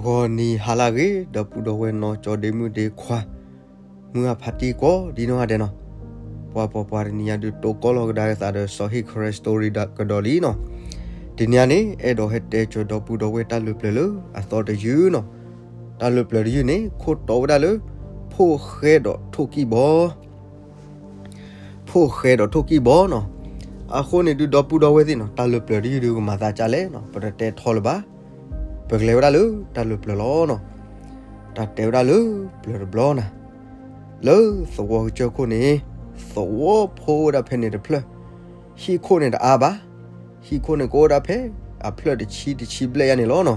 ဂီၤနံၤဟါလၢအဂ့ၤ ဒီပုၢ်ဒီဝဲၢ်နီၢ်ကၠီဒ့မုၣ်ဒ့ခွါ မုၢ်အဖါတံၢ်ကိးဒ်နီၢ်ဂၤဒဲးနီၤ, ပှၤပိာ်ပှၤတနံၤညါဒုးတိကိၢ်လီၤကဒါက့ၤသးဒီးစီၤဟ့ၣ် Karen Story ကဒီးလံနီၤ, တနံၤညါန့ၣ် အဲၣ်ဒိးဟဲတဲစၢၤဒီပုၢ်ဒီဝဲၢ်တၢ်လၢပျၢၤလၢအသီတယုၢ်နီၤ, တၢ်လၢပျၢၤတယုၢ်န့ၣ် ခိၣ်တီဝဲဒၣ်လၢ ဖိၣ်ဃဲဒီးထိၣ်ကံၢ်ဘီ ဖိၣ်ဃဲဒီးထိၣ်ကံၢ်ဘီနီၤ, အဃိန့ၣ်ဒုးဒီပုၢ်ဒီဝဲၢ်သ့ၣ်နီၤ တၢ်လၢပျၢၤတယုၢ်ဒုးကမၤသးကၢ်လဲၣ်နီၤ ပတတဲထီလၢၤဘၣ်, ပကလဲၤဝဲဒၣ်လၢတၢ်လၢပျၢၤလီၤနီၤ, တၢ်တဲဝဲဒၣ်လၢပျၢၤတဘျီနီၤ, လၢသဝီကစၢၢ်ခိၣ်န့ၣ် သဝီဖိဝဲဒၣ်ဖဲန့ၣ်တဖျၢၣ်, ဟံၣ်ခိၣ်န့ၣ်တအါဘၣ်, ဟံၣ်ခိၣ်န့ၣ်ကအိၣ်ဝဲဒၣ်ဖဲအဖျၢၣ်တဆံတဆံဘျဲၣ်ယါန့ၣ်လီၤနီၤ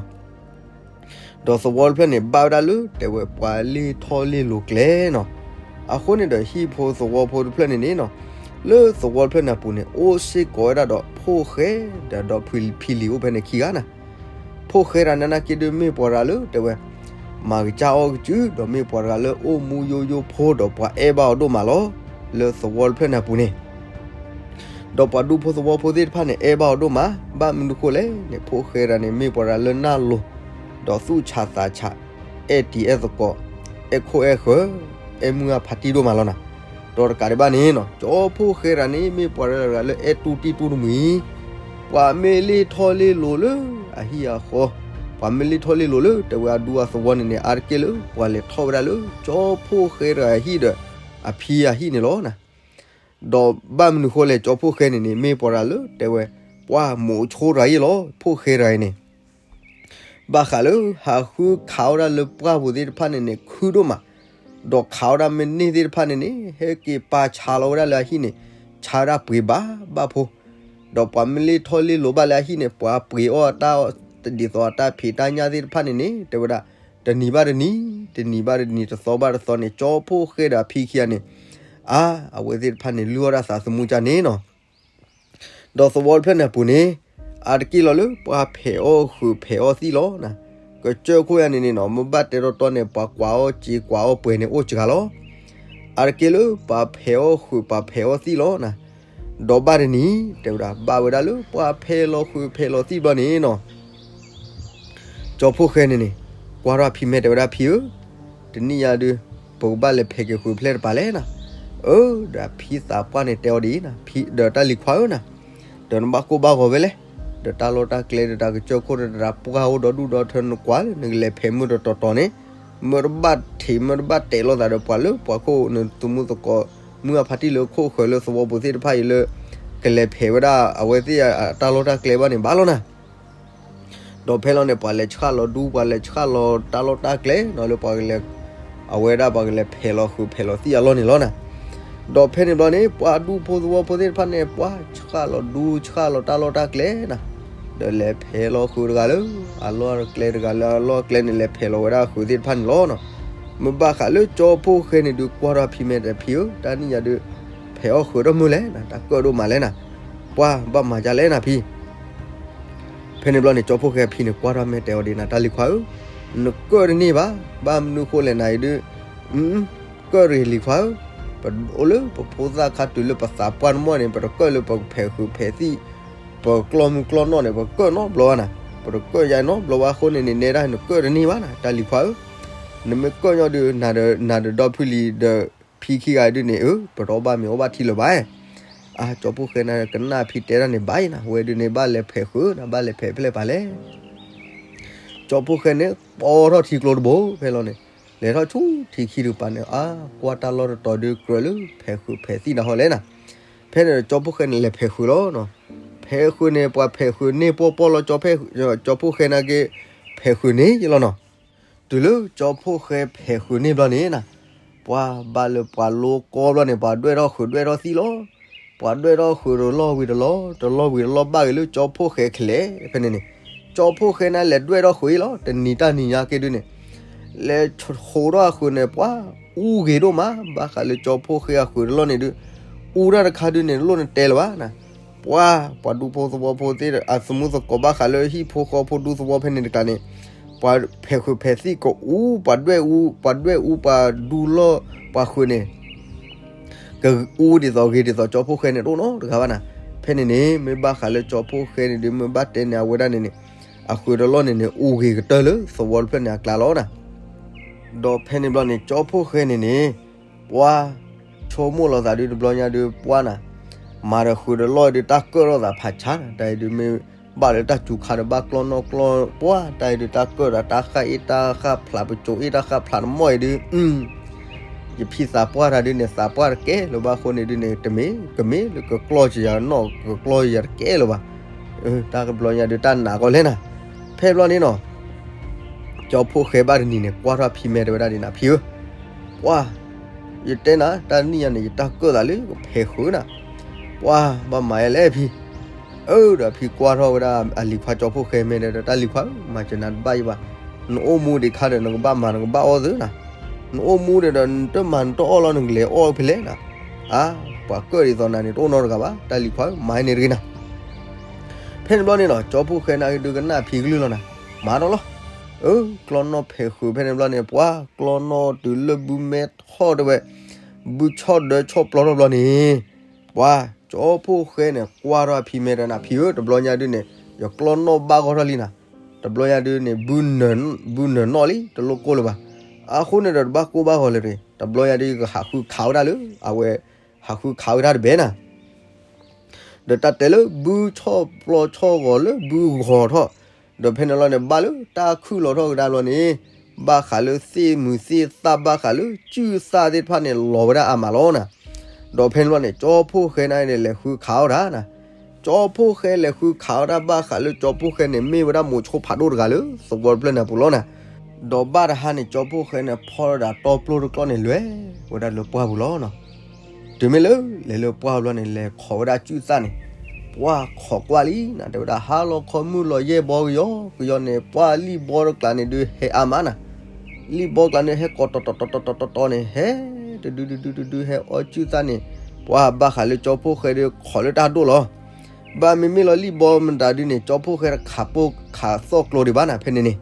ဒီးသဝီတဖျၢၣ်န့ၣ် ဘၣ်ဝဲဒၣ်လၢတဲဝဲပှၤလ့ၢ်ထီၣ်လ့ၢ်လိၤကျဲနီၤ, အဃိန့ၣ်ဒီးဟံၣ်ဖိသဝီဖိတဖျၢၣ်န့ၣ်န့ၣ်နီၤ, လၢသဝီတဖျၢၣ်န့ၣ်အပူၤန့ၣ် အိၣ်စ့ၢ်ကီးဝဲဒၣ်ဒီးဖိၣ်ဃဲဒီးဒီးဖံလံၤအိၣ်ဖဲန့ၣ်ခံဂၤနီၤ, ဖိၣ်ဃဲတဂၤန့ၣ်နာ်က့ဒုးမ့ၢ်ပှၤတဂၤလၢတဲဝဲ မၤကစၢ်အီၣ်ကစုာ် ဒီးမ့ၢ်ပှၤတဂၤလၢအိၣ်မူယိယိဖိဒီးပှၤအဲၣ်ဘၣ်အီၤဒိၣ်မးလီၤ, လၢသဝီတဖျၢၣ်န့ၣ်အပူၤန့ၣ် ဒီးပှၤဒူဖိသဝီဖိသ့ၣ်တဖၣ်န့ၣ် အဲၣ်ဘၣ်အီၤဒိၣ်မး, ဘၣ်မနုၤဃိလဲၣ်န့ၣ် ဖိၣ်ဃဲတဂၤန့ၣ် မ့ၢ်ပှၤတဂၤလၢနၢ်လိၤ, ဒီးသူၣ်ဆးသးဆး, အဲၣ်တံၤအဲၣ်သကိး, အဲၣ်ခိၣ်အဲၣ်ဃၢၤ, အဲၣ်မုၢ်အဖါတံၢ်ဒိၣ်မးလီၤနီၤ, ဒီးတကးဒံးဘၣ်န့ၣ်နီၤ ကၠီဖိၣ်ဃဲတဂၤန့ၣ် မ့ၢ်ပှၤတဂၤလၢအဲၣ်တူၢ်တံၢ်တူၢ်တမှံၤ, ပှၤမ့ၢ်လ့ၢ်ထီၣ်လ့ၢ်လိၤလၢအဟံၣ်အဃီ, ပှၤမ့ၢ်လ့ၢ်ထီၣ်လ့ၢ်လိၤလၢတဲဝဲအဒူအသဝီန့ၣ်န့ၣ် အါတက့ၢ်လၢပှၤလဲၤထီၣ်ဝဲဒၣ်လၢ ကၠီဖိၣ်ဃဲတဂၤအဟံၣ်ဒီး အဖံအဟံၣ်န့ၣ်လီၤနီၤ ဒီးဘၣ်မနုၤဃိလဲၣ် ကၠီဖိၣ်ဃဲန့ၣ်န့ၣ် မ့ၢ်ပှၤတဂၤလၢတဲဝဲ ပှၢ်မိးဆိတဂၤအံၤလီၤ ဖိၣ်ဃဲတဂၤအံၤန့ၣ် ဘၣ်ဃးလၢဟးဃုခးဝဲဒၣ်လၢပှၢ်ပူၤသ့ၣ်တဖၣ်န့ၣ်န့ၣ် ခုဒိၣ်မး, ဒီးခးဝဲဒၣ်မ့ၢ်န့ၢ်သ့ၣ်တဖၣ်န့ၣ်န့ၣ် ဟဲက့ၤပာ်ဆါလီၤဝဲဒၣ်လၢအဟံၣ်န့ၣ် ဆါဝဲဒၣ်ပှ့ၤဘၣ်ဘၣ်ဖိ, ဒီးပှၤမ့ၢ်လ့ၢ်ထီၣ်လ့ၢ်လိၤဘၣ်လၢအဟံၣ်န့ၣ် ပှၤပှ့ၤအီၣ်တၢ် ဒ်သိးအတၢ်ဖံးတၢ်ညၣ်သ့ၣ်တဖၣ်န့ၣ်န့ၣ် တဲဝဲဒၣ် တနံၤဘၣ်တနံၤ တနံၤဘၣ်တနံၤ တသီဘၣ်တသီန့ၣ် ကၠီဖိၣ်ဃဲဒီးအဖံခံဂၤန့ၣ် အါ အဝဲသ့ၣ်တဖၣ်န့ၣ် လုၢ်အီၣ်ဒၣ်သးသမူကၢ်န့ၣ်နီၤ ဒီးသဝီတဖျၢၣ်န့ၣ်အပူၤန့ၣ် အါတက့ၢ်လီၤလၢပှၤဖဲးအီၣ်ဃုာ်ဖဲးအီၣ်သံၣ်လီၤ. ကစၢၢ်ခိၣ်ယါန့ၣ်န့ၣ်နီၤ မ့ၢ်ဘၣ်တဲတီတီန့ၣ် ပှၤကွၢ်အီၣ်စ့ကွၢ်အီၣ်ပှဲၤန့ၣ်အိၣ်စှၤလီၤ. အါတက့ၢ်လၢပှၤဖဲးအီၣ်ဃုာ်ပှၤဖဲးအီၣ်သံၣ်လီၤ. ဒီးဘၣ်တနံၤ တဲဝဲဒၣ် ဘၣ်ဝဲဒၣ်လၢပှၤဖဲးလီၤဃုာ်ဖဲးလီၤသံၣ်ဘျီန့ၣ်နီၤ ကၠီဖိၣ်ဃဲန့ၣ်န့ၣ် ကွၢ်ထီၣ်အဖံမဲာ်တဲဝဲဒၣ် ဖံဧၢ, တနံၣ်ညါဒုး ပကဘၣ်လဲၤဖဲးက့ၤဃုာ်ဖျဲၣ်တပၤလဲၣ်နီၤ. အၢ ဒီးဖံသးပှၢ်န့ၣ်တဲအီၤဒ်အံၤနီၤ ဖံဒီးတၢ်လံၤခွါဧၢနီၤ, ဒီးနဘၣ်ကိၢ်ဘၣ်ဂီၤဝဲလဲၣ်, ဒီးတၢ်လီၢ်တၢ်ကျဲဒီးတၢ်ကစၢၢ်ခိၣ်ဒီးတၢ်ပှၢ်အိၣ်ဒီဒူၣ်ဒီထၢနကွၢ်လၢနကလဲၤဖဲးမုၢ်တတီၤတီၤန့ၣ်, မ့ၢ်တဘၣ်ထံးမ့ၢ်တဘၣ်တဲးလိာ်သးဒီးပှၤလၢပှၤခိၣ် နသမူသကိး မုၢ်အဖါတံၢ်လၢခိၣ်ဃၢၤလၢသဝီပူၤသ့ၣ်တဖၣ်အံၤလၢ ကလဲၤဖဲးဝဲဒၣ်အဝဲသ့ၣ်အတၢ်လီၢ်တၢ်ကျဲဘၣ်န့ၣ် ဘၣ်လီၤနီၤ. ဒီးဖဲလီၤန့ၣ် ပှၤလဲၤဆှၣ်လီၤဒူ ပှၤလဲၤဆှၣ်လီၤတၢ်လီၢ်တၢ်ကျဲနီၤ လၢပှၤကလဲၤ အဝဲဒၣ်ပှၤကလဲၤဖဲးလီၤဃုာ်ဖဲးလီၤသံၣ်အလီၢ်န့ၣ်လီၤနီၤ. ဒီးဖဲန့ၣ်ဘျီန့ၣ် ပှၤဒူဖိသဝီဖိသ့ၣ်တဖၣ်န့ၣ် ပှၤဆှၣ်လီၤဒူဆှၣ်လီၤတၢ်လီၢ်တၢ်ကျဲနီၤ, ဒီးလဲၤဖဲးလီၤဃုာ်တဂၤလၢ အလီၢ်ကျဲတဂၤလၢအလီၢ်ကျဲန့ၣ် လဲၤဖဲးလီၤဝဲဒၣ်ဃုာ်သ့ၣ်တဖၣ်န့ၣ်လီၤနီၤ. မ့ၢ်ဘၣ်ဃးလၢကၠီဖိၣ်ဃဲန့ၣ်ဒုးကွၢ်ထီၣ်ဖံမဲာ်တဲဖံဧၢ, တၢ်နံၣ်ညါဒုး ဖဲးအီၣ်ဃုာ်ဒီးမုၢ်လဲၣ်နီၤ, တၢ်ကၢၣ်ဒိၣ်မးလဲၣ်နီၤ, ပှၤဘၣ်မၤဒ်လဲၣ်နီၤဖံ ဖဲန့ၣ်ဘျီန့ၣ် ကၠီဖိၣ်ဃဲအဖံန့ၣ် ကွၢ်ထီၣ်မဲာ်တဲအီၤဒ်နီၤ တၢ်လံၤခွါဧၢ, နကၢၣ်တန့ၢ်ဘၣ်, ဘၣ်မနုၤဃိလဲၣ်နၤအံၤဒုး, ကၢၣ်တဂ့ၤလံၤခွါဧၢ, ပအိၣ်လၢပဖိသၣ်ခါတုၤလၢပသးပှၢ်တမီၢ်န့ၣ် ပတကၢၣ်လၢပကဖဲးဃုာ်ဖဲးသံၣ်, ပကျီၢ်မုၢ်ကျီၢ်နီၢ်န့ၣ် ပကၢၣ်နီတဘျီဘၣ်နီၤ, ပတကၢၣ်ယါနီတဘျီဘၣ်အဃိန့ၣ်န့ၣ် နဲဒၣ်နကၢၣ်တန့ၢ်ဘၣ်နီၤ တၢ်လံၤခွါဧၢ, နမ့ၢ်ကၢၣ်ညီဒုး နၤဒီးဒီဖုလံၤဒီးဖံခံဂၤအံၤဒုးန့ၣ် အၢ ပတအီၣ်ဘၣ်မ့ၤအီၣ်ဘၣ်ထံလၢၤဘၣ်, အါ ကၠီဖိၣ်ဃဲန့ၣ် ကနၣ်ဖံတဲတၢ်န့ၣ်ဘၣ်အံၤနီၤ, ဝဲဒုးန့ၣ် ဘၣ်လဲၤဖဲးဃုာ်နီၤ ဘၣ်လဲၤဖဲးဖျဲၣ်ပၤလဲၣ် ကၠီဖိၣ်ဃဲန့ၣ် ပိာ်ထီၣ်ထံကျိတဘိ ဖဲလီၤန့ၣ်, လဲၤထီၣ်ဆူထံခံတကပၤန့ၣ် အါ ကွၢ်တၢ်လီၢ်တတီၤဒုးကြၢးလၢဖဲးဃုာ်ဖဲးသံၣ်နၤဟီလဲၣ်နီၤ, ဖဲန့ၣ်ဒီးကၠီဖိၣ်ဃဲန့ၣ်လဲၤဖဲးဃုာ်လီၤနီၤ, ဖဲးဃုာ်န့ၣ် ပှၤဖဲးဃုာ်န့ၢ်ပီၢ်ပီၢ်လီၤ ကၠီဖိၣ်ဃဲနာ်က့ ဖဲးဃုာ်န့ၢ်ယလီၤနီၤ, တုၤလၢကၠီဖိၣ်ဃဲဖဲးဃုာ်န့ၢ်ဘျီန့ၣ်နီၤ, ပှၤဘၣ်လၢပှၤလိကီဘျီန့ၣ် ပှၤဒွဲၣ်ထီၣ်ဃုာ်ဒွဲၣ်ထီၣ်သံၣ်လီၤ, ပှၤဒွဲၣ်ထီၣ်ဃုာ်တလီၢ်ဝံၤတလီၢ် တလီၢ်ဝံၤတလီၢ်ဘၣ်ဂ့ၤလၢကၠီဖိၣ်ဃဲခဲလၢာ် ဖဲန့ၣ်န့ၣ်, ကၠီဖိၣ်ဃဲန့ၣ်လဲၤဒွဲၣ်ထီၣ်ဃုာ်အံၤလီၤ တနံၤတၢ်နံၤညါက့ဒုးန့ၣ်, လဲၤဃိးထီၣ်အဃုာ်န့ၣ် ပှၤအူဂ့ၤဒိၣ်မး ဘၣ်ဃးလၢကၠီဖိၣ်ဃဲအဃုာ်တလီၢ်န့ၣ်ဒုး, အူတၢ်တခါဒုးန့ၣ် လိၣ်နတဲလၢၤဘၣ်နီၤ, ပှၤ ပှၤဒူဖိသဝီဖိသ့ၣ် အသမူသကိးဘၣ်ဃးလၢဟံၣ်ဖိဃီဖိဒူသဝီဖဲန့ၣ်တကျါန့ၣ်, ပှၤဖဲးဃုာ်ဖဲးသံၣ်ကအူ ပှၤဒွဲၣ်အူ ပှၤဒွဲၣ်အူ ပှၤဒူလီၢ် ပှၤဃုာ်န့ၣ် ကအူဒ်သိးဂ့ၤဒ်သိးကၠီဖိၣ်ဃဲန့ၣ်တအိၣ်နီတဂၤဘၣ်နီၤ, ဖဲန့ၣ်န့ၣ် မ့ၢ်ဘၣ်ဃးလၢကၠီဖိၣ်ဃဲန့ၣ်ဒုး မ့ၢ်ဘၣ်တဲန့ၣ် အဝဲဒၣ်န့ၣ်န့ၣ် အဃုာ်တလီၢ်န့ၣ်န့ၣ် အိၣ်ဂ့ၤကတၢၢ်လၢသဝီတဖျၢၣ်န့ၣ်အကျါလီၤနၤ. ဒီးဖဲန့ၣ်ဘျီန့ၣ် ကၠီဖှိၣ်ဃဲန့ၣ်န့ၣ် ပှၤ ဆိကမိၣ်လီၤသးဒုးတဘျီညါဒုးပှၤနၤ, မၤဒီးဃုာ်တလီၢ်အံၤဒုးတၢ်ကၢၣ်ထီၣ်သးဖးဆါနၤ, တၢ်အံၤဒုးမ့ၢ်ဘၣ်လၢတၢ်စူၤခါဒီးဘၣ်ကျီၢ်နီၣ်ကျီၢ်ပှၤ တၢ်အံၤဒုးတၢ်ကၢၣ်ဒီးတၢ်ဃၣ်အ့ၣ်တၢ်ဃၣ်ဖျး ပစိၤအ့ၣ်တၢ်ဃၣ်ဖျးတမီၢ်အံၤဒုး ယဖံသးပှၢ်တၢ်ဒုးန့ၣ် သးပှၢ်တကဲလၢၤဘၣ်အဃိန့ၣ်ဒုးန့ၣ် တမ့ၢ်ကမ့ၢ်လၢကကျီၢ်ကယၤနီၣ် ကကျီၢ်ကယၤတကဲလၢၤဘၣ်. တၢ်တဘျီညါဒုးတၢ်နာ်ကီလဲၣ်နၤ. ဖဲဘျီန့ၣ်နီၤ ကၠီဖှိၣ်ဃဲဘၣ်တနံၤန့ၣ် ကွၢ်ထီၣ်ဖံမဲာ်တဲဝဲဒၣ်ဒ်နၤ ဖံဧၢ, ပှၤ ယတဲနၤ တၢ်နံၣ်ညါန့ၣ် ယတၢ်ကၢၣ်သးလၢကဖဲးဃုာ်နၤ, ပှၤ ဘၣ်မၤယဲလဲၣ်ဖံ အၢ ဒီးဖံကွၢ်ထီၣ်ဝဲဒၣ်အလံၤခွါကၠီဖှိၣ်ဃဲမဲာ်ဒီး တၢ်လံၤခွါဧၢ မၤစၢၤနၤတဘၣ်ယဘၣ်, နအိၣ်မူဒံးခါဒီး နကဘၣ်မၤနကဘၣ်အီၣ်သုနၤ, နအိၣ်မူဒီးဒီး နတမၤနတအီၣ်လီၤ နကလဲၤအီၣ်ဖဲလဲၣ်နၤ, အါ ပှၤကၢၣ်ဒ်သိးနၤန့ၣ် တအိၣ်နီတဂၤဘၣ် တၢ်လံၤခွါဧၢ မၤန့ၢ်တဂ့ၤနၤ. ဖဲန့ၣ်ဘျီန့ၣ်နီၤ ကၠီဖှိၣ်ဃဲန့ၣ်ဒုးကနၣ်ဖံကလုၢ်လီၤနၤ, မၤဒီးလီၤ. အၢ ကျီၢ်နီၣ်ဖဲးဃုာ်ဖဲန့ၣ်ဘျီန့ၣ် ပှၤ ကျီၢ်နီၣ်တုၤလၢဘုမဲထီၣ်တဲဝဲ ဘုဆီၣ်ဒၢဆီၣ်ပျီထီၣ်ဘျီန့ၣ် ပှၤ ကၠီဖှိၣ်ဃဲန့ၣ် ကွၢ်ထီၣ်အဖံမဲာ်ဒီးနၤ ဖံဧၢ တဘျီညါဒုးန့ၣ် ယကျီၢ်နီၣ်ဘၣ်ဂီၢ်ထီၣ်လံနၤ, တဘျီညါဒုးန့ၣ် ဘုနၢၤနီၣ်လံ တလိၣ်ကိၢ်လၢၤဘၣ်, အဃိန့ၣ်ဒီးတဘၣ်ကိၢ်ဘၣ်ဂီၤလၢၤတဂ့ၤ, တဘျီညါဒုးယကဟးဃုခးဝဲဒၣ်လၢ အဝဲ ဟးဃုခးဝဲဒၣ်တဘဲနၤ ဒီးတၢ်တဲလၢဘုဆီၣ်ပျီဆီၣ်ဂီၤလၢဘုဂီၤထီၣ်, ဒီးဖဲန့ၣ်လီၤန့ၣ် ဘၣ်လၢတၢ်ခုၣ်လီၤထီၣ်ကဒါဘျီန့ၣ်, ဘၣ်ဃးလၢသ့ၣ်မုာ်သ့ၣ်သၣ် ဘၣ်ဃးလၢစုၣ်သၣ်သ့ၣ်တဖၣ်န့ၣ် လီၤဝဲဒၣ်အါမးလီၤနၤ. ဒီးဖဲန့ၣ်ဘျီန့ၣ် ကၠီဖှိၣ်ဃဲန့ၣ်န့ၣ် လဲၤဃုခးအီၣ်တၢ်နၤ, ကၠီဖှိၣ်ဃဲလဲၤဃုခးအီၣ်တၢ် ဘၣ်ဃးလၢကၠီဖှိၣ်ဃဲန့ၣ် မ့ၢ်ဝဲဒၣ်မိၤဆိဖးဒိၣ်တဂၤလၢသဝီတဖျၢၣ်န့ၣ်အပူၤလီၤနၤ. ဒီးဘၣ်တဟါန့ၣ် ကၠီဖှိၣ်ဃဲန့ၣ် ဖီၣ်ဒီးတီပျိၢ်တကျီၢ်န့ၣ် လဲၤဝဲဒၣ်လၢပှၢ်ပူၤလီၤနၤ. တုၤမ့ၢ်လၢ လဲၤလၢပှၢ်ဘျီန့ၣ် လဲၤခိးဝဲဒၣ်စုၣ်သၣ်န့ၣ်, ပှၢ်ခိးကွၢ်လံနၤ တဲဝဲဒၣ် ဟါလီၤခီမုၣ်လီၤယဲၢ်ဘီကယီကယီန့ၣ် ပှၢ်လံၣ်ဘီတကျါန့ၣ်ဒုးဟဲအါမးနၤ, လံၣ်ဘီကျါန့ၣ် ဟဲကိးတီတီတီတီတီတီန့ၣ် ဟဲတဒုတဒုတဒု ဟဲအီၣ်စုၣ်သၣ်န့ၣ်, ပှၢ်ဘၣ်ဃးလၢကၠီဖှိၣ်ဃဲဒုးခိးလၢတၢ်ဒိၣ်လီၤ. ဘၣ်မ့မ့ၢ်လီၤလံၣ်ဘီမတၤဒုးန့ၣ် ကၠီဖှိၣ်ဃဲတခးပိၢ်ခးသီၣ်ကျိၤဒံးဘၣ်နၤ ဖဲန့ၣ်န့ၣ်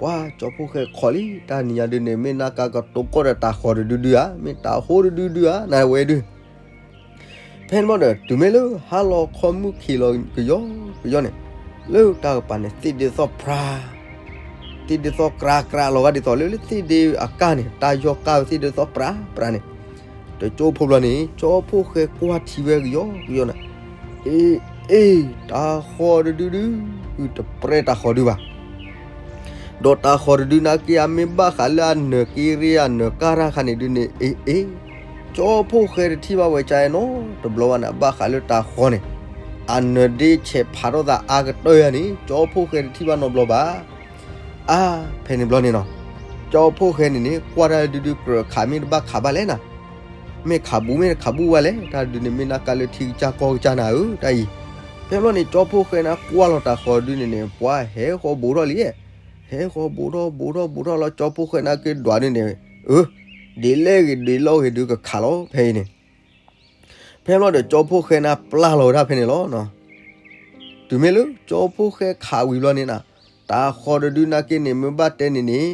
ပှၢ်ကၠီဖှိၣ်ဃဲခိးလံ တၢ်နံၤညါဒုးန့ၣ် မ့ၢ်နၢ်ကါကတိၤကီၢ်ဒီးတၤဃီၤတဒုဒုဧါ မ့ၢ်တၤဟိတဒုဒုဧါ နဝဲဒုး ဖဲန့ၣ်ဘျီဒီး တုၤမ့ၢ်လၢဟါလီၤခီမုၣ်ခံးလီၤကယီကယီန့ၣ်, လၢတၢ်ကပၤန့ၣ် သ့ၣ်ဒ့သီၣ်ပြၤ သ့ၣ်ဒ့သီၣ်ကြးကြးလီၤဂာ်ဒ်သိးလၢ လၢသ့ၣ်ဒ့အကၢ်န့ၣ် တၢ်ယီၢ်ကၢ်ဝဲသ့ၣ်ဒ့သီၣ်ပြၤပြၤန့ၣ်, တကၠိဖိဘျီန့ၣ် ကၠီဖှိၣ်ဃဲကွၢ်ထံဝဲကယီကယီန့ၣ်, အ့ အ့ တၤဃီၤတဒုဒု တပြဲတၤဃီၤဒုဘၣ် ဒီးတၤဃီၤတဒုနာ်က့ အမ့ၢ်ဘၣ်ဃးလၢအနၢၤက့ရ့အနၢၤကၢ်တၢ်ခါန့ၣ်ဒုးန့ၣ် အ့ အ့ ကၠီဖှိၣ်ဃဲတထံၣ်ဘၣ်ဝဲကါနီတဘျီဘၣ်န့ၣ် ဘၣ်ဃးလၢတၤဃီၤန့ၣ် အနၢၤဒ့ဆဲးဖးထီၣ်သးအါကတၢၢ်ယၤန့ၣ် ကၠီဖှိၣ်ဃဲတထံၣ်ဘၣ်နီတဘျီဘၣ်. အါ ဖဲန့ၣ်ဘျီန့ၣ်နီၤ, ကၠီဖှိၣ်ဃဲန့ၣ်န့ၣ် ကွၢ်တၢ်ဒုဒုကြၢးခးမ့ၢ်တဘၣ်ခးဘၣ်လဲၣ်နၤ, မ့ၢ်ခးဘူးမ့ၢ်တခးဘူးဘၣ်လဲၣ် တၢ်ဒုးန့ၣ် မ့ၢ်နၢ်ကါလၢထံကစၢ်ကီၢ်ကစၢ်နၤဧၢ တၢ်အံၤ. ဖဲဘျီန့ၣ် ကၠီဖှိၣ်ဃဲန့ၣ် ကွၢ်လီၤတၤဃီၤဒုန့ၣ်န့ၣ် ပှၤဟဲဃီၤဘူးထီၣ်လံ, ဟဲဃီၤဘူးထီၣ်ဘူးထီၣ်ဘူးထီၣ်လီၤ ကၠီဖှိၣ်ဃဲန့ၣ်က့ၤဒွးဒုန့ၣ်, အၢ ဒ်လဲၣ်ဂ့ၤဒ်လီၢ်ဂ့ၤဒုကခးလီၤ ဖဲအံၤန့ၣ် ဖဲဘျီဒီး ကၠီဖှိၣ်ဃဲန့ၣ်ပျၢ်လီၤဝဲဒၣ်ဖဲန့ၣ်လီၤ. တုၤမ့ၢ်လၢ ကၠီဖှိၣ်ဃဲခးဝံၤဘျီန့ၣ်နၤ, တၤဃီၤတဒုနာ်က့န့ၣ် မ့ၢ်ဘၣ်တဲန့ၣ်န့ၣ်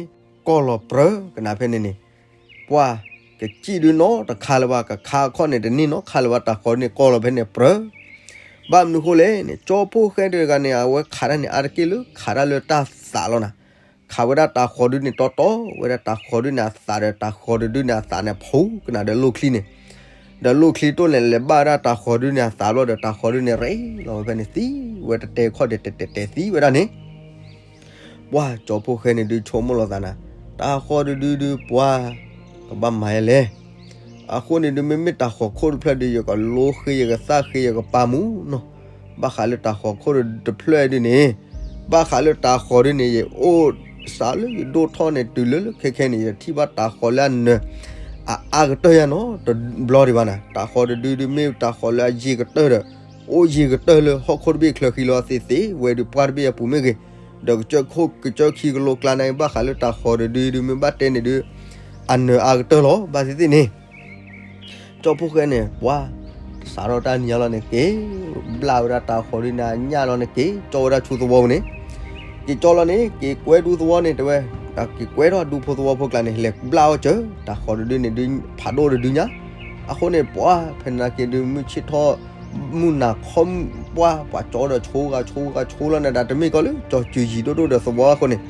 ကီၢ်လီၤပြၢကနၤဖဲန့ၣ်န့ၣ်, ပှၤ ကစံၣ်ဒုနီတခါလၢၤဘၣ် ကခါအခီၣ်န့ၣ် တန့ၢ်နီတခါလၢၤဘၣ် တၤဃီၤဒုန့ၣ်ကီၢ်လီၤဖဲန့ၣ်ပြၢ ဘၣ်မနုၤဃိလဲၣ်န့ၣ် ကၠီဖှိၣ်ဃဲတဂၤန့ၣ် အဝဲခးတၢ်န့ၣ် အါတက့ၢ်လၢခးတၢ်လၢတၢ်သးလီၤနၤ. ခးဝဲဒၣ်တၤဃီၤဒုန့ၣ်တီတီဝဲဒၣ် တၤဃီၤဒုန့ၣ်အသးဒီး တၤဃီၤတဒုန့ၣ်အသးန့ၣ် ဖူကနၤဒီးလိၣ်ချံန့ၣ်, ဒီးလိၣ်ချံတိၢ်န့ၣ် လဲၤဘၣ်ဝဲဒၣ်တၤဃီၤဒုန့ၣ်အသးဘျီဒီး တၤဃီၤဒုန့ၣ်ရ့လီၤဝဲဖဲန့ၣ် သံဝဲတတဲခီၣ်ဒဲးတဲတဲတဲသံဝဲဒၣ်န့ၣ် ပှၤကၠီဖှိၣ်ဃဲန့ၣ်ဒုဆိကမိၣ်လီၤသးနၤ, တၤဃီၤတဒုဒုပှၤ ကဘၣ်မၤယဲလဲၣ်. အဃိန့ၣ်ဒု မ့မ့ၢ်တၤဃီၤခိၣ်တဖျၢၣ်ဒု ယကလိဃ့ ယကသၣ်ဃ့ ယကပာ်မူနီၤ, ဘၣ်ဃးလၢတၤဃီၤခိၣ်တဖျၢၣ်ဒုန့ၣ်, ဘၣ်ဃးလၢတၤဃီၤဒုန့ၣ် ယအိၣ်စးလၢယဒိၣ်ထီၣ်န့ၣ် တုၤလၢလၢခဲခဲန့ၣ် ယထံၣ်ဘၣ်တၤဃီၤလၢအနၢၤ အအါကတၢၢ်ယၤနီတဘျီဒံးဘၣ်နၤ. တၤဃီၤတဒုဒုမ့ၢ်တၤဃီၤလၢအယံၤကတၢၢ်ဒီး အိၣ်ယံၤကတၢၢ်လၢဟီၣ်ခိၣ်တဘ့ၣ်ချၢဃံလီၤသ့သ့ဝဲဒု ပှၢ်တဘ့ၣ်အပူၤမ့ၢ်ဂ့ၤ, ဒီးကစၢၢ်ခိၣ်ကစၢၢ်ခံကလိကျါန့ၣ် ဘၣ်ဃးလၢတၤဃီၤတဒုဒု မ့ၢ်ဘၣ်တဲန့ၣ်ဒု အနၢၤအါကတၢၢ်လီၤ ဘၣ်သ့ၣ်သ့ၣ်န့ၣ် ကၠီဖှိၣ်ဃဲန့ၣ် ပှၤ စးထီၣ်တၢ်နံၤညါလီၤန့ၣ် က့ၤဘျၣ်ဝဲဒၣ်တၤဃီၤဒုန့ၣ် အညၣ်လီၤန့ၣ် က့ၤကၠီဝဲဒၣ်ဆူသဝီပူၤန့ၣ်, က့ၤကၠီလီၤန့ၣ် က့ၤကွဲဒူသဝီန့ၣ် တဲဝဲ, က့ၤကွဲထီၣ်ဒူဖိသဝီဖိကျါန့ၣ် လဲၤဘျၣ်အီၣ်စၢၤ တၤဃီၤတဒုန့ၣ်ဒု ဖးဒိၣ်တဒုညါ, အဃိန့ၣ် ပှၤ ဖဲန့ၣ်နာ်က့ဒု မုၢ်ဆ့ၣ်ထီၣ် မုၢ်နၤခီမုၢ်ပှၢ် ပှၤကၠီဒီးဆိဂၤဆိဂၤဆိလီၤန့ၣ်ဒီး တမ့ၢ်ကီးလၢ ကၠီစုၤယံၤဒိၣ်ဒိၣ်ဒီးသဝီအဃိန့ၣ်,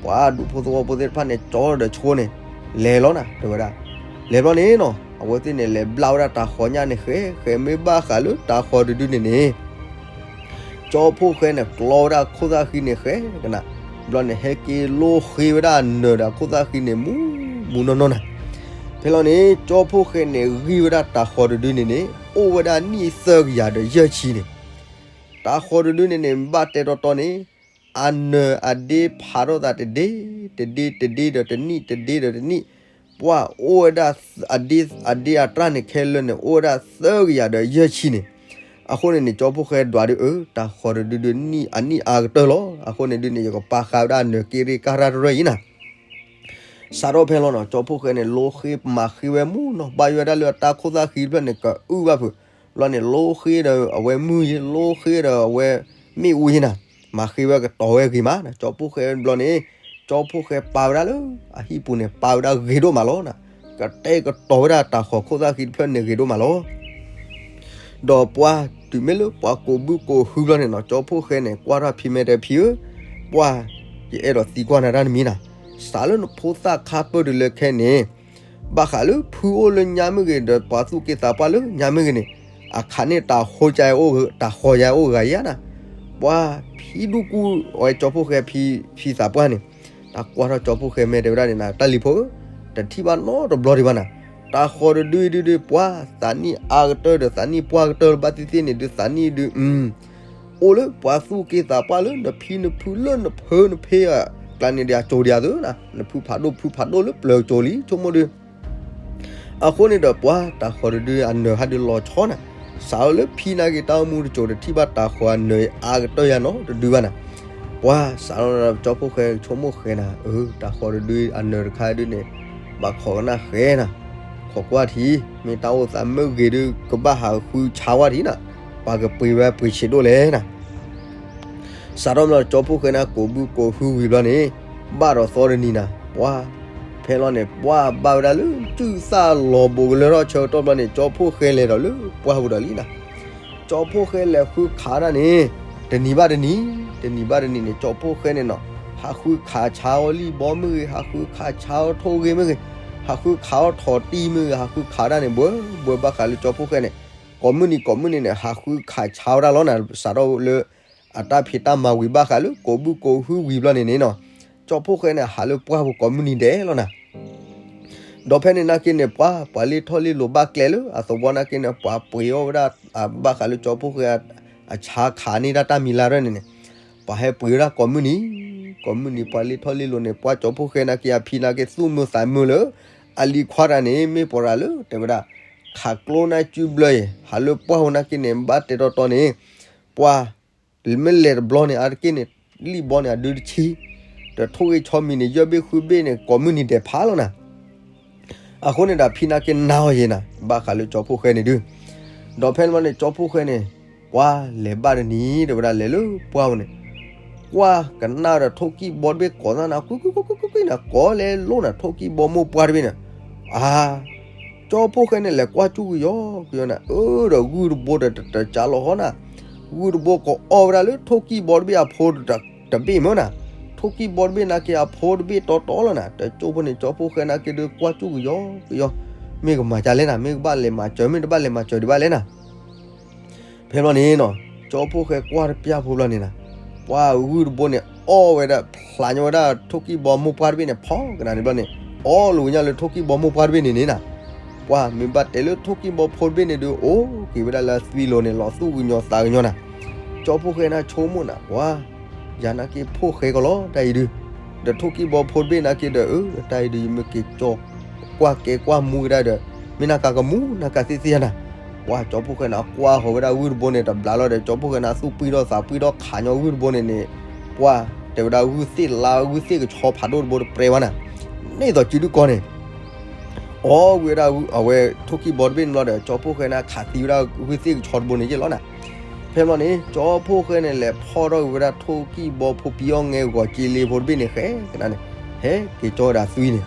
ပှၤဒူဖိသဝီဖိသ့ၣ်တဖၣ်န့ၣ် ကၠီဒီးဆိန့ၣ် လဲၤလီၤနၤ တဲဝဲဒၣ်. လဲၤဘျီန့ၣ်နီၤ အဝဲသ့ၣ်န့ၣ် လဲၤဘျၣ်ဝဲဒၣ်တၤဃီၤညၣ်န့ၣ် ဃဲဃဲမ့ၢ်ဘၣ်ဃးလၢတၤဃီၤတဒုန့ၣ်န့ၣ် ကၠီဖိၣ်ဃဲန့ၣ် ကျီဝဲဒၣ်ခိၣ်သၣ်ဃံန့ၣ် ဃဲကနၣ်, ဘျီန့ၣ် ဟဲက့ၤလိဃ့ဝဲဒၣ်အနၢၤဒီးခိၣ်သၣ်ဃံန့ၣ် မူမူနီၢ်နီၢ်နၤ. ဖဲလီၤန့ၣ် ကၠီဖိၣ်ဃဲန့ၣ် ဂံၢ်ဝဲဒၣ်တၤဃီၤတဒုန့ၣ်န့ၣ် အိၣ်ဝဲဒၣ်နံၣ်သၢကယၤဒီးယဲၢ်ဆံန့ၣ်, တၤဃီၤတဒုန့ၣ်န့ၣ် ဘၣ်တဲတီတီန့ၣ် အနၢၤအဒ့ဖးထီၣ်သးတဒ့, တဒ့တဒ့ဒီးတနံၣ် တဒ့ဒီးတနံၣ်, ပှၢ်အိၣ်ဝဲဒၣ် အဒ့အတြၢ်န့ၣ်ခဲလၢာ်န့ၣ် အိၣ်ဝဲဒၣ်သၢကယၤဒီးယဲၢ်ဆံန့ၣ်. အဃိန့ၣ်န့ၣ် ကၠီဖိၣ်ဃဲဒွးဒုး အၢ တၤဃီၤတဒုဒုး နံၣ်အနံၣ်အါကတၢၢ်လီၤ. အဃိန့ၣ်ဒုးန့ၣ် ယကပာ်ဃာ်ဝဲဒၣ်အနၢၤက့ရ့ကါရၢတရၢအံၤနၤ. စးထီၣ်ဖဲလီၤနီၤ ကၠီဖိၣ်ဃဲန့ၣ် လိဃ့မၤဃ့ဝဲမူနီၤ ဘၣ်ယိၣ်ဝဲဒၣ်လၢအတၢ်ခိၣ်သၣ်ဃံတဖျၢၣ်န့ၣ် ကအုၣ်ဘၣ်ဖုး, ဘျီန့ၣ် လိဃ့ဒီးအဝဲမုၢ်ယ့ လိဃ့ဒီးအဝဲမ့ၣ်အူယ့နၤ, မၤဃ့ဝဲကတီၤဝဲဂ့ၤမးနၤ ကၠီဖိၣ်ဃဲဘျီန့ၣ်, ကၠီဖိၣ်ဃဲပာ်ဝဲဒၣ်လၢ အဟံၣ်ပူၤန့ၣ် ပာ်ဝဲဒၣ်ဂ့ၤဒိၣ်မးလီၤနၤ, ကတဲကတီၤဝဲဒၣ်တၤဃီၤခိၣ်သၣ်ဃံတဖျၢၣ်န့ၣ်ဂ့ၤဒိၣ်မးလီၤ. ဒီးပှၢ်တုၤမ့ၢ်လၢပှၤကိးဘုကိးဟုဘျီန့ၣ်နီၤ ကၠီဖိၣ်ဃဲန့ၣ် ကွၢ်ထီၣ်ဖံမဲာ်တဲဖံဧၢ, ပှၢ်, ယအဲၣ်ဒိးသံကွၢ်နၤတၢ်တမံၤနၤ, စးလၢနဖိသၣ်ခါပၢၢ်တုၤလၢခဲန့ၣ် ဘၣ်ဃးလၢဖုအိၣ်လၢညါမ့ၢ်ဂ့ၤ ဒီးပှၤသူၣ်က့သးပှၢ်လၢညါမ့ၢ်ဂ့ၤန့ၣ်, အခးန့ၢ်တၤဃီၤယအိၣ်ဂၤယၤနၤ, ပှၢ်ဖံဒူၣ်ကူၣ်ဝဲကၠီဖိၣ်ဃဲဖံသးပှၢ်န့ၣ်, တၢ်ကွၢ်ထီၣ်ကၠီဖိၣ်ဃဲမဲာ်တဲဝဲဒၣ်န့ၣ်နၤ တၢ်လံၤဖိဧၢ, တထံၣ်ဘၣ်နီတဘျီဒံးဘၣ်နၤ, တၤဃီၤတဒုဒုဒုး ပှၢ်သးနံၣ်အါကတၢၢ်ဒီးသးနံၣ်ပှၢ်ကတၢၢ်လၢဘၣ်သ့ၣ်သ့ၣ်န့ၣ်ဒုး သးနံၣ်ဒုး အိၣ်လၢပှၤသူၣ်က့သးပှၢ်လၢနဖံနဖုလၢနဖၢနဖ့အကျါန့ၣ်ဒီး အကၠိဒံးအသိးနၤ, နဖုဖးဒိၣ်ဖုဖးဒိၣ်လၢပျၢၤကၠိလံ ဆိကမိၣ်ဒုး. အဃိန့ၣ်ဒီးပှၢ်တၤဃီၤတဒုအနၢၤဟးဒုးလီၤဆီနၤ, စးထီၣ်လၢဖံနာ်က့ၤတၢ်အိၣ်မူတစိၤ တထံၣ်ဘၣ်တၤဃီၤအနၢၤအါကတၢၢ်ယၤနီတဒုဘၣ်နၤ, ပှၢ်စးထီၣ်ကၠီဖိၣ်ဃဲဆိကမိၣ်ဃဲနၤ, အၢ တၤဃီၤတဒုအနၢၤတခါဒုးန့ၣ် ဘၣ်ခိးကနၣ်ဃဲနၤ, ခိးကွၢ်ထံ, မ့ၢ်တၢ်အိၣ်သးမ့ၢ်ဂ့ၤဒုး ကဘၣ်ဟးဃုဆါဝဲထံနၤ, ပှၤကပှ့ၤဝဲပှ့ၤဆံးဒိၣ်လဲၣ်နၤ. စးထီၣ်ဘျီကၠီဖိၣ်ဃဲန့ၣ် ကိးဘုကိးဟုဝံၤဘျီန့ၣ်, ဘၣ်ဒီးသီတနံၤနၤ, ပှၢ်, ဖဲလီၤန့ၣ် ပှၢ်ဘၣ်ဝဲဒၣ်လၢ ကုၢ်သၣ်လီၤဘိးကလၢထီၣ်ဆၢကတီၢ်ဘျီန့ၣ် ကၠီဖိၣ်ဃဲလဲၤဒီးလၢပှၢ်ပူၤဒီးလံနၤ. ကၠီဖိၣ်ဃဲလဲၤဃုခးဒၣ်န့ၣ်, တနံၤဘၣ်တနံၤ, တနံၤဘၣ်တနံၤန့ၣ် ကၠီဖိၣ်ဃဲန့ၣ်နီၤ, ဟးဃုခးဆါအီၤလံၣ်ဘီမ့ၢ်ဂ့ၤ, ဟးဃုခးဆါအီၤထိၣ်ဂ့ၤမ့ၢ်ဂ့ၤ, ဟးဃုခးအီၤထိၣ်တံၢ်မ့ၢ်ဂ့ၤ, ဟးဃုခးဒၣ်န့ၣ် ဘှဲဘှဲဘၣ်ဃးလၢကၠီဖိၣ်ဃဲန့ၣ်, ကိးမုၢ်နံၤကိးမုၢ်နံၤန့ၣ် ဟးဃုခးဆါဝဲဒၣ်လီၤနၤ, စးထီၣ်လၢ အတၢ်ဖံးတၢ်မၤဝံၤဘၣ်ဃးလၢ ကိးဘုကိးဟုဝံၤဘျီန့ၣ်န့ၣ်နီၤ, ကၠီဖိၣ်ဃဲန့ၣ် ဟးလၢပှၢ်ပူၤကိးမုၢ်နံၤဒဲးလီၤနၤ. ဒီးဖဲန့ၣ်နာ်က့န့ၣ် ပှၤ ပှၤလ့ထီၣ်လ့လိၤဘၣ်ကျဲလၢအသဝီနာ်က့န့ၣ် ပှၤပှ့ၤအီၣ်ဝဲဒၣ် ဘၣ်ဃးလၢကၠီဖိၣ်ဃဲ အဆါခးန့ၢ်ဒၣ်တၢ်မံၤလၢ်ရဲၣ်န့ၣ်န့ၣ်, ပှၤဟဲပှ့ၤဝဲဒၣ်ကိးမုၢ်နံၤ, ကိးမုၢ်နံၤ ပှၤလ့ထီၣ်လ့လိၤန့ၣ် ပှၢ်ကၠီဖိၣ်ဃဲနာ်က့ အဖံနာ်က့ သူၣ်မုာ်သးမုာ်လၢ အလံၤခွါတဂၤန့ၣ် မ့ၢ်ပှၤတဂၤလၢ တဲဝဲဒၣ် ခးကျိနၢ်စုဘျၢအံၤ ဟးလၢပှၢ်ပူၤနာ်က့န့ၣ် ဘၣ်တဲတီတီန့ၣ်, ပှၤ မ့ၢ်လဲၤတဘျီန့ၣ် အါတက့ၢ်န့ၣ် လံၣ်ဘီန့ၣ် အဒုတဆံ, ဒီးထိၣ်ဂ့ၢ်ဆီမံၤန့ၣ် ယဲၢ်ဘ့ၣ်ဃုဘ့ၣ်န့ၣ် ကိးမုၢ်နံၤဒဲးဖးလီၤနၤ. အဃိန့ၣ်ဒီး ဖံနာ်က့နါအီၤယဲနၤ ဘၣ်ဃးလၢကၠီဖိၣ်ဃဲန့ၣ်ဒုး, ဒီးဖဲန့ၣ်န့ၣ် ကၠီဖိၣ်ဃဲန့ၣ် ပှၢ်လဲၤဘၣ်တနံၤ တဲဝဲဒၣ်လဲၤလၢပှၢ်ပူၤန့ၣ်, ကွၢ်ကနၣ်ဒီးထိၣ်ကံၣ်ဘီတဘ့ၣ်ကိးသၣ်နၤ ကွံကွံကွံကွံကွံနၤ ကိးလဲၤလိၣ်နၤ ထိၣ်ကံၣ်ဘီမိၢ်ပှၢ်တဘ့ၣ်န့ၣ်, အါ ကၠီဖိၣ်ဃဲန့ၣ် လဲၤကွၢ်ကၠူၣ်ကယီကယီနၤ, အၢ ဒီးဂုၢ်တဘိတတကၢလီၤဟီနၤ, ဂုၢ်တဘိကအီၣ်ဝဲဒၣ်လၢထိၣ်ကံၣ်ဘီတဘ့ၣ်အဖိတဘ့ၣ်မ့ၢ်နၤ, ထိၣ်ကံၣ်ဘီတဘ့ၣ်နာ်က့အဖိတဘ့ၣ်တီတီလီၤနၤ, တကၠိဖိန့ၣ် ကၠီဖိၣ်ဃဲနာ်က့ဒုးကွၢ်ကၠူၣ်ကယီကယီ, မ့ၢ်ကမၤကလဲၣ်နၤ မ့ၢ်ကဘၣ်လဲၤမၤစၢၤ မ့ၢ်တဘၣ်လဲၤမၤစၢၤဒံးဘၣ်လဲၣ်နၤ. ဖဲဘျီန့ၣ်နီၤ, ကၠီဖိၣ်ဃဲကွၢ်တပျၢ်ဖိဘျီန့ၣ်နၤ, ပှၢ်ဂုၢ်တဘိန့ၣ် အီၣ်ဝဲဒၣ် ဖျးညီဝဲဒၣ်ထိၣ်ကံၣ်ဘီမိၢ်ပှၢ်တဘ့ၣ်န့ၣ် ဖီကနၤန့ၣ်ဘျီန့ၣ်, အီၣ်လိာ်ညါလၢထိၣ်ကံၣ်ဘီမိၢ်ပှၢ်တဘ့ၣ်န့ၣ်န့ၣ်နၤ, ပှၢ်မ့ၢ်ဘၣ်တဲလၢထိၣ်ကံၣ်ဘီဖိတဘ့ၣ်န့ၣ်ဒုး အိၣ်က့ၤဝဲဒၣ်လၢအသွံလိၤန့ၣ် လီၤသူၣ်ကညီၤသးကညီၤနၤ, ကၠီဖိၣ်ဃဲနၤဆိကမိၣ်နၤ ပှၢ် ယၤနာ်က့ဖိၣ်ဃဲကီးလီၤ တၢ်အံၤဒုး, ဒီးထိၣ်ကံၣ်ဘီဖိတဘ့ၣ်နာ်က့ဒီး အၢ တၢ်အံၤဒုး ယမ့ၢ်က့ၤကၠီ ကွၢ်ကဲကွၢ်မူကဒါဒီး မ့ၢ်နၤကကမူ နၤကသ့ၣ်သ့ၣ်ယၤနၤ, ပှၢ်ကၠီဖိၣ်ဃဲန့ၣ် အကွၢ်ဃီၤဝဲဒၣ်ဂုၢ်တဘိန့ၣ် တဘျးလီၤဒီး ကၠီဖိၣ်ဃဲန့ၣ် အသူၣ်ပှံၢ်ထီၣ်သးပှံၢ်ထီၣ်ခးညီဂုၢ်တဘိန့ၣ်န့ၣ်, ပှၢ်တဲဝဲဒၣ်ဂုၢ်သ့ၣ်လါ ဂုၢ်သ့ၣ်ကဆီဖးဒိၣ်တဘိတပြဲဝဲနၤ, န့ၢ်သိးစုဒုကီၢ်န့ၣ် အီၣ်ဝံၤဝဲဒၣ်အဝဲထိၣ်ကံၣ်ဘီတဘ့ၣ်န့ၣ်ဘျီဒီး ကၠီဖိၣ်ဃဲန့ၣ် ခးသံဝဲဒၣ်ဂုၢ်သ့ၣ်ကဆီတဘိန့ၣ်ယဲၢ်လီၤနၤ, ဖဲဘျီန့ၣ် ကၠီဖိၣ်ဃဲန့ၣ် လဲၤဖီၣ်ထီၣ်ဝံၤဝဲဒၣ်ထိၣ်ကံၣ်ဘီဖိပံအီၣ်ငဲဂီၤက့လ့ဖိတဘ့ၣ်န့ၣ် ဃဲကနၤန့ၣ်, ဟဲက့ၤကၠီဝဲဒၣ်သွံန့ၣ်,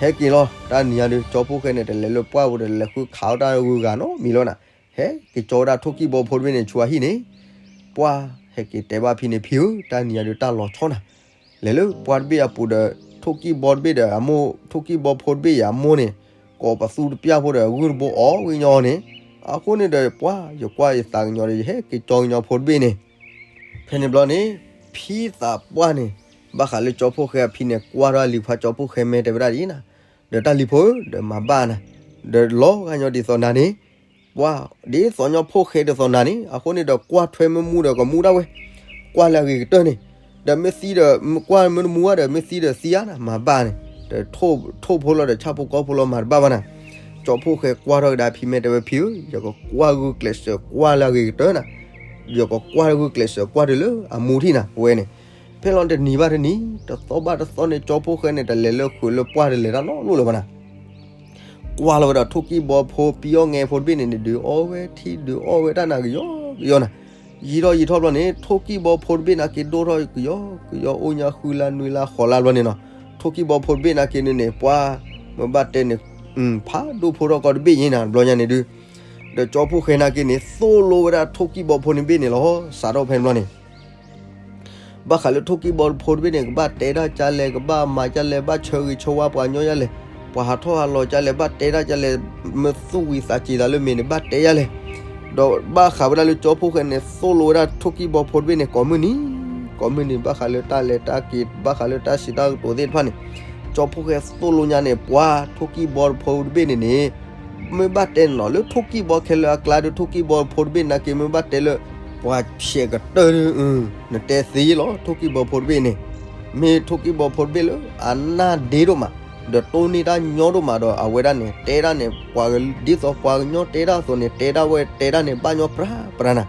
ဟဲက့ၤလီၤ တၢ်နံၤညါဒုး ကၠီဖိၣ်ဃဲန့ၣ် တလဲၤလၢပှၢ်ပူၤဒီး လဲၤဃုခးအီၣ်တၢ်ဂုၤဂၤနီတမံၤလီၤနၤ, ဟဲက့ၤကၠီဝဲဒၣ်ထိၣ်ကံၢ်ဘီဖိတဘ့ၣ်န့ၣ် ဆူအဟံၣ်န့ၣ်, ပှၢ်ဟဲက့ၤတဲဘၣ်ဖံန့ၣ် ဖံဧၢ, တၢ်နံၤညါဒုးတၢ်လီၤဆီနၤ, လဲၤလၢပှၢ်တဘ့ၣ်အပူၤဒီး ထိၣ်ကံၢ်ဘီတဘ့ၣ်ဒီးအမိၢ်, ထိၣ်ကံၢ်ဘီဖိတဘ့ၣ်အံၤအမိၢ်န့ၣ် ကိးပသူတပျၢ်ဖိဒီးအဂုၢ်တဘိအီၣ်ဝဲညီန့ၣ်, အဃိန့ၣ်ဒီးပှၢ်ယကွၢ်ယသးကညီၤဒီး ယဟဲက့ၤကၠီကညီဖိတဘ့ၣ်န့ၣ်, ဖဲန့ၣ်ဘျီန့ၣ် ဖံသးပှၢ်န့ၣ် ဘၣ်ဃးလၢကၠီဖိၣ်ဃဲအဖံန့ၣ် ကွၢ်ထီၣ်လံၤခွါကၠီဖိၣ်ဃဲ မ့ၢ်တဲဝဲဒၣ်ဒ်အံၤနၤ, ဒီးတၢ်လံၤဖိဧၢ, ဒီးမၤဘၣ်နၤ, ဒီးလီၤဂာ်ညီဒ်သိးနၤန့ၣ်, ပှၢ်ဒ်သိးညီဖိၣ်ဃဲဒ်သိးနၤန့ၣ်, အဃိန့ၣ်ဒီးကွၢ်ထွဲမ့ၢ်မူဒီးကမူဒၣ်ဝဲ, ကွၢ်လၢအဂ့ၤကတၢၢ်န့ၣ်, ဒီးမ့ၢ်သံဒီး ကွၢ်မ့ၢ်တမူဘၣ်ဒီး မ့ၢ်သံဒီးသံဧါနၤ, မၤဘၣ်န့ၣ်, ဒီးထိၣ်ဖိလီၤဒီးဆၣ်ဖိကီၢ်ဖိလီၤ မၤတဘၣ်ဘၣ်နၤ, ကၠီဖိၣ်ဃဲကွၢ်ထီၣ်ကဒါဖံ မ့ၢ်တဲဝဲဖံဧၢ, ယကကွၢ်ဂုာ်ကျဲးစၢးကွၢ်လၢအဂ့ၤကတၢၢ်နၤ, ယကကွၢ်ဂုာ်ကျဲးစၢးကွၢ်တုၤလၢအမူထံၣ်နၤ, ဝဲန့ၣ်, ဖဲလီၤတနံၤဘၣ်တနံၤ တသီဘၣ်တသီန့ၣ် ကၠီဖိၣ်ဃဲန့ၣ် တလဲၤလၢဃုာ်လၢပှၢ်တလဲၤတၢ်နီတဘျီလၢၤဘၣ်နၤ ကွၢ်လီၤဝဲဒီးထိၣ်ကံၢ်ဘီဖိ ပံအီၣ်ငဲဖိတဘ့ၣ်န့ၣ်န့ၣ် ဒုးအီၣ်ဝဲထံ ဒုးအီၣ်ဝဲတၢ်နၤကယီကယီနၤ, ယံာ်ထီၣ်ယံာ်ထီၣ်ဘျီန့ၣ် ထိၣ်ကံၢ်ဘီဖိတဘ့ၣ်နာ်က့ဒိၣ်ထီၣ်ကယီကယီ အိၣ်ညါဃုလါနွံလါဃိးလါဘျီန့ၣ်နီၤ, ထိၣ်ကံၢ်ဘီဖိတဘ့ၣ်နာ်က့န့ၣ်န့ၣ် ပှၤ မ့ၢ်ဘၣ်တဲန့ၣ် ဖးဒိၣ်ဖိထီၣ်ကီတဘ့ၣ်ယံၤနၤ ဘျီညါန့ၣ်ဒုး, ဒီးကၠီဖိၣ်ဃဲနာ်က့န့ၣ် သိၣ်လိဝဲဒၣ်ထိၣ်ကံၢ်ဘီဖိန့ၣ်ဘ့ၣ်န့ၣ်လီၤ စးထီၣ်ဖဲန့ၣ်ဘျီန့ၣ် ဘၣ်ဃးလၢထိၣ်ကံၢ်ဘီဖိတဘ့ၣ်န့ၣ် ကဘၣ်တဲဒၣ်ကလဲၣ်, ကဘၣ်မၤကလဲၣ်, ဘၣ်ဆၢဂ့ၤဆၢဝါပှၤကညီဒ်လဲၣ်, ပှၤဟးထီၣ်ဟးလီၤကလဲၣ်, ဘၣ်တဲဒၣ်ကလဲၣ်, မ့ၢ်သူၣ်ဝံၤသးစ့ၤသးလၢမ့ၢ်န့ၣ် ဘၣ်တဲယၤလဲၣ်, ဒီးဘၣ်ဃးဝဲဒၣ်လၢကၠီဖိၣ်ဃဲန့ၣ် သိၣ်လိဝဲဒၣ်ထိၣ်ကံၢ်ဘီဖိတဘ့ၣ်န့ၣ် ကိးမုၢ်နံၤ, ကိးမုၢ်နံၤ ဘၣ်ဃးလၢတၢ်လဲၤတၢ်က့ၤ ဘၣ်ဃးလၢတၢ်စံးတၢ်ကတိၤသ့ၣ်တဖၣ်န့ၣ်, ကၠီဖိၣ်ဃဲသိၣ်လိညါန့ၣ် ပှၤထိၣ်ကံၢ်ဘီဖိတဘ့ၣ်န့ၣ်န့ၣ် မ့ၢ်ဘၣ်တဲန့ၣ်နီၤ လၢထိၣ်ကံၢ်ဘီခဲလၢာ်အကျါဒီး ထိၣ်ကံၢ်ဘီဖိတဘ့ၣ်နာ်က့ မ့ၢ်ဘၣ်တဲလၢ ပှၤဆဲးကတၢၢ်ဒီး နတဲသ့လီၤ ထိၣ်ကံၢ်ဘီဖိတဘ့ၣ်န့ၣ်, မ့ၢ်ထိၣ်ကံၢ်ဘီဖိတဘ့ၣ်လၢ အနၢ်ဒ့ဒိၣ်မး, ဒီးတိၢ်န့ၢ်တၢ်ညီဒိၣ်မးဒီး အဝဲဒၣ်န့ၣ် တဲဒၣ်န့ၣ် ပှၤဒ်သိးပှၤကညီတဲတၢ်အသိးန့ၣ် တဲဒၣ်ဝဲ တဲဒၣ်န့ၣ် ဘၣ်ညီပြၢပြၢနၤ,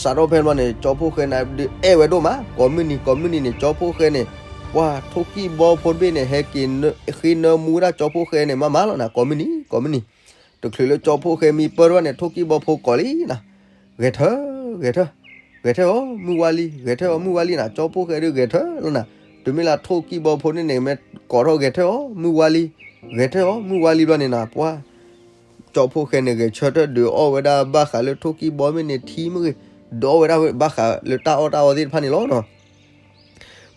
စးထီၣ်ဖဲန့ၣ်ဘျီန့ၣ် ကၠီဖိၣ်ဃဲန့ၣ်ဒုးအဲၣ်ဝဲဒိၣ်မး, ကိးမုၢ်နံၤ ကိးမုၢ်နံၤန့ၣ် ကၠီဖိၣ်ဃဲန့ၣ် ပှၤထိၣ်ကံၢ်ဘီဖိတဘ့ၣ်န့ၣ် ဟဲက့ၤ ဃ့နၢမူဝဲဒၣ်ကၠီဖိၣ်ဃဲန့ၣ် မးမးလီၤနၤ, ကိးမုၢ်နံၤ ကိးမုၢ်နံၤ, တချုးလၢကၠီဖိၣ်ဃဲမံပၢၢ်တဘၣ်န့ၣ် ထိၣ်ကံၢ်ဘီဖိကိးလံနၤ, ဂဲၤထၢၣ် ဂဲၤထၢၣ်, ဂဲၤထၢၣ်အီၤ မုၢ်ဝါလံ, ဂဲၤထၢၣ်အီၤ မုၢ်ဝါလံနၤ, ကၠီဖိၣ်ဃဲဒုးဂဲၤထၢၣ်လီၤနၤ, တုၤမ့ၢ်လၢထိၣ်ကံၢ်ဘီဖိန့ၣ်န့ၣ် မ့ၢ်ကိးထီၣ်ဂဲၤထၢၣ်အီၤ မုၢ်ဝါလံ, ဂဲၤထၢၣ်အီၤ မုၢ်ဝါလံဘျီန့ၣ်နၤ ပှၤ ကၠီဖိၣ်ဃဲန့ၣ် ဂဲၤဆၢထၢၣ်ဒုးအီၣ်ဝဲဒၣ်ဘၣ်ဃးလၢထိၣ်ကံၢ်ဘီမ့ၢ်န့ၣ် ထံမ့ၢ်ဂ့ၤ, ဒီးအီၣ်ဝဲဒၣ်ဘၣ်ဃးလၢတၢ်အီၣ်တၢ်အီသ့ၣ်တဖၣ်န့ၣ်လီၤနီၤ.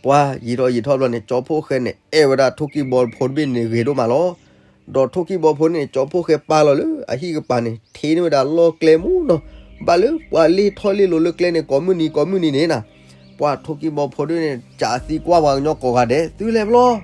ပှၤယံာ်ထီၣ်ယံာ်ထီၣ်ဘျီန့ၣ် ကၠီဖိၣ်ဃဲန့ၣ်အဲၣ်ဝဲဒၣ်ထိၣ်ကံၢ်ဘီဖိတဘ့ၣ်န့ၣ်ဂ့ၤဒိၣ်မးလီၤ. ဒီးထိၣ်ကံၢ်ဘီဖိန့ၣ် ကၠီဖိၣ်ဃဲပာ်လီၤလၢအဟံၣ်ကပၤန့ၣ် ထ့န့ၢ်ဝဲဒၣ်လီၢ်ကျဲမူနီၤ, ဘၣ်လၢပှၤလ့ၢ်ထီၣ်လ့ၢ်လိၤလၢကျဲန့ၣ် ကိးမုၢ်နံၤကိးမုၢ်နံၤန့ၣ်နၤ, ပှၤထိၣ်ကံၢ်ဘီဖိတဘ့ၣ်န့ၣ် ကးသံကွၢ်ပှၤကညီကိးဂၤဒဲး သုလဲၤဖဲလဲၣ်,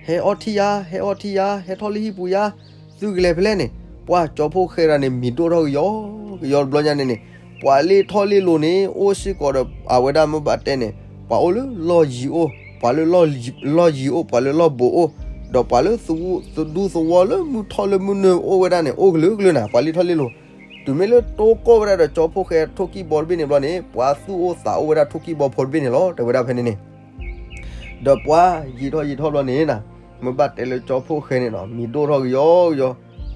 ဟဲအီၣ်ထံၣ်ယၤ ဟဲအီၣ်ထံၣ်ယၤ ဟဲထီၣ်လၢဟံၣ်ပူၤယၤ, သုကလဲၤဖဲလဲၣ်န့ၣ် ပှၤကၠီဖိၣ်ဃဲတဂၤန့ၣ် မံၤဒိၣ်ထီၣ်ကယီကယီတဘျီညါန့ၣ်န့ၣ်, ပှၤလ့ၢ်ထီၣ်လ့ၢ်လိၤန့ၣ် အိၣ်စ့ၢ်ကီးဒီး အဝဲဒၣ်မ့ၢ်ဘၣ်တဲန့ၣ် ပှၤအိၣ်လၢလီၢ်ယံၤအိၣ်, ပှၤလၢလီၢ်ယံၤအိၣ် ပှၤလၢလီၢ်ဘူးအိၣ်, ဒီးပှၤလၢသဒူသဝီလၢမုၢ်ထီၣ်လၢမုၢ်နုာ်အိၣ်ဝဲဒၣ်န့ၣ် အိၣ်ကလုာ်ကလုာ်နၤ ပှၤလ့ၢ်ထီၣ်လ့ၢ်လိၤ. တုၤမ့ၢ်လၢတိကိၢ်ဝဲဒၣ်ဒီးကၠီဖိၣ်ဃဲထိၣ်ကံၢ်ဘီတဘ့ၣ်န့ၣ်ဘျီန့ၣ် ပှၤသူၣ်အိၣ်သးအိၣ်ဝဲဒၣ်ထိၣ်ကံၢ်ဘီဖိတဘ့ၣ်န့ၣ်လီၤ တဲဝဲဒၣ်ဖဲန့ၣ်န့ၣ် ဒီးပှၤယံာ်ထီၣ်ယံာ်ထီၣ်ဘျီန့ၣ်နၤ, မ့ၢ်ဘၣ်တဲလၢကၠီဖိၣ်ဃဲန့ၣ်နီၤ မံၤဒိၣ်ထီၣ်ကယီကယီ,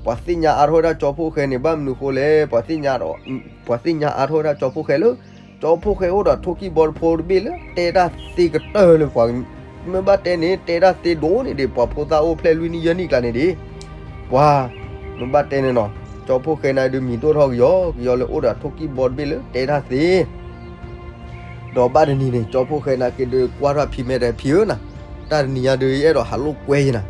ပှၤသ့ၣ်ညါအါထီၣ်ဝဲဒၣ်ကၠီဖိၣ်ဃဲန့ၣ် ဘၣ်မနုၤဃိလဲၣ်, ပှၤသ့ၣ်ညါဒီး ပှၤသ့ၣ်ညါအါထီၣ်ဝဲဒၣ်ကၠီဖိၣ်ဃဲလၢ ကၠီဖိၣ်ဃဲအိၣ်ဒီးထိၣ်ကံၢ်ဘီဖိတဘ့ၣ်လၢ တဲတၢ်သ့ကတၢၢ်လၢပှၤ မ့ၢ်ဘၣ်တဲန့ၣ် တဲတၢ်သ့ဒိၣ်န့ၢ်ဒံး ပှၤဖိသၣ်အိၣ်ဖျဲၣ်လွံၢ်နံၣ်ယဲၢ်နံၣ်ကျါန့ၣ်ဒံး, ပှၤ မ့ၢ်ဘၣ်တဲန့ၣ်နီၤ, ကၠီဖိၣ်ဃဲန့ၣ်ဒုးမံၤဒိၣ်ထီၣ်ကယီကယီလၢအိၣ်ဒီးထိၣ်ကံၢ်ဘီတဘ့ၣ်လၢတဲတၢ်သ့ ဒီးဘၣ်တနံၤန့ၣ် ကၠီဖိၣ်ဃဲနာ်က့ဒုးကွၢ်ထီၣ်ဖံမဲာ်ဒီး ဖံဧၢနၤ, တၢ်တနံၤညါဒုးယအဲၣ်ဒိးဟးလိာ်ကွဲယဲနၤ,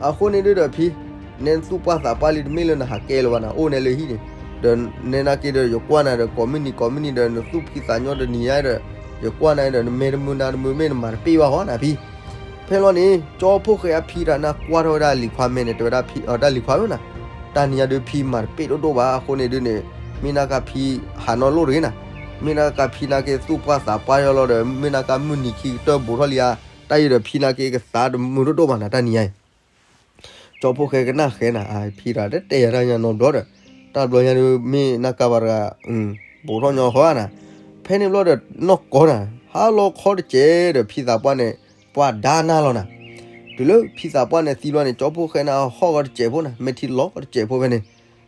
အဃိန့ၣ်ဒုးဒီးဖံ, နဲနသူၣ်ပှၢ်သးပှၢ်လံတမ့ၢ်လၢနဟးကဲလၢၤဘၣ်နၤ အိၣ်နဲလၢဟံၣ်န့ၣ်, ဒီးနဲနာ်က့ဒီးယကွၢ်နၤဒီး ကိးမုၢ်နံၤကိးမုၢ်နံၤဒီး နသူၣ်ဖှံသးညီတနံၤညါဒီး ယကွၢ်နၤဒီး နမဲာ်တမုာ်နါတမုာ်မ့ၢ်နမၤတပ့ၢ်ဘၣ်ဟီနၤဖံ ဖဲလီၤန့ၣ် ကၠီဖိၣ်ဃဲအဖံတဂၤန့ၣ်ကွၢ်ထီၣ်ဝဲဒၣ်လံၤခွါမဲာ်န့ၣ် တဲဝဲဒၣ်ဖံ, တၢ်လံၤခွါဧၢနၤ, တၢ်နံၤညါဒုးဖံမၤတပ့ၢ်ဒိၣ်ဒိၣ်ဘၣ် အဃိန့ၣ်ဒုးန့ၣ်, မ့ၢ်နာ်က့ဖံဟးနီၢ်လိၣ်တဂ့ၤနၤ, မ့ၢ်နာ်က့ဖံနာ်က့သူၣ်ပှၢ်သးပှၢ်ယီၤလီၤဒီး မ့ၢ်နာ်က့မုၢ်နံၤခံကတၢၢ်ဘူးထီၣ်လံဧါ, တၢ်အံၤဒီးဖံနာ်က့ကသးတမုာ်ဒိၣ်ဒိၣ်ဘၣ်နၤ တၢ်နံၤညါအံၤ ကၠီဖိၣ်ဃဲကနၣ်ဃဲနၤ အဖံတဂၤတတဲယၤတၢ်ညါနီတဘျီဒီး, တၢ်ဘျီညါဒုး မ့ၢ်နာ်က့ဘၣ်တဂၤ, ဘူးထီၣ်ညီဃီနၤ, ဖဲန့ၣ်ဘျီဒီး နီၢ်ကီၢ်နၤ, ဟါလီၤခီတစဲးဒီး ဖံသးပှၢ်န့ၣ် ပှၢ်ဒါနၢ်လီၤနၤ, တုၤလၢဖံသးပှၢ်န့ၣ်သံဘျီန့ၣ် ကၠီဖိၣ်ဃဲန့ၣ်ဟီၣ်ဂီၤတစဲးဖိနၤ မဲာ်ထံလီၤဂီၤတစဲးဖိဖဲန့ၣ်,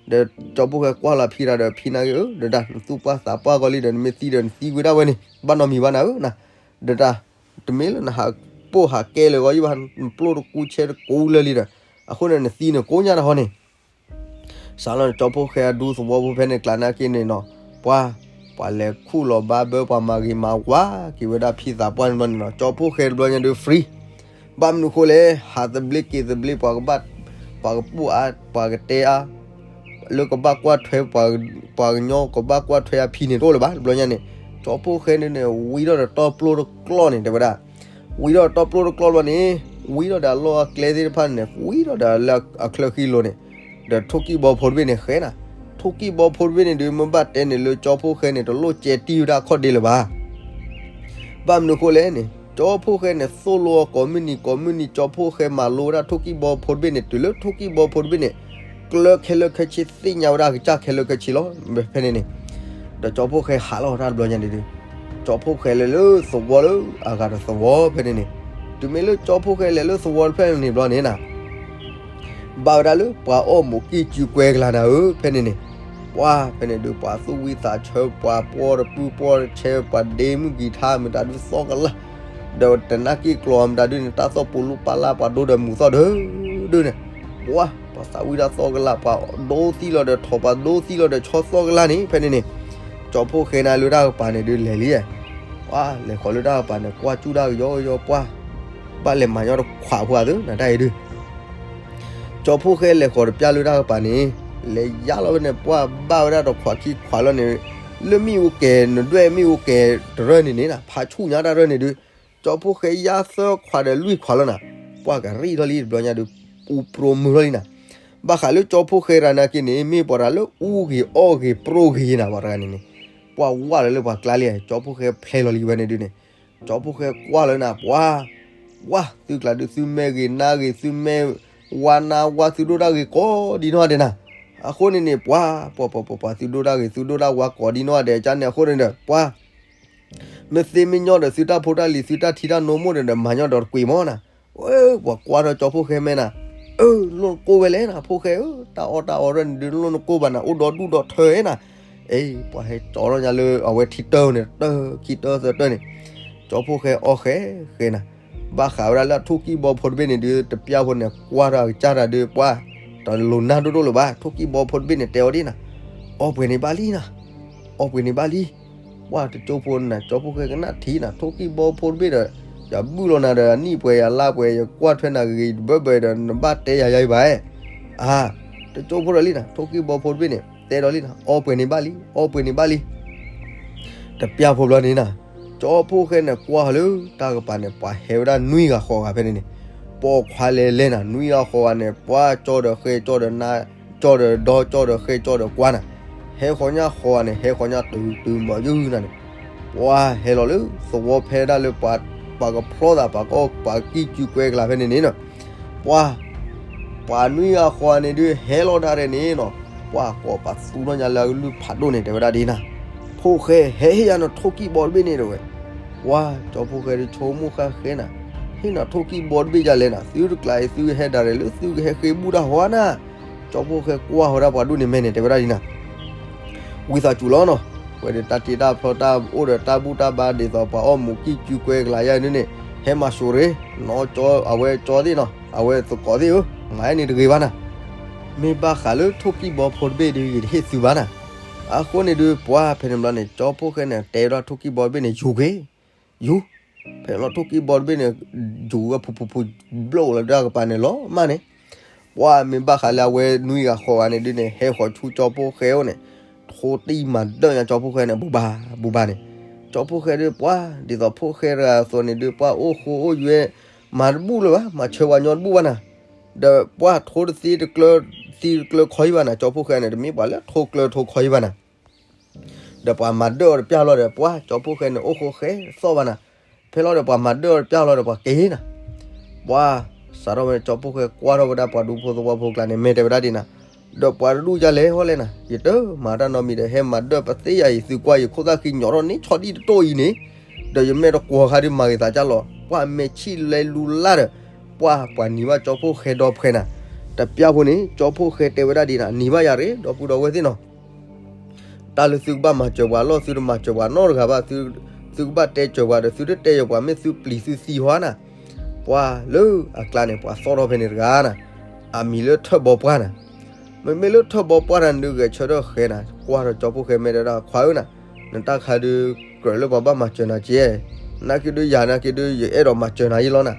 ဒီးကၠီဖိၣ်ဃဲကွၢ်လီၤဖံတဂၤဒီး ဖံနာ်က့ဧၢ ဒီးတၢ်နသူၣ်ပှၢ်သးပှၢ်ဂီၤလံဒီး နမ့ၢ်သံဒီးနသံဝဲဒၣ်ဝဲန့ၣ် ဘၣ်နီတမံၤဘၣ်နၤဧၢနၤ, ဒီးတၢ် တမ့ၢ်လၢနဟးပိာ်ဟးကဲလၢၤဂီၤယံၤဘၣ် နပျိၢ်တကူဆဲတကူလၢာ်လံဒီး, အဃိန့ၣ်နသံန့ၣ်ကိးညါတဟီန့ၣ် စးလီၤန့ၣ် ကၠီဖှိၣ်ဃဲအဒူသဝီဖိဖဲန့ၣ် ကျါနာ်က့န့ၣ်နီၤ, ပှၤ, ပှၤလဲၤခူၣ်လီၤဘါဘၢ ပှၤမၤဂ့ၤမၤဝါက့ၤဝဲဒၣ်ဖံသးပှၢ်န့ၣ်ဘျီန့ၣ်နီၤ, ကၠီဖှိၣ်ဃဲတဘျီညါဒုး free, ဘၣ်မနုၤဃိလဲၣ်, ဟးသဘျ့က့ၤသဘျ့ ပှၤကဘၣ်, ပှၤကပိၢ်အါ ပှၤကတဲအါ လၢကဘၣ်ကွၢ်ထွဲ ပှၤကညီကဘၣ်ကွၢ်ထွဲအဖံန့ၣ်တအိၣ်လၢၤဘၣ် တဘျီညါန့ၣ်, ကၠီဖှိၣ်ဃဲန့ၣ်န့ၣ် ဝံထီၣ်ဒီးတီပျိတကျီၢ်န့ၣ် တဲဝဲဒၣ်, ဝံထီၣ်ဒီးတီပျိတကျီၢ်ဘျီန့ၣ်, ဝံထီၣ်ဒီးအလီၢ်အကျဲသ့ၣ်တဖၣ်န့ၣ် ဝံထီၣ်ဒီးလၢအချၢဃံလိၤန့ၣ်, ဒီးထိၣ်ကံၣ်ဘီဖိတဘ့ၣ်န့ၣ်ဃဲနၤ, ထိၣ်ကံၣ်ဘီဖိတဘ့ၣ်န့ၣ်ဒုး မ့ၢ်ဘၣ်တဲန့ၣ်လၢကၠီဖှိၣ်ဃဲန့ၣ် တလိၣ်ကဲတံၢ်ဝဲဒၣ်အခီၣ်ဒ့လၢၤဘၣ် ဘၣ်မနုၤဃိလဲၣ်န့ၣ် ကၠီဖှိၣ်ဃဲန့ၣ် သိၣ်လိအီၤကိးမုၢ်နံၤကိးမုၢ်နံၤ ကၠီဖှိၣ်ဃဲမၤလိဝဲဒၣ်ထိၣ်ကံၣ်ဘီဖိတဘ့ၣ်န့ၣ် တုၤလၢထိၣ်ကံၣ်ဘီဖိတဘ့ၣ်န့ၣ် ကျၢခဲလၢာ်ခဲဆ့ သ့ၣ်ညါဝဲဒၣ်ကစၢ်ခဲလၢာ်ခဲဆ့လီၤ. ဖဲန့ၣ်န့ၣ် ဒီးကၠီဖှိၣ်ဃဲဟးလီၤတၢ်တဘျီညါန့ၣ်ဒုး, ကၠီဖှိၣ်ဃဲလဲၤလၢသဝီလၢအဂၤဒီးသဝီဖဲန့ၣ်န့ၣ်, တုၤမ့ၢ်လၢကၠီဖှိၣ်ဃဲလဲၤလၢသဝီတဖျၢၣ်န့ၣ်ဘျီန့ၣ်နၤ ဘၣ်ဝဲဒၣ်လၢပှၤအီၣ်မူးကံၢ်စုကွဲကလၤနၤဧၢ ဖဲန့ၣ်န့ၣ်, ပှၤဖဲန့ၣ်ဒုး ပှၤသူၣ်ဝံသးဆၢ ပှၤပီၢ်တပုၢ်ပီၢ်တဆဲ ပှၤဒ့မုၢ်ကံၤထါ မတၤဒုးသီၣ်ကလၤ, ဒီးတနၢ်က့ၣ်ကျီၤမတၤဒုးန့ၣ် တၢ်သီၣ်ပူၤလူပၢ်လၢ် ပှၤဒိဒီးမူးသီၣ်ဒၢဒၢန့ၣ်, ပှၤ ပှၤသးဝံၣ်တၢ်သီၣ်ကလၤ ပှၤဒိသံလီၤဒီးထိၣ် ပှၤဒိသံလီၤဒီးဆီသီၣ်ကလၤန့ၣ် ဖဲန့ၣ်န့ၣ်, ကၠီဖှိၣ်ဃဲန့ၣ်လၢတၢ်ကပၤန့ၣ်ဒုးလဲၤလံ, ပှၤလဲၤဃီၤလၢတၢ်ကပၤန့ၣ် ကွၢ်စူၣ်တၢ်ကယီကယီ ပှၤ ဘၣ်လဲၤမၤညီတခွးဖိအသိး နတၢ်အံၤဒုး ကၠီဖှိၣ်ဃဲလဲၤဃီၤတပျၢ်လၢတၢ်ကပၤန့ၣ်, လဲၤယါလီၤဝဲန့ၣ် ပှၤဘၣ်ဝဲဒၣ်တခွးခံခွးလီၤန့ၣ်, လၢမ့ၣ်အူကဲၤ နဒွဲၣ်မ့ၣ်အူကဲၤတရၢၢ်န့ၣ်န့ၣ်နၤ ဖးဆူၣ်ညါတၢ်ရၢၢ်န့ၣ်ဒုး, ကၠီဖှိၣ်ဃဲယါသၢခွးဒီးလွံၢ်ခွးလီၤနၤ, ပှၤကရံၣ်ထီၣ်လံတဘျီညါဒုး, ပူၤပြိမုာ်ထီၣ်လံနၤ, ဘၣ်ဃးလၢကၠီဖှိၣ်ဃဲရၤနာ်က့န့ၣ် မ့ၢ်ပှၤတဂၤလၢအူဂ့ၤအီၣ်ဂ့ၤပြိဂ့ၤနၤ ပှၤတဂၤန့ၣ်န့ၣ်, ပှၤဝၢ်လီၤလၢပှၤကျါလံ, ကၠီဖှိၣ်ဃဲဖျဲလီၤလံဝဲန့ၣ်ဒုးန့ၣ်, ကၠီဖှိၣ်ဃဲကွၢ်လီၤနၤ ပှၤ ဝါ သုကျါဒုး သုမဲာ်ဂ့ၤနါဂ့ၤ သုမဲာ်ဝါနါဝါ သုဒိၣ်တၢ်ဂ့ၤကိးဒ်နီၢ်ဒဲးနၤ, အဃိန့ၣ်န့ၣ် ပှၤ ပှၤ ပှၤ ပှၤ ပှၤ သုဒိၣ်တၢ်ဂ့ၤ သုဒိၣ်တၢ်ဝါကိးဒ်နီၢ်ဒဲးကန့ၣ် အဃိန့ၣ်ဒီး ပှၤ မ့ၢ်သ့မ့ၢ်ညီဒီး သုတၢ်ဖိတၢ်လံၤ သုတၢ်ထံတၢ်နိမိၢ်ဒီး မၤညီဒီးတကွံာ်မးနၤ, ပှၤကွၢ်ထီၣ်ကၠီဖှိၣ်ဃဲမဲာ်နၤ, အၢ လိၣ်နကိၢ်ဝဲလဲၣ်နၤ ဖှိၣ်ဃဲဧၢ, တၢ်အီၣ်တၢ်အီရၢၢ်န့ၣ်ဒုး လိၣ်နကိၢ်ဘၣ်နၤ အိၣ်ဒီဒူၣ်ဒီထၢဧါနၤ, အ့ ပှၤဟဲကၠီထီၣ်ညါလၢအဝဲထံတၢ်န့ၣ် တၢ်ခံတၢ်သၢတၢ်န့ၣ်, ကၠီဖှိၣ်ဃဲအီၣ်ဃဲဃဲနၤ, ဘၣ်ဃးဝဲဒၣ်လၢအထိၣ်ကံၢ်ဘီဖိတဘ့ၣ်န့ၣ်ဒုး တပျၢ်ဖိန့ၣ် ကွၢ်ထီၣ်အကစၢ်တၢ်ဒုး ပှၤ တလိၤနၢ်ဒိၣ်ဒိၣ်လၢၤဘၣ် ထိၣ်ကံၢ်ဘီဖိတဘ့ၣ်န့ၣ် တဲအီၤဒ်နၤ, အီၣ်ပှဲၤန့ၣ်ဘၣ်လံနၤ, အီၣ်ပှဲၤန့ၣ်ဘၣ်လံ, ပှၤတကၠိဖိနၤ ကၠီဖှိၣ်ဃဲကနၣ်ထံနၤ ထိၣ်ကံၢ်ဘီဖိတဘ့ၣ်ဒီး ယဘုၣ်လီၤနၤဒီး နံၣ်ပှဲၤယၤလါပှဲၤ ယကွၢ်ထွဲနၤဂ့ၤဂ့ၤတဘၢဘၢဒီး နဘၣ်တဲယၤယါအံၤဘၣ်, အါ, တကၠိဖိဒီးလံနၤ ထိၣ်ကံၢ်ဘီဖိတဘ့ၣ်န့ၣ် တဲဒီးလံနၤ အီၣ်ပှဲၤန့ၣ်ဘၣ်လံ အီၣ်ပှဲၤန့ၣ်ဘၣ်လံ တပျၢ်ဖိဘျီန့ၣ်နၤ, ကၠီဖှိၣ်ဃဲန့ၣ် ကွၢ်လၢတၢ်ကပၤန့ၣ် ပှၤဟဲဝဲဒၣ်နွံဂၤဃိးဂၤဖဲန့ၣ်န့ၣ်, ပိာ်ခွါလဲၤလဲၤနၤ နွံဂၤဃိးဂၤန့ၣ် ပှၤကၠီဒီးဃဲကၠီဒီးနါ ကၠီဒီးဒီကၠီဒီးဃဲကၠီဒီးကွၢ်နၤ, ဟဲဃိးညါဃိးဂၤန့ၣ် ဟဲဃိးညါတုၤတုၤမီၤယုၢ်နၤန့ၣ်, ပှၤဟဲလီၤလၢသဝီဖဲဒၣ်လၢပှၤ ပှၤကဖျီသး ပှၤကီၢ်ပှၤကံၢ်ကုကွဲကလၤဖဲန့ၣ်န့ၣ်နၤ, ပှၤ ပှၤနွံဂၤဃိးဂၤန့ၣ်ဒုး ဟဲလီၤတၢ်ရဲၣ်န့ၣ်နီၤ, ပှၤကိးပသူထီၣ်ညါလၢအကလုၢ်ဖးဒိၣ်န့ၣ် တဲဝဲဒၣ်ဒ်နၤ, ဖိၣ်ဃဲဟဲဟ့ၣ်ယၤနထိၣ်ကံၢ်ဘီတဘ့ၣ်န့ၣ်တဲဝဲ, ပှၤကၠီဖှိၣ်ဃဲဒုးဆိကမိၣ်ဃၣ်ဃဲနၤ, ဟ့ၣ်နၤထိၣ်ကံၢ်ဘီတဘ့ၣ်ယၤလဲၣ်နၤ သုတကျါအံၤ သုကဟဲဒၣ်ရဲၣ်လၢသုကဟဲဃ့ဘူၣ်တၢ်ဟီနၤ, ကၠီဖှိၣ်ဃဲကွၢ်ဃီဒၣ်ပှၤဒိၣ်န့ၣ်မဲာ်န့ၣ် တဲဝဲဒၣ်ဒ်နၤ ဝံသးစူၤလီၤနီၤ, ဝဲဒီးတၢ်တ့တၢ်ဖျီတၢ်အိၣ်ဒီးတၢ်ဘူၣ်တၢ်ဘါဒ်သိးပှၤအီၣ်မူးကံၢ်ကုကွဲကလၤယါန့ၣ်န့ၣ်, ဟဲမၤစိၤရ့, နီၢ်ကၠီအဝဲကၠီသ့ၣ်နီၤ အဝဲသကိးသ့ၣ်ဧၢ, မၤန့ၣ်တဂ့ၤဘၣ်နၤ, မ့ၢ်ဘၣ်ဃးလၢထိၣ်ကံၢ်ဘီဖိတဘ့ၣ်ဒုး ယတဟ့ၣ်သုဘၣ်နၤ, အဃိန့ၣ်ဒုး ပှၤဖဲန့ၣ်ဘျီန့ၣ် ကၠီဖှိၣ်ဃဲန့ၣ် တဲဝဲဒၣ်ထိၣ်ကံၢ်ဘီတဘ့ၣ်န့ၣ် ယူၤက့ၤ ယူၤ, ဖဲလီၤထိၣ်ကံၢ်ဘီတဘ့ၣ်န့ၣ် ယူၤဝဲဖူဖူဖူ ဘျိၣ်လီၤတၢ်ကပၤန့ၣ်လီၤမၢ်န့ၣ်, ပှၤမ့ၢ်ဘၣ်ဃးလၢအဝဲနွံဂၤဃိးဂၤန့ၣ်ဒုးန့ၣ် ဟဲဃီၤဆူကၠီဖှိၣ်ဃဲအိၣ်န့ၣ်, ထိၣ်တံၢ်မၤဒၢၣ်ညါကၠီဖှိၣ်ဃဲန့ၣ် ဘူဘၣ်ဘူဘၣ်န့ၣ်, ကၠီဖှိၣ်ဃဲဒုးပှၤ ဒ်သိးဖှိၣ်ဃဲတဂၤအသိးန့ၣ်ဒုး ပှၤအိၣ်ဃိအိၣ်ယွဲ မၤတဘူၣ်လၢၤဘၣ် မၤဆၢပှၤညီတဘူၣ်ဘၣ်နၤ, ဒီးပှၤထိၣ်တသ့တကျၢ သံတကျၢခီအံၤဘၣ်နၤ ကၠီဖှိၣ်ဃဲန့ၣ် တမ့ၢ်ပှၤလၢထိၣ်ကျၢထိၣ်ခီအံၤဘၣ်နၤ ဒီးပှၤမၤဒၢၣ်အီၤတပျၢ်လီၤဒီး ပှၤကၠီဖှိၣ်ဃဲန့ၣ် အိၣ်ဃိဃဲသီၣ်ဘၣ်နၤ, ဖဲလီၤဒီးပှၤမၤဒၢၣ်အီၤတပျၢ်လီၤဒီးပှၤက့ၤနၤ, ပှၤ စးထီၣ်ဝဲန့ၣ် ကၠီဖှိၣ်ဃဲကွၢ်ထီၣ်ဝဲဒၣ်ပှၤဒူဖိသဝီဖိကျါန့ၣ် မဲာ်တဲဝဲဒၣ်ဒ်နၤ, ဒီးပှၤတဒူၣ်ယၤလဲၤဟီလဲၣ်နၤ, ယတမၤတၢ်နီတမံၤဒီး ဟဲမၤဒၢၣ်ပသ့ယၤအံၤ သုကွၢ်ယခိၣ်သၣ်ဃံညီထီၣ်န့ၣ်ဆီဒံၣ်တတိၢ်အံၤန့ၣ်, ဒီးယမဲာ်တကွီၤဃာ်ဒုးမၤဂ့ၤသးကၢ်လီၤ ပှၤမဲာ်ဆံၣ်လဲလူလၢ်ဒီး, ပှၤ ပှၤနံၤဘၣ်ကၠီဖှိၣ်ဃဲဒီဖှဲနၤ, တပျၢ်ဖိန့ၣ် ကၠီဖှိၣ်ဃဲတဲဝဲဒၣ်ဒ်နၤ နံၤဘၣ်ယၤရ့ ဒီပုၢ်ဒီဝဲၢ်သ့ၣ်နီၤ တၢ်လၢသုကဘၣ်မၤစၢၤပှၤလီၢ် သုတမၤစၢၤပှၤနီတဂၤဘၣ်, သုကဘၣ်တဲစၢၤပှၤဒီး သုတတဲယၤပှၤ မ့ၢ်သုပျံၤသုသံဟီနၤ, ပှၤလၢအကျါန့ၣ် ပှၤသီၣ်ထီၣ်ဖဲန့ၣ်တဂၤနၤ, အမံၤလၢထၢၣ်ဘီပှၢ်နၤ, မ့မ့ၢ်လၢထၢၣ်ဘီပှၢ်တၢ်န့ၣ်ဒုး ဂဲၤဆၢထၢၣ်ဃဲနၤ, ကွၢ်ထီၣ်ကၠီဖှိၣ်ဃဲ မဲာ်တဲဝဲဒၣ် ခွါဧၢနၤ, နတၢ်ခါဒုး ကြၢးလၢပှၤဘၣ်မၤစၢၤနၤက့, နာ်က့ဒုးယၤနာ်က့ဒုး ယအဲၣ်ဒိးမၤစၢၤနၤယ့လီၤနၤ,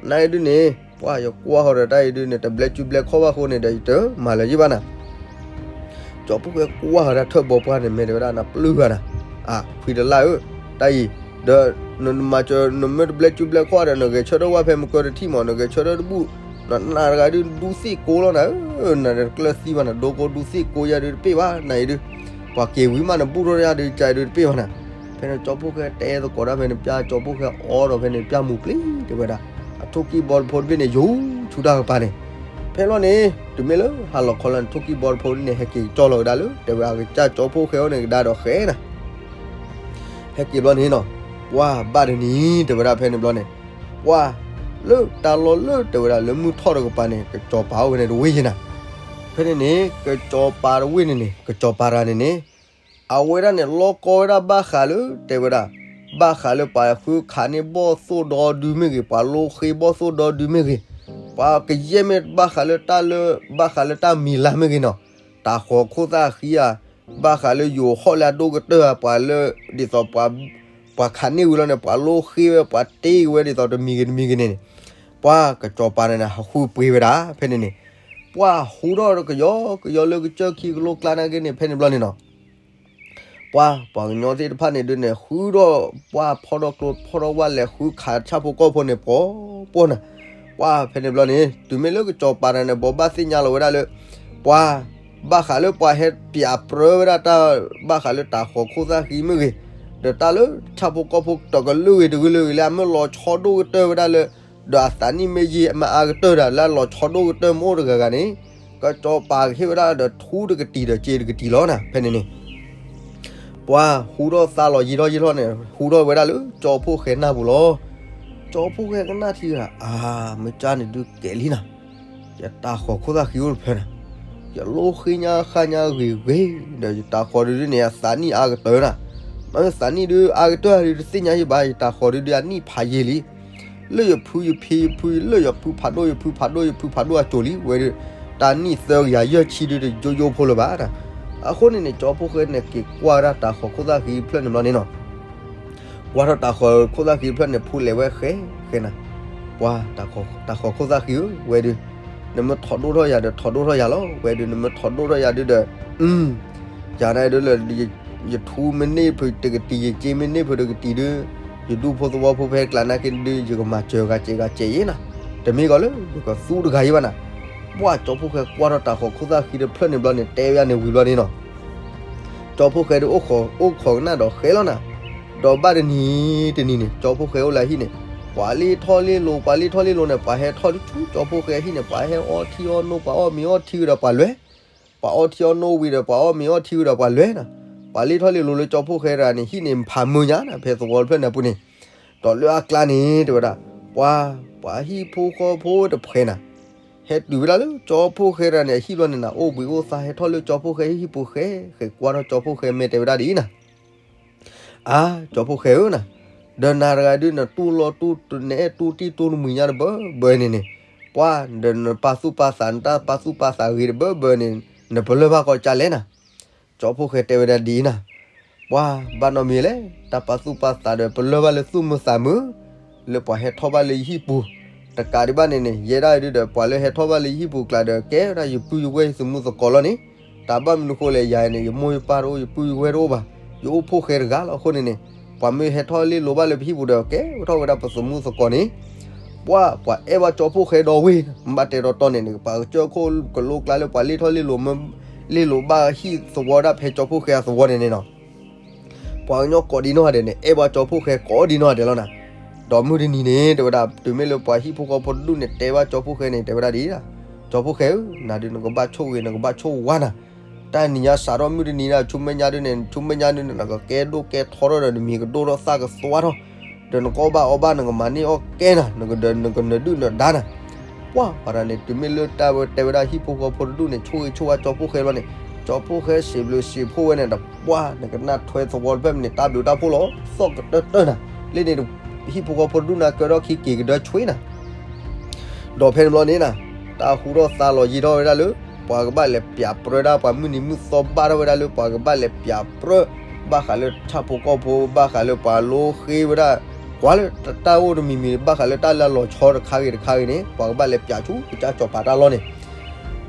နာ်က့ဒုးန့ၣ် ပှၢ်ယကွၢ်ဃီဒီးတၢ်အံၤဒုးန့ၣ် တဘျဲကၠူဘျဲခီၣ်ဘၣ်အဃိန့ၣ်ဒီး ယတမၤလၢၤယ့ဘၣ်နၤ ကၠီဖှိၣ်ဃဲကွၢ်ဃီတၢ်ထၢၣ်ဘီပှၢ်န့ၣ် မဲာ်တဲဝဲဒၣ် နပျုၢ်ဂၤနၤ, အခွံတလၢ်ဧၢ, တၢ်အံၤ, ဒီး နမၤစၢၤ နမ့ၢ်တဘျဲကၠူဘျဲခီၣ်ဒီး နဂဲၤဆၢထၢၣ်ဝဲဖဲမုၢ်ကၢတထံၣ်မး နဂဲၤဆၢထၢၣ်တဘူၣ်, နနၤတဂၤဒုးဒူသ့ၣ်ကိလီၤနၤဧၢ, နတကျၢၢ်သံဘၣ်နၤ ဒိကိဒူသ့ၣ်ကိယၤဒုးတပ့ၢ်ဘၣ် နၤအံၤဒုး, ပှၤက့ၤဝံၤမးနဘူၣ်ထီၣ်ယၤဒုး ကဒုးတပ့ၢ်ဘၣ်နၤ, ဖဲန့ၣ်ကၠီဖှိၣ်ဃဲတဲသကိးတၢ်ဖဲန့ၣ် ပျၢ်ကၠီဖှိၣ်ဃဲအီဒီးဖဲန့ၣ် ပျၢ်မူၤပျ့ၤတဲဝဲဒၣ်, အထိၣ်ကံၢ်ဘီတဖိတဘ့ၣ်န့ၣ် ယူၤဆူတၢ်ကပၤန့ၣ်, ဖဲလီၤန့ၣ် တုၤမ့ၢ်လၢဟါလီၤခီလီၤန့ၣ် ထိၣ်ကံၢ်ဘီတဖိန့ၣ် ဟဲက့ၤကၠီလီၤကဒါလၢ တဲဝဲအကစၢ်ကၠီဖှိၣ်ဃဲအိၣ်န့ၣ်ကဒါဒီးဃဲနၤ ဟဲက့ၤဘျီန့ၣ်နီၤ, ပှၢ်ဘၣ်တနံၤ တဲဝဲဒၣ်ဖဲန့ၣ်ဘျီန့ၣ်, ပှၢ်လၢတၢ်လီၢ်လၢတဲဝဲဒၣ်လၢမုၢ်ထီၣ်တကပၤန့ၣ် ကစီၤပၤအိၣ်ဝဲန့ၣ်တဝ့ၢ်ယဲနၤ, ဖဲန့ၣ်န့ၣ် ကစီၤပၤတဝ့ၢ်န့ၣ်န့ၣ် ကစီၤပၤတဂၤန့ၣ်န့ၣ်, အဝဲဒၣ်န့ၣ် လီၢ်ကီဝဲဒၣ်ဘၣ်ဃးလၢ တဲဝဲဒၣ်, ဘၣ်ဃးလၢပှၤဃုခးန့ၢ်ဘီၣ်သိၣ်ဒီဒုမ့ၢ်ဂ့ၤ, ပှၤလိဃ့ဘီၣ်သိၣ်ဒီဒုမ့ၢ်ဂ့ၤ, ပှၤကယဲၢ်မ့ၢ်ဘၣ်ဃးလၢတၢ်လၢ ဘၣ်ဃးလၢတၢ်မံၤလၢ်မ့ၢ်ဂ့ၤနီၤ, တၢ်ဃီၤခိၣ်သၣ်ဃံဧါ, ဘၣ်ဃးလၢယိၤဟီၣ်လၢအဒိၣ်ကတၢၢ်ဧါ, ပှၤလၢ ဒ်သိး ပှၤခးန့ၢ်ဝံၤလီၤန့ၣ် ပှၤလိဃ့ဝဲ ပှၤတ့ဝဲဒ်သိးတမံၤဂ့ၤတမံၤဂ့ၤန့ၣ်န့ၣ်, ပှၢ်ကစီၤပၤန့ၣ်န့ၣ် ဟးဃုပှ့ၤဝဲဒၣ် ဖဲန့ၣ်န့ၣ်, ပှၢ်ဟူထီၣ်ကယီကယီလၢကစၢၢ်ခံကလိကျါနာ်က့န့ၣ် ဖဲန့ၣ်ဘျီန့ၣ်နီၤ ပှၢ်ပှၤကညီသ့ၣ်တဖၣ်န့ၣ်ဒုးန့ၣ် ဃုထီၣ်ပှၢ်ဖီထီၣ်ကျိဖီထီၣ်ဝၣ်လဲၤဃုခးဆၣ်ဖိကီၢ်ဖိန့ၣ် ပှီၤပှီၤနၤ, ပှၢ်ဖဲန့ၣ်ဘျီန့ၣ် တုၤမ့ၢ်လၢကစီၤပၤတဂၤန့ၣ် ဘိးဘၣ်သ့ၣ်ညါလီၤဝဲဒၣ်လၢ ပှၢ် ဘၣ်ဃးလၢပှၤဟဲပျးပြၢဝဲဒၣ်တၢ် ဘၣ်ဃးလၢတၢ်ဃီၤခိၣ်သၣ်ဃံမ့ၢ်ဂ့ၤ, ဒီးတၢ်လၢဆၣ်ဖိကီၢ်ဖိတကလုာ်ဂ့ၤတကလုာ်ဂ့ၤလၢအမ့ၢ်လီၤဆီဒိၣ်ကတၢၢ်ဝဲဒၣ်လၢ ဒီးအသးနံၣ်မ့ၢ်ယံာ်မ့ၢ်အါကတၢၢ်ဒီး လၢအလီၤဆီဒိၣ်ကတၢၢ်မ့ၢ်အိၣ်တဂၤဂၤန့ၣ်, ကစီၤပၤကဟ့ၣ်ဝဲဒၣ်ဒီးထူတကတံၤဒီးစ့တကတံၤလီၤနၤ ဖဲန့ၣ်န့ၣ် ပှၢ်ဟူထီၣ်သါလီၤယံၤထီၣ်ယံၤထီၣ်န့ၣ် ဟူထီၣ်ဝဲဒၣ်လၢကၠီဖှိၣ်ဃဲနၢ်ပူၤလီၤ. ကၠီဖှိၣ်ဃဲကနၣ်ထံဂၤ အါ မ့ၢ်ကၢ်န့ၣ်ဒုးကဲးလံနၤ, ယတၢ်ဃီၤခိၣ်သၣ်ဃံအိၣ်တဖျၢၣ်နၤ, ယလိဃ့ညါဃါညါဂ့ၤဂ့ၤ, ဒီးယတၢ်ဃီၤဒုးဒုးန့ၣ် အသးနံၣ်အါကတၢၢ်နၤ, မ့ၢ်သးနံၣ်ဒုးအါကတၢၢ်ဒုးတသ့ၣ်ညါယဘၣ်, ယတၢ်ဃီၤဒုးဒုးအနံၣ်ဖးယံာ်လံ လၢယဖုယဖံယဖု လၢယဖုဖးဒိၣ်ယဖုဖးဒိၣ်ယဖုဖးဒိၣ်အစိၤလံ ဝဲဒုး တၢ်နံၣ်သၢကယၤယဲၢ်ဆံဒုးတယိယိဖိလၢၤဘၣ်. အဃိန့ၣ်န့ၣ် ကၠီဖှိၣ်ဃဲန့ၣ် က့ၤကွၢ်ဒၣ်တၢ်ဃီၤခိၣ်သၣ်ဃံဖျၢၣ်န့ၣ်ဘျီန့ၣ်နီၤ, ကွၢ်ထီၣ်တၢ်ဃီၤခိၣ်သၣ်ဃံဖျၢၣ်န့ၣ် ဖူလဲၤဝဲဃဲဃဲနၤ, ပှၤ တၢ်ဃီၤခိၣ်သၣ်ဃံဧၢ ဝဲဒုး နမ့ၢ်ထီၣ်ဒိၣ်ထီၣ်ယၤဒီးထီၣ်ဒိၣ်ထီၣ်ယၤလီၤ, ဝဲဒုး နမ့ၢ်ထီၣ်ဒိၣ်ထီၣ်ယၤဒုးဒီး ယၤန့ၣ်ဒုးလၢ ယထူမ့ၢ်န့ၢ်ဖုးတကတံၤ ယစ့မ့ၢ်န့ၢ်ဖုးတကတံၤဒုး ယဒူၣ်ဖိသဝီဖိဖဲကျါနာ်က့ဒုး ယကမၤစၢၤဂၤစဲးဂၤစဲးယဲနၤ, တမ့ၢ်ကီးလၢ ယကသူတဂၤယဲဘၣ်နၤ, ပှၢ်ကၠီဖှိၣ်ဃဲကွၢ်ထီၣ်တၢ်ဃီၤခိၣ်သၣ်ဃံတဖျၢၣ်န့ၣ်ဘျီန့ၣ် တဲဝဲန့ၣ်ဝံၤဘျီန့ၣ်နီၤ ကၠီဖှိၣ်ဃဲဒုးအိၣ်ခိးကနၣ်ဒီးဃဲလီၤနၤ, ဒီးဘၣ်တနံၤတနံၤန့ၣ် ကၠီဖှိၣ်ဃဲအိၣ်လၢအဟံၣ်န့ၣ် ပှၤလ့ထီၣ်လ့လိၤ ပှၤလ့ထီၣ်လ့လိၤန့ၣ် ပှၤဟဲထီၣ်တဆူကၠီဖှိၣ်ဃဲအဟံၣ်န့ၣ် ပှၤဟဲအီထံအီနိ ပှၤအီၣ်မ့ၤအီထံဝံၤဒီးပှၤလဲၤ, ပှၤအီထံအီနိဝံၤဒီး ပှၤအီၣ်မ့ၤအီထံဝံၤဒီးပှၤလဲၤနၤ, ပှၤလ့ထီၣ်လ့လိၤလၢကၠီဖှိၣ်ဃဲတဂၤန့ၣ် ဟံၣ်န့ၣ်ဖးမုာ်ညါနၤ ဖဲသဝီတဖျၢၣ်န့ၣ်အပူၤန့ၣ်, ဒီးလၢအကျါန့ၣ် တဲဝဲဒၣ် ပှၤ ပှၤဟံၣ်ဖိဃီဖိတဖှဲးနၤ ဟဲတုၤဝဲဒၣ်လၢကၠီဖှိၣ်ဃဲတဂၤန့ၣ် အဟံၣ်ဘျီန့ၣ်နၤ အိၣ်ဘှံးအိၣ်သါဟဲထီၣ်လၢကၠီဖှိၣ်ဃဲဟံၣ်ပူၤဃဲ ဃဲကွၢ်ထီၣ်ကၠီဖှိၣ်ဃဲမဲာ်တဲဝဲဒၣ်ဒ်အံၤနၤ, အါ ကၠီဖှိၣ်ဃဲဧၢနၤ, ဒီးနၤတဂၤဒုးနတူၢ်လီၤတူၢ် နအဲၣ်တူၢ်တံၢ်တူၢ်တမှံၤညါတဘၢဘၢန့ၣ်န့ၣ်, ပှၤ ဒီးနပာ်သူၣ်ပာ်သး နတၢ်ပာ်သူၣ်ပာ်သးဂ့ၤတဘၢဘၢန့ၣ် နပလၢၢ်ဘၣ်ကီးကၢ်လဲၣ်နၤ ကၠီဖှိၣ်ဃဲတဲဝဲဒၣ်ဒ်အံၤနၤ, ပှၤ ဘၣ်နီတမံၤလဲၣ် တၢ်ပာ်သူၣ်ပာ်သးဒီး ပလၢၢ်ဘၣ်လၢသူၣ်မုာ်သးမုာ် လၢပှၤဟဲထီၣ်ဘၣ်လၢယဟံၣ်ပူၤ, တကးဒံးဘၣ်န့ၣ်န့ၣ် ယဲဒၣ်အံၤဒုးဒီး ပှၤလၢဟဲထီၣ်ဘၣ်လၢယဟံၣ်ပူၤကျါဒီး ကဲဝဲဒၣ်ယပုၢ်ယဝဲၢ်ယသူၣ်မုာ်သကိးလီၤန့ၣ်, တၢ်ဘၣ်မနုၤဃိလဲၣ် ယၤန့ၣ် ယမိၢ်ယပၢ်တအိၣ် ယပုၢ်ယဝဲၢ်တအိၣ်ဘၣ်, ယအိၣ်ဖှိၣ်ဃဲတဂၤလီၤအဃိန့ၣ်န့ၣ်, ပှၤမ့ၢ်ဟဲထီၣ်လ့လိၤဘၣ်လၢပဟံၣ်ပူၤဒီး ကဲဝဲထီၣ်ဝဲဒၣ်ပသူၣ်မုာ်သကိးန့ၣ် ပှၤ ပှၤအဲၣ်ဘၣ်ကၠီဖှိၣ်ဃဲဒီဝ့ၢ် မ့ၢ်ဘၣ်တဲတီတီန့ၣ်န့ၣ် ပှၤကစၢၢ်ခိၣ်ကလိကျါလၢပှၤလ့ထီၣ်လ့လိၤ လ့လိၤဘၣ်ဟံၣ်သဝီဒၣ်ဖဲကၠီဖှိၣ်ဃဲအသဝီန့ၣ်န့ၣ်နီၤ, ပှၤကညီကိးဒံနီၢ်ဂၤဒဲးန့ၣ် အဲၣ်ဘၣ်ကၠီဖှိၣ်ဃဲကိးဒံနီၢ်ဂၤဒဲးလီၤနၤ, ဒီးမုၢ်တနံၤန့ၣ် တဲဝဲဒၣ် တုၤမ့ၢ်လၢပှၤဟံၣ်ဖိဃီဖိတဒူၣ်န့ၣ် တဲဘၣ်ကၠီဖှိၣ်ဃဲန့ၣ် တဲဝဲဒၣ်ဒ်အံၤ, ကၠီဖှိၣ်ဃဲဧၢ, နၤဒုးနကဘၣ်ဆိၣ်ဂ့ၤ နကဘၣ်ဆိၣ်ဝါနၤ, တၢ်နံၤညါစးထီၣ်မုၢ်တနံၤနၤ ဆူမဲာ်ညါဒုးန့ၣ် ဆူမဲာ်ညါဒုးန့ၣ် နကကဲဒိၣ်ကဲထီထီၣ်ဒီး နမံၤကဒိၣ်ထီၣ်သၣ်ကသွါထီၣ်, ဒီးနကအီၣ်ဘၣ်အီဘၣ် နကမၤန့ၢ်အီၣ်ကဲနၤ နကဒၢးနကနၢၤဒုၣ်နၢၤဒါနၤ, ပှၤ ပှၤတဂၤန့ၣ် တုၤမ့ၢ်လၢတၢ်ဝဲတဲဝဲဒၣ်ဟံၣ်ဖိဃီဖိတဒူၣ်န့ၣ် ဆိၣ်ဂ့ၤဆိၣ်ဝါကၠီဖှိၣ်ဃဲဘျီန့ၣ် ကၠီဖှိၣ်ဃဲစံးဘျုးစံးဖှိၣ်ဝဲန့ၣ်ဒီး ပှၤ နကနၢ်ထွဲသဝီတဖျၢၣ်န့ၣ် တၢ်ဘျုးတၢ်ဖှိၣ်လီၤ သီၣ်ကတၢၢ်တၢၢ်နၤ, လၢန့ၣ် ဟံၣ်ဖိဃီဖိတဒူၣ်န့ၣ် ကၢထီၣ်ခံက့ၤကဒၢဆွ့နၤ ဒီးဖဲန့ၣ်ဘျီန့ၣ်နၤ, တၢ်ဟူထီၣ်သါလီၤယံၤထီၣ်ဝဲဒၣ်လၢ ပှၤကဘၣ်လဲၤပျးပြၢဒၣ် ပှၤမုၢ်နံၤမုၢ်သီဘၣ်ထီၣ်ဝဲဒၣ်လၢ ပှၤကဘၣ်လဲၤပျးပြၢ ဘၣ်ဃးလၢဆၣ်ဖိကီၢ်ဖိ ဘၣ်ဃးလၢပှၤလိဃ့ဝဲဒၣ် ကွၢ်လၢတၢ်အိၣ်တမံၤမံၤ ဘၣ်ဃးလၢတၢ်လၢအလီၤဆီတခါဂ့ၤတခါဂ့ၤန့ၣ် ပှၤကဘၣ်လဲၤပျးဆူကစၢ်စီၤပၤတၢ်လီၢ်န့ၣ်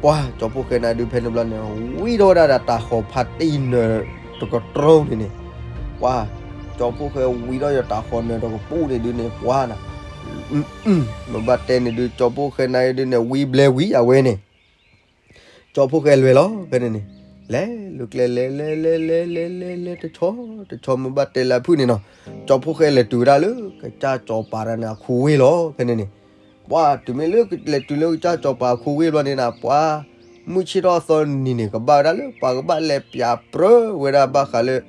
ပှၤကၠီဖှိၣ်ဃဲနၤဒုး ဖဲန့ၣ်ဘျီန့ၣ် ဝံထီၣ်ဝဲဒၣ်ဒီးတၤဃီၤဖးတံၢ်နၢၤတကတြီန့ၣ်န့ၣ် ပှၤကၠီဖှိၣ်ဃဲဝံထီၣ်ဒီးတၤဃီၤနၢၤတကပူၤန့ၣ်ဒုးန့ၣ် ပှၤနၤ မ့ၢ်ဘၣ်တဲန့ၣ်ဒုး ကၠီဖှိၣ်ဃဲနၤဒုးန့ၣ် ဝံဘျဲဝံအဝဲန့ၣ် ကၠီဖှိၣ်ဃဲလဲၤလီၤ ဖဲန့ၣ်န့ၣ် လဲၤလၢကျဲလဲၤလဲၤလဲၤလဲၤလဲၤလဲၤလဲၤ တဆီတဆီ မ့ၢ်ဘၣ်တဲလၢအဖုၣ်န့ၣ်နီၤ ကၠီဖှိၣ်ဃဲလဲၤတုၤဝဲဒၣ်လၢ ကစၢ်စီၤပၤတဂၤန့ၣ်အခိဝ့ၢ်လီၤ ဖဲန့ၣ်န့ၣ် ပှၤတုၤမ့ၢ်လၢလဲၤတုၤလၢကစၢ်စီၤပၤအခိဝ့ၢ်ဘျီန့ၣ်နီၤ ပှၤ မုၢ်ဆ့ၣ်ထီၣ်အသီနံၤန့ၣ် ကဘၣ်ဝဲဒၣ်လၢ ပှၤကဘၣ်လဲၤပျးပြၢဝဲဒၣ်ဘၣ်ဃးလၢ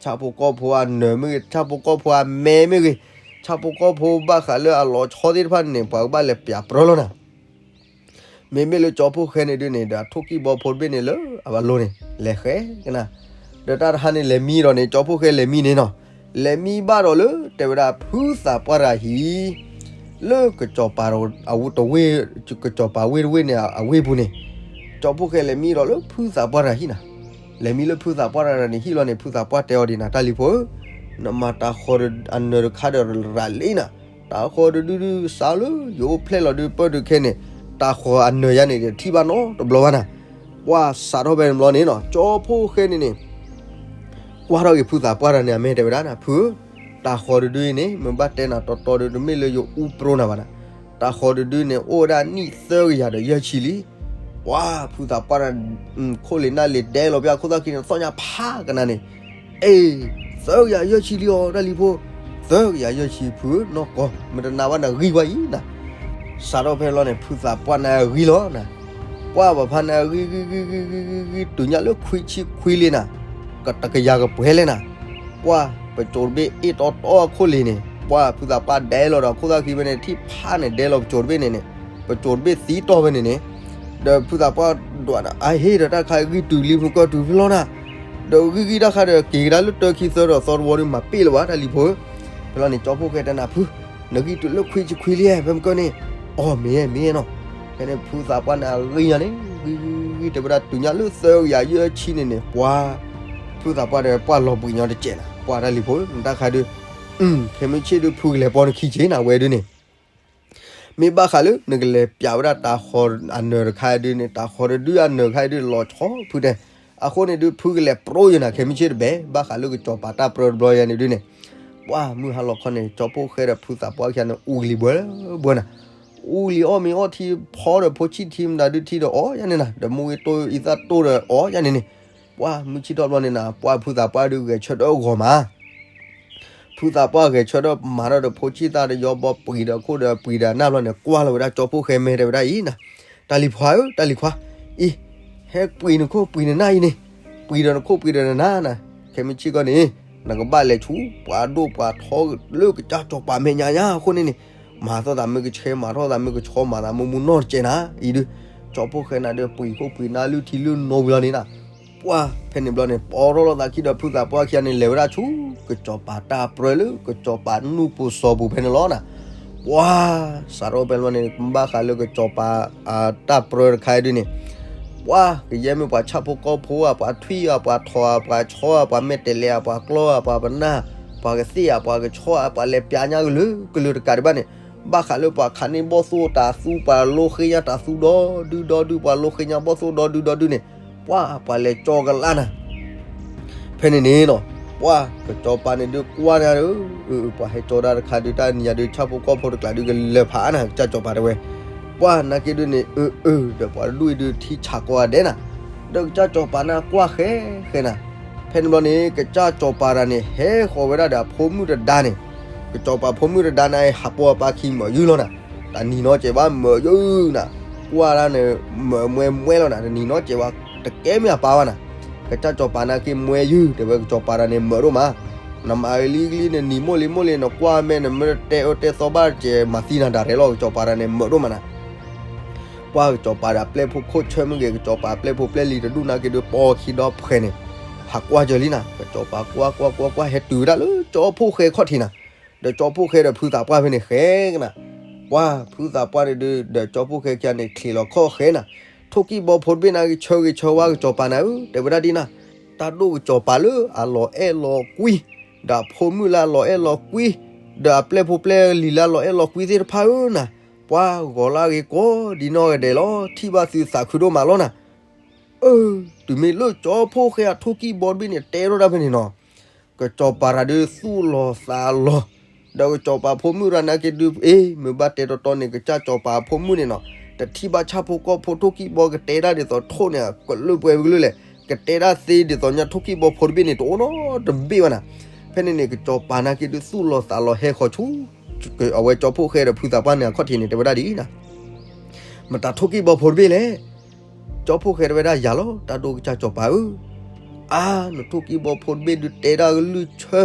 ဆၣ်ဖိကီၢ်ဖိအနၢၤမ့ၢ်ဂ့ၤ ဆၣ်ဖိကီၢ်ဖိအမဲမ့ၢ်ဂ့ၤ ဆၣ်ဖိကီၢ်ဖိဘၣ်ဃးလၢအလီၤဆီသ့ၣ်တဖၣ်န့ၣ် ပှၤကဘၣ်လဲၤပျးပြၢလီၤနၤ မ့မ့ၢ်လၢကၠီဖှိၣ်ဃဲန့ၣ်ဒုးန့ၣ် ဒီးအထိၣ်ကံၢ်ဘီဖိတဘ့ၣ်န့ၣ်လၢအဘၣ်လိၤန့ၣ် လဲၤဃဲကနၤ ဒီးတၢ်တဟါန့ၣ်လဲၤမံဒီးန့ၣ် ကၠီဖှိၣ်ဃဲလဲၤမံန့ၣ်နီၤ လဲၤမံဘၣ်ဒီးလၢ တဲဝဲဒၣ်ဖုသးပှၢ်တဂၤဟံၣ် လၢကစီၤပၤတဝ့ၢ် ကစီၤပၤဝ့ၢ်တဝ့ၢ်န့ၣ် အဝ့ၢ်ပူၤန့ၣ် ကၠီဖှိၣ်ဃဲလဲၤမံဒီးလၢဖုသးပှၢ်တဂၤဟံၣ်နၤ လဲၤမံလၢဖုသးပှၢ်တဂၤန့ၣ်ဟံၣ်လီၤန့ၣ် ဖုသးပှၢ်တဲအီၤဒ်နၤ တၢ်လံၤဖိဧၢ နမၤတၤဃီၤအနၢၤတခါဒီးရၤလံနၤ တၤဃီၤတဒုဒုစးလၢယအိၣ်ဖျဲၣ်လီၤဒုးပၢၢ်ဒုးခဲန့ၣ် တၤဃီၤအနၢၤယါန့ၣ်ဒီးထံၣ်ဘၣ်နီတဘျီဘၣ်နၤ ပှၤစးထီၣ်ဖဲန့ၣ်ဘျီန့ၣ်နီၤ ကၠီဖှိၣ်ဃဲန့ၣ်န့ၣ် ကွၢ်ထီၣ်က့ၤဖုသးပှၢ်တဂၤန့ၣ် အမဲာ်တဲဝဲဒၣ်နၤ ဖုဧၢ တၤဃီၤတဒုအံၤန့ၣ် မ့ၢ်ဘၣ်တဲနၤတီတီဒုး တမ့ၢ်လၢယအူပြိနၤဘၣ်နၤ တၤဃီၤတဒုန့ၣ် အိၣ်ဝဲဒၣ်နံၣ်သၢကယၤဒီးယဲၢ်ဆံလံ ပှၤဖုသးပှၢ်တဂၤ ခိၣ်လံာ်နၢ်လံာ်ဒဲလီၤပျၢ်ခိၣ်သၣ်ခံန့ၣ် သီၣ်ညါဖးကနၤန့ၣ် အ့ သၢကယၤယဲၢ်ဆံလံအီၤ တၢ်လံၤဖိ သၢကယၤယဲၢ်ဆံဖုဧၢ နီၢ်ကီၢ် မ့ၢ်တနာ်ဘၣ်နဂံၢ်ကွၢ်အံၤနၤ စးထီၣ်ဖဲလီၤန့ၣ် ဖုသးပှၢ်န့ၣ်ဂံၢ်လီၤနၤ ပှၤပဖါန့ၣ်ဂံၢ်ဂံၢ်ဂံၢ်ဂံၢ်ဂံၢ်ဂံၢ်ဂံၢ် တုၤညါလၢခွံဆံခွံလံနၤ ကတကယၤကပှဲၤလဲၣ်နၤ ပှၤပစိာ်တဘ့ၣ်အ့ၣ်တီတီအခိၣ်လံၤန့ၣ် ပှၤဖုသးပှၢ်ဒဲလီၤဒီးခိၣ်သၣ်ခံဖဲန့ၣ် ထံၣ်ဖးန့ၣ်ဒဲလီၤပစိာ်တဘ့ၣ်န့ၣ်န့ၣ် ပစိာ်တဘ့ၣ်သံတီၢ်ဖဲန့ၣ်န့ၣ် ဒီးဖုသးပှၢ်ဒွးဒီး အဟ့ၣ်ဒီးတၢ်ခါဂံၢ်တုၤလံဖုကၢၢ်တုၤဖဲလီၤနၤ ဒီးဂံၢ်ဂံၢ်တၢ်ခါဒီးက့ၤကဒါလၢတၢခံသၢဒီးသီတဝီဒီးမၤပ့ၢ်လၢၤဘၣ်တၢ်လံၤဖိဧၢ ဖဲလီၤန့ၣ် ကၠီဖှိၣ်ဃဲတဲနၤဖု နဂံၢ်တုၤလၢခွံဆံခွံလံဧါ ဖဲမုၢ်ကၢၢ်န့ၣ် အီၤမ့ၢ်မ့ၢ်နီၤ ဖဲန့ၣ်ဖုသးပှၢ်န့ၣ်ဂံၢ်ညါန့ၣ် ဂံၢ်ဂံၢ်ဂံၢ်ဂံၢ် တဲဝဲဒၣ်တုၤညါလၢသၢကယၤယဲၢ်ဆံန့ၣ်န့ၣ် ပှၤ ဖုသးပှၢ်ဒီးပှၢ်လီၤဘှံးညီတစဲးနၤ ပှၤတၢ်လံၤဖိဧၢ နတၢ်ခါဒုး ခဲမုၢ်ဆ့ၣ်ဒုးဖုကလဲၤပိာ်နခံက့ၤနၤဝဲဒုးန့ၣ် မ့ၢ်ဘၣ်ဃးလၢနကလဲၤပျးဝဲဒၣ်တၤဃီၤအနၢၤတခါဒုးန့ၣ် တၤဃီၤတဒုအနၢၤတခါဒုးလီၤဆီဖုတဲ အဃိန့ၣ်ဒုးဖုကလဲၤပြိယိာ်နၤ ခဲမုၢ်ဆ့ၣ်တဘဲ ဘၣ်ဃးလၢကစီၤပၤတၢ်ပြၢတဘျီယါန့ၣ်ဒုးန့ၣ် ပှၤမုၢ်ဟါလီၤခီန့ၣ် ကၠီဖှိၣ်ဃဲဒီးဖုသးပှၢ်ခံဂၤန့ၣ် အူကလံၤဘှဲဘှဲနၤ အူကလံၤအီၣ်မ့ၤအီထံဖီဒီးဖိဆံၣ်ထံမတၤဒုး ထံဒီးအီၣ်ယါန့ၣ်နၤ ဒီးမူဂ့ၤတိၢ်အံသၣ်တိၢ်ဒီးအီၣ်ယါန့ၣ်န့ၣ် ပှၤမုၢ်ဆ့ၣ်ထီၣ်ဘျီန့ၣ်နၤ ပှၤဖုသးပှၢ်ဒုးဂဲၤဆၢထၢၣ်ဂီၤမး ဖုသးပှၢ်ဂဲၤဆၢထၢၣ်မၤထီၣ်ဒီးဖိဆံၣ်သၣ်ဒီးယီဘီပှံၤဒီးခိၣ်ဒီးပှံၤဒီးနၢ်ဘျီန့ၣ် ကွၢ်လီၤဝဲဒၣ်ကၠီဖှိၣ်ဃဲမဲာ်တဲဝဲဒၣ်အံၤနၤ တၢ်လံၤဖါဧၢ တၢ်လံၤခွါ အံၤ ဟဲပှံၤနခိၣ်ပှံၤနနၢ်အံၤန့ၣ် ပှံၤဒီးနခိၣ်ပှံၤဒီးနနၢ်နၤ ခဲမုၢ်ဆ့ၣ်ကီၢ်န့ၣ် နကဘၣ်လဲၤဆူ ပှၤဒိၣ်ပှၤထီလၢကစၢ်စီၤပၤမဲာ်ညါညါအဃိန့ၣ်န့ၣ် မၤသီၣ်သးမ့ၢ်ကဆှဲ မၤထီၣ်သးမ့ၢ်ကဆီ မၤသးမူမူနီၢ်တကဲနၤ အံၤဒုး ကၠီဖှိၣ်ဃဲနၤဒီးပှံၤခိၣ်ပှံၤနၢ်လုၢ်ထံလုၢ်နိဝံၤလီၤန့ၣ်နၤ ပှၤဖဲန့ၣ်ဘျီန့ၣ် ပီထီၣ်လိာ်သးခံဒီးဖုသးပှၢ်ခံဂၤန့ၣ် လဲၤဝဲဒၣ်ဆူ ကစီၤပၤတၢ်ပြၢလၢကစီၤပၤနူၢ်ပူၤစီၤပူၤဖဲန့ၣ်လီၤနၤ ပှၤ စးထီၣ်ဖဲလီၤန့ၣ် ဘၣ်ဃးလၢကစီၤပၤ တၢ်ပြၢတခါဒုးန့ၣ် ပှၤကယဲၢ်မ့ၢ်ပှၤဆၣ်ဖိကီၢ်ဖိဧါ ပှၤထွံၣ်ဧါ ပှၤထိၣ်ဧါ ပှၤဆီဧါ ပှၤမဲာ်တဲးလဲးဧါ ပှၤကျီဧါ ပှၤပနၢ် ပှၤကသ့ၣ်ဧါ ပှၤကဆီဧါ ပှၤလဲၤပျးညါကလုာ်ကလုာ်တကးဒံးဘၣ်န့ၣ် ဘၣ်ဃးလၢပှၤခးန့ၢ်ဘီၣ်သိၣ်တၤသူ ပှၤလိဃ့ညါတၤသူဒီဒုဒီဒု ပှၤလိဃ့ညါဘီၣ်သိၣ်ဒီဒုဒီဒုန့ၣ် ပှၤ ပှၤလဲၤကၠီကလါနၤ ဖဲန့ၣ်န့ၣ်နီၤ ပှၤကစီၤပၤန့ၣ်ဒုးကွၢ်နၤဧၢ ပှၤဟဲကၠီဒၣ်တခါဒုး တၢ်နံၤညါဒုး ဆၣ်ဖိကီၢ်ဖိတကျးဒုးကလၢၤဖးနၤ ကစၢ်စီၤပၤတဲဝဲ ပှၤနာ်က့ဒုးန့ၣ် အၢ အၢ ဒီးပှၤတဒူၣ်အံၤဒုးထံဆးကိးဂၤဒဲးနၤ ဒီးကစၢ်စီၤပၤန့ၣ်ကွၢ်ဃဲဃဲနၤ ဖဲန့ၣ်ဘျီန့ၣ် ကစၢ်စီၤပၤတဂၤန့ၣ် ဟဲဃီၤဝဲဒၣ်ဒီးအဖိမုၣ်တဒါန့ၣ် ကစီၤပၤဖိမုၣ်တဒါန့ၣ် ဟးပိာ်အပၢ်ခံမၢယုၢ်လီၤနၤ တၢ်နံၤနီတစဲးဘၣ်မၢယုၢ်နၤ ကွၢ်ဒၣ်န့ၣ် မၢမွဲမွဲလီၤနၤ တနံၤနီတစဲးဘၣ် တကဲမ့ၢ်အပၢ်ဘၣ်နၤ ကစၢ်စီၤပၤနာ်က့မွဲယုၢ် တဲဝဲကစီၤပၤတဂၤန့ၣ်မၢဒိၣ်မး နမၤဂ့ၤလံဂ့ၤလံ နနံၤမိၢ်လံမိၢ်လံ နကွၢ်မဲာ် နမ့ၢ်တတဲအၢတဲသီဘၣ်တစဲး မၤသံနၤဒၣ်ရဲၣ်လီၤ ကစီၤပၤတဂၤန့ၣ်မၢဒိၣ်မးနၤ ပှၤကစီၤပၤဒီးပျဲၢ်ဖိခိၣ်ဆၢမ့ၢ်ဂ့ၤ ကစီၤပၤပျဲၢ်ဖိပျဲၢ်လံၤတဒူၣ်နာ်က့ဒုး ပိာ်ခံဒီဖှဲးန့ၣ် ဟးကွၢ်စၢၤလံနၤ ကစီၤပၤကွၢ်ကွၢ်ကွၢ်ကွၢ်ကွၢ် ဟဲတုၤဝဲဒၣ်လၢကၠီဖှိၣ်ဃဲခီၣ်ထံးနၤ ဒီးကၠီဖှိၣ်ဃဲဒီးဖုသးပှၢ်ဖဲန့ၣ်ဃဲကနၤ ပှၤဖုသးပှၢ်န့ၣ်ဒုး ဒီးကၠီဖှိၣ်ဃဲခံဂၤန့ၣ် ချံးလီၤခီၣ်ဃဲနၤ ထိၣ်ကံၣ်ဘီဖိတဘ့ၣ်န့ၣ်က့ ဆၢဂ့ၤဆၢဝါကစီၤပၤနၤဧၢ တဲဝဲဒၣ်ဒ်နၤ, တၢ်ဒိၣ်ကစီၤပၤလၢအလီၤအဲၣ်လီၤကွံ, ဒီးအဖိမုၣ်လၢအလီၤအဲၣ်လီၤကွံ, ဒီးအပျဲၢ်ဖိပျဲၢ်လံၤလၢအလီၤအဲၣ်လီၤကွံသ့ၣ်တဖၣ်ဧၢနၤ, ပှၤဂီၤလၢဂ့ၤကိးဒ်နီၢ်ဂၤဒဲးလီၤ, ထံၣ်ဘၣ်သုသးခုဒိၣ်မးလီၤနၤ. အၢ, တုၤမ့ၢ်လၢကၠီဖှိၣ်ဃဲအထိၣ်ကံၣ်ဘီတဘ့ၣ်န့ၣ် တဲထီၣ်ဒၣ်ဖဲန့ၣ်နီၤ, ကစီၤပၤတဂၤဒုးသူၣ်လီၤသးလီၤ, ဒီးကစီၤပၤဖိမုၣ်တဂၤန့ၣ်က့ဒုး အ့ မ့ၢ်ဘၣ်တဲတီတီန့ၣ် ကစၢ်စီၤပၤအဖိမုၣ်န့ၣ်နီၤ, တထံၣ်ဘၣ်ဆၣ်ဖိကီၢ်ဖိထိၣ်ကံၣ်ဘီကတဲဒၣ်ဒ်သိးထိၣ်န့ၣ် ကလုာ်ပှဲၤဝံၤကလုာ်လဲၣ်, ကတဲဒၣ်သ့ဒ်သိးညါထိၣ်ကံၣ်ဘီဖိတဘ့ၣ်န့ၣ် တအိၣ်နီတဘ့ၣ်ဘၣ်နၤ. ဖဲန့ၣ်န့ၣ် ကစီၤပၤန့ၣ်က့ဒုးသူၣ်လီၤသးလီၤဟဲဃီၤဆူ အဝဲကၠီဖှိၣ်ဃဲဒီးဖုသးပှၢ်န့ၣ်အခီၣ်ထံးန့ၣ် တဲဝဲဒၣ်ဒ်အံၤနၤ, မတၤထိၣ်ကံၣ်ဘီဖိတဘ့ၣ်လဲၣ်. ကၠီဖှိၣ်ဃဲတဲဝဲဒၣ် ယၤလီၤ တၢ်ဒိၣ်ကစၢ်စီၤပၤဧၢ, အါ နထိၣ်ကံၣ်ဘီဖိတဘ့ၣ်ဒုးတဲဒၣ်ကလုၢ်ဆၢ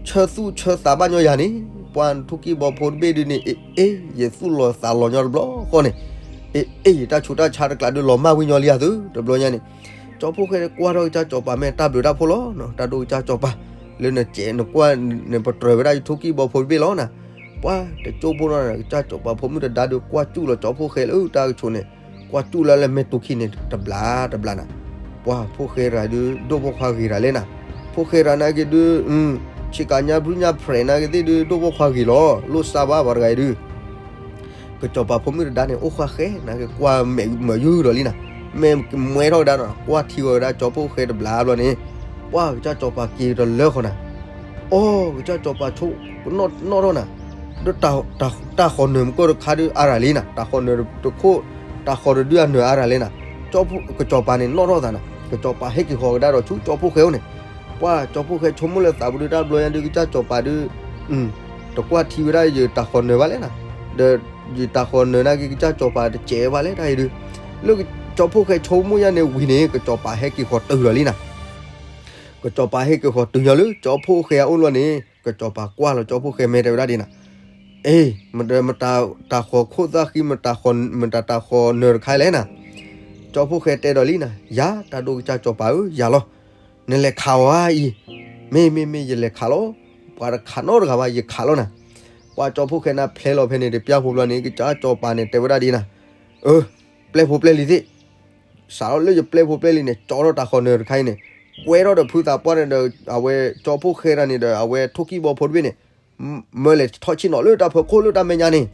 ဆၢသူၣ်ဆၢသးဘၣ်ညီယၤန့ၣ်, ပှၤနထိၣ်ကံၣ်ဘီဖိတဘ့ၣ်ဒုးန့ၣ် အ့ အ့ ယသူၣ်လီၤသးလီၤညီတဘျီဃီန့ၣ်, အ့ အ့ ယတၢ်ဆူးတၢ်ဆါတကျးဒုးလီၤမၢ်ဝံၤညီလံဧါသု တဘျီညါန့ၣ်, ကၠီဖှိၣ်ဃဲကွၢ်ထီၣ်ကစၢ်စီၤပၤမ့ၢ်တၢ်ဘျုးတၢ်ဖှိၣ်လီၤ, တၢ်ဒိၣ်ကစၢ်စီၤပၤ လၢနကဲးနကွၢ် နပတြၢၤဝဲဒၣ်ယထိၣ်ကံၣ်ဘီဖိတဘ့ၣ်လီၤနၤ. ပှၤတကၠိဖိနီၤ ကစၢ်စီၤပၤဖိမုၣ်တဒါဒုးကွၢ်စူၣ်လီၤကၠီဖှိၣ်ဃဲလၢတၢ်ကဆိးန့ၣ်, ကွၢ်စူၣ်လၢလၢမဲာ်တူၢ်ခံန့ၣ် တဘျးတဘျးနၤ. ပှၤဖှိၣ်ဃဲတဂၤဒုး ဒိၣ်ပိာ်ခွါဂ့ၤတၢ်လဲၣ်နၤ, ဖှိၣ်ဃဲတဂၤန့ၣ်က့ဒုး ဆ့ကၤညါဘုညါဖရဲးန့ၣ်က့သ့ၣ်ဒုး ဒိၣ်ပိာ်ခွါဂ့ၤလီၤ လိၣ်စၢ်ဘၣ်ပှၤတဂၤအံၤဒုး ကစီၤပၤဖိမုၣ်တဒါန့ၣ် အိၣ်ဃာ်ဃဲန့ၣ်က့ ကွၢ်မၢယုၢ်ဒီးလံနၤ, မ့ၢ်မွဲထီၣ်ကဒါဒီး ကွၢ်ထံဝဲဒၣ်ကၠီဖှိၣ်ဃဲတဘျးဘျီန့ၣ်, ပှၤကစၢ်စီၤပၤက့ၤတလၢဃီနၤ, အိ ကစၢ်စီၤပၤဆိကနီၣ်ထီၣ်နၤ, ဒီးတၢ်ဃီၤနၢၤမူကီၢ်တခါဒုးအါရၤလံနၤ, တၢ်ဃီၤနၢၤတခိၣ်, တၢ်ဃီၤတဒုအနၢၤအါရၤလံနၤ, ကစီၤပၤန့ၣ်နီၣ်ထီၣ်သးနၤ, ကစီၤပၤဟဲက့ၤဃီၤကဒါဒီးဆူကၠီဖှိၣ်ဃဲအိၣ်န့ၣ်, ပှၤကၠီဖှိၣ်ဃဲဆိကမိၣ်လၢသးပူၤဒုး တၢ်ဘျီညါဒုး ကစၢ်စီၤပၤဒုး တကွၢ်ထံဝဲဒၣ်ယတၢ်ဃီၤနၢၤဘၣ်လဲၣ်နၤ, ဒီးယတၢ်ဃီၤနၢၤန့ၣ်က့ ကစၢ်စီၤပၤတစဲးဘၣ်လဲၣ်တၢ်အံၤဒုး, လၢကၠီဖှိၣ်ဃဲဆိကမိၣ်ညါန့ၣ်ဝံၤန့ၣ် ကစီၤပၤဟဲက့ၤဃီၤတုၤလီၤလံနၤ, ကစီၤပၤဟဲက့ၤဃီၤတုၤညီလၢကၠီဖှိၣ်ဃဲအအိၣ်လီၤန့ၣ် ကစီၤပၤကွၢ်လီၤကၠီဖှိၣ်ဃဲမ့ၢ်တဲဝဲဒၣ်ဒ်နၤ, အ့ မတၤတၢ်ဃီၤခိၣ်သၣ်ဃံ မတၤတၢ်ဃီၤနၢၤတခါလဲၣ်နၤ, ကၠီဖှိၣ်ဃဲတဲဒီးလံနၤ, ယၤ တၢ်ဒိၣ်ကစၢ်စီၤပၤဧၢ ယၤလီၤ, နလဲၤခးအီၤဧါအံၤ, မ့ၢ်မ့ၢ်မ့ၢ် ယလဲၤခးလီၤ, ပှၤတခးနီတဂၤဘၣ် ယခးလီၤနၤ, ပှၤကၠီဖှိၣ်ဃဲန့ၣ်ဖျဲလီၤဖဲန့ၣ် တပျၢ်ဖိဘျီန့ၣ် ကစၢ်စီၤပၤန့ၣ်တဲဝဲဒၣ်ဒ်နၤ, အၢ ပျဲၢ်ဖိပျဲၢ်လံၤသ့ၣ် စးထီၣ်လၢယပျဲၢ်ဖိပျဲၢ်လံၤန့ၣ် ကၠီထီၣ်တၢ်ဃီၤနၢၤတခါအံၤန့ၣ်, ကွဲထီၣ်ဒီးဖုသးပှၢ်န့ၣ်ဒီး အဝဲကၠီဖှိၣ်ဃဲတဂၤန့ၣ်ဒီး အဝဲထိၣ်ကံၣ်ဘီဖိတဘ့ၣ်န့ၣ်, မၢလဲၤထီၣ်ဆ့ၣ်နီၤလၢတၢ်ဖီခိၣ်လၢတၢ်မဲာ်ညါန့ၣ်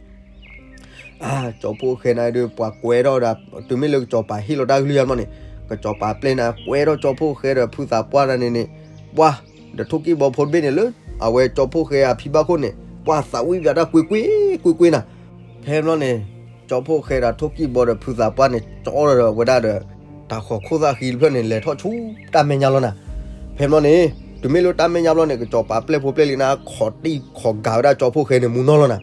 အၢ ကၠီဖှိၣ်ဃဲန့ၣ်ဒုး ပှၤကွဲထီၣ်ဒၣ် တုၤမ့ၢ်လၢကစီၤပၤဟ့ၣ်လီၤတၢ်ကလုၢ်ယါမီၢ်န့ၣ်, ကစီၤပၤပျဲၢ်န့ၣ် ကွဲထီၣ်ကၠီဖှိၣ်ဃဲဒီးဖုသးပှၢ်တဂၤန့ၣ်န့ၣ်, ပှၤ ဒီးထိၣ်ကံၣ်ဘီဖိတဘ့ၣ်န့ၣ်လၢ အဝဲကၠီဖှိၣ်ဃဲအဖံဘၣ်ခိၣ်န့ၣ် ပှၤသးဝံၣ်ပၠးတၢ်ကွ့ၢ်ကွ့ၢ်ကွ့ၢ်ကွ့ၢ်နၤ, ဖဲဘျီန့ၣ် ကၠီဖှိၣ်ဃဲဒီးထိၣ်ကံၣ်ဘီဒီးဖုသးပှၢ်န့ၣ် ကၠီဒီးဝဲဒၣ်ဒီး တၢ်ဃီၤခိၣ်သၣ်ဃံတဖျၢၣ်န့ၣ် လဲၤထီၣ်ဆူတၢ်မဲာ်ညါလီၤနၤ, ဖဲဘျီန့ၣ် တုၤမ့ၢ်လၢတၢ်မဲာ်ညါဘျီန့ၣ် ကစီၤပၤပျဲၢ်ဖိပျဲၢ်လံၤန့ၣ် ခိးတံၢ်ခိးဂၤဝဲဒၣ်ကၠီဖှိၣ်ဃဲန့ၣ်မူနီၢ်လီၤနၤ,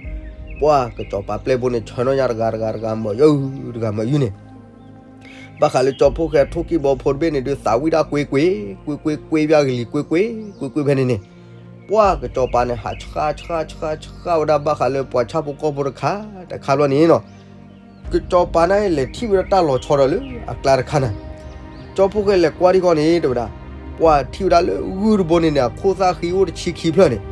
ပှၤကစီၤပၤပျဲၢ်ဖိန့ၣ် ဆၢနီၢ်ညါတဂၤတဂၤတဂၤမၢယုၢ်တဂၤမၢယုၢ်န့ၣ် ဘၣ်ဃးလၢကၠီဖှိၣ်ဃဲထိၣ်ကံၣ်ဘီဖိတဘ့ၣ်န့ၣ်ဒုး သးဝံၣ်တၢ်ကွ့ၢ်ကွ့ၢ်ကွ့ၢ်ကွ့ၢ်ကွ့ၢ် ပျၢ်ကလံၤကွ့ၢ်ကွ့ၢ်ကွ့ၢ်ကွ့ၢ်ဖဲန့ၣ်န့ၣ်, ပှၤကစီၤပၤန့ၣ် ဟးဆှၣ်ဆှၣ်ဆှၣ်ဆှၣ်ဝဲဒၣ်ဘၣ်ဃးလၢပှၤဆၣ်ဖိကီၢ်ဖိတခါတခါဘျီန့ၣ်နီၤ, ကစီၤပၤန့ၣ်လဲၤထံၣ်ဝဲဒၣ်တၢ်လီၤဆီဒီးလၢအကျါတခါနၤ, ကၠီဖှိၣ်ဃဲလဲၤကွၢ်ထံဃီန့ၣ် တဲဝဲဒၣ်, ပှၤထံၣ်ဝဲဒၣ်လၢဂုၢ်တဘိန့ၣ်န့ၣ် အခိၣ်သၣ်ဃံအိၣ်တဆံခံဖျၢၣ်န့ၣ်,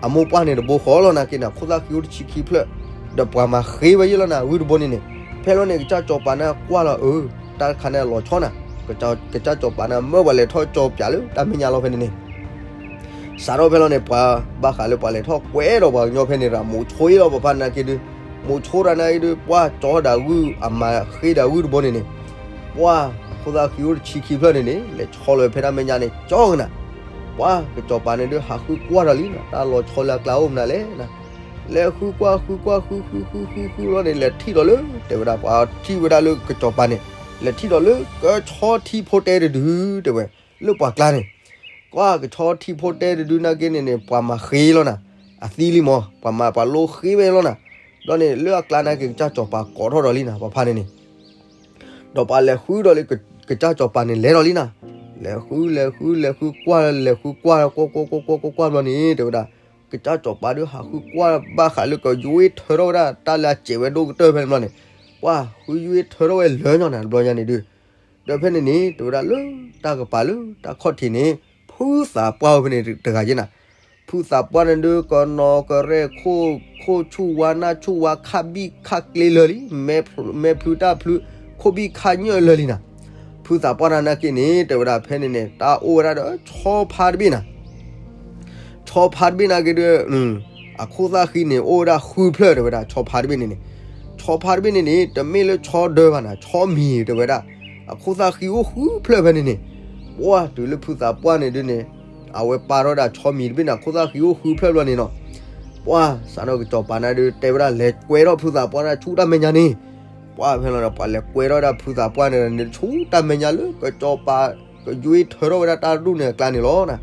အမိၢ်ပှၢ်န့ၣ်တဘိဃီလီၤနၤက့န့ၣ် အခိၣ်သၣ်ဃံအိၣ်တဆံခံဖျၢၣ်, ဒီးပှၤမၤဃ့ဝဲယဲၢ်လီၤနၤ ဂုၢ်တဘိန့ၣ်န့ၣ်, ဖဲလီၤန့ၣ် ကစၢ်စီၤပၤန့ၣ်ကွၢ်လီၤအၢ, တၢ်တခါန့ၣ်လီၤဆီနၤ, ကစၢ်စီၤပၤန့ၣ်မၢပှၤလဲၤထီၣ်ကၠီပၠးလၢတၢ်မဲာ်ညါလီၤဖဲန့ၣ်န့ၣ် စးထီၣ်ဖဲလီၤန့ၣ် ပှၤဘၣ်ဃးလၢပှၤလဲၤထီၣ်ကွဲးဒီးပှၤကညီဖဲန့ၣ်ရၤ မိးဆိအံၤလီၤပှၤဖးနာ်က့ဒုး, မိးဆိတၢ်နာ်က့ဒုး ပှၤကၠီဒၣ်ဂုၢ် အမၤဃ့ဒၣ်ဂုၢ်တဘိန့ၣ်န့ၣ်, ပှၤခိၣ်သၣ်ဃံအိၣ်တဆံခံဖျၢၣ်န့ၣ်န့ၣ် လဲၤဆီလီၤဖဲတၢ်မဲာ်ညါန့ၣ် ကၠီကနၤ, ပှၤကစီၤပၤန့ၣ်ဒုး ဟးဃုကွၢ်ဒီးလံနၤ တၢ်လီၤဆီလၢအကျါအိၣ်မနုၤလဲၣ်နၤ, လဲၤဃုကွၢ်ဃုကွၢ်ဃုဃုဃုဃုဃုလီၤန့ၣ် လဲၤထံၣ်ဒီးလၢ တဲဝဲဒၣ် ပှၤထံၣ်ဝဲဒၣ်လၢကစီၤပၤန့ၣ် လဲၤထံၣ်ဒီးလၢကဆီထံဖိတဲတဒု တဲဝဲ လၢပှၤကျါန့ၣ် ကွၢ်ကဆီထံဖိတဲတဒုနာ်က့န့ၣ်န့ၣ် ပှၤမၤဃ့လီၤနၤ, အသံလံမး ပှၤမၤပှၤလိဃ့ဝဲလီၤနၤ, ဒီးန့ၣ်လၢအကျါနာ်က့ ကစၢ်စီၤပၤကိးထီၣ်ဒီးလံနၤ ပှၤဖးန့ၣ်န့ၣ် ဒီးပှၤလဲၤဃုဒီးလၢ ကစၢ်စီၤပၤန့ၣ်လဲၤဒီးလံနၤ, လဲၤဃုလဲၤဃုလဲၤဃုကွၢ်လဲၤဃုကွၢ်ကွၢ်ကွၢ်ကွၢ်ကွၢ်ကွၢ်ကွၢ်ကွၢ်ဘျီန့ၣ် တဲဝဲဒၣ် ကစၢ်စီၤပၤဒုးဟးဃုကွၢ်ဘၣ်ဃးလၢကယွ့ထၢထီၣ်ဝဲဒၣ် တၢ်လၢအစဲးဝဲဒိၣ်ကတၢၢ်ဖဲန့ၣ်ဘျီန့ၣ်, ပှၤဃုယွ့ထၢထီၣ်ဝဲလၢာ်ညီနၤတဘျီညါန့ၣ်ဒုး, ဒီးဖဲန့ၣ်န့ၣ် တဲဝဲဒၣ်လၢတၢ်ကပၤလၢတၢ်ခီၣ်ထံးန့ၣ် ဖုသးပှၢ်ဝဲဖဲန့ၣ်တဂၤယဲနၤ, ဖုသးပှၢ်န့ၣ်ဒုး ကနီၤကရဲၣ် ခိၣ်ဆူၣ်ဝါနၢ်ဆူၣ်ဝါ ခးဘံၣ်ခးကျ့လၢာ်လံ, မဲာ်ဖျုးတၢ်ဖျုး, ခိၣ်ဘံၣ်ခါညၢၣ်လၢာ်လံနၤ. ဖုသးပှၢ်တဂၤနာ်က့န့ၣ် တဲဝဲဒၣ်ဖဲန့ၣ်န့ၣ် တၢ်အိၣ်ဝဲဒၣ်ဒီးဆီဖါတဘ့ၣ်နၤ. ဆီဖါတဘ့ၣ်နာ်က့ဒီး အခိၣ်သၣ်ဃံန့ၣ် အိၣ်ဝဲဒၣ်ဃုဖျၢၣ်တဲဝဲဒၣ် ဆီဖါတဘ့ၣ်န့ၣ်န့ၣ်. ဆီဖါတဘ့ၣ်န့ၣ်န့ၣ် တမ့ၢ်လၢဆီဒၢဘၣ်နၤ ဆီမံၤတဲဝဲဒၣ်. အခိၣ်သၣ်ဃံအိၣ်ဃုဖျၢၣ်ဖဲန့ၣ်န့ၣ်. ပှၢ်တုၤလၢဖုသးပှၢ်န့ၣ်ဒုန့ၣ် အဝဲပာ်ထီၣ်ဒၣ်ဆီမံၤတဘ့ၣ်န့ၣ် အခိၣ်သၣ်ဃံအိၣ်ဃုဖျၢၣ်ဘျီန့ၣ်နီၤ. ပှၢ်စးထီၣ်ကစီၤပၤန့ၣ်ဒု တဲဝဲဒၣ်လဲၤကွဲထီၣ်ဖုသးပှၢ်တၢ်ဆူတၢ်မဲာ်ညါန့ၣ်. ပှၢ်ဖဲလီၤဒီး ပှၤလဲၤကွဲထီၣ်ဒၣ်ဖုသးပှၢ်န့ၣ်န့ၣ် ဆူတၢ်မဲာ်ညါလၢကစီၤပၤ ကယွ့ထၢထီၣ်ဝဲဒၣ်တၢ်ဒူၣ်န့ၣ်အကျါန့ၣ်လီၤနၤ.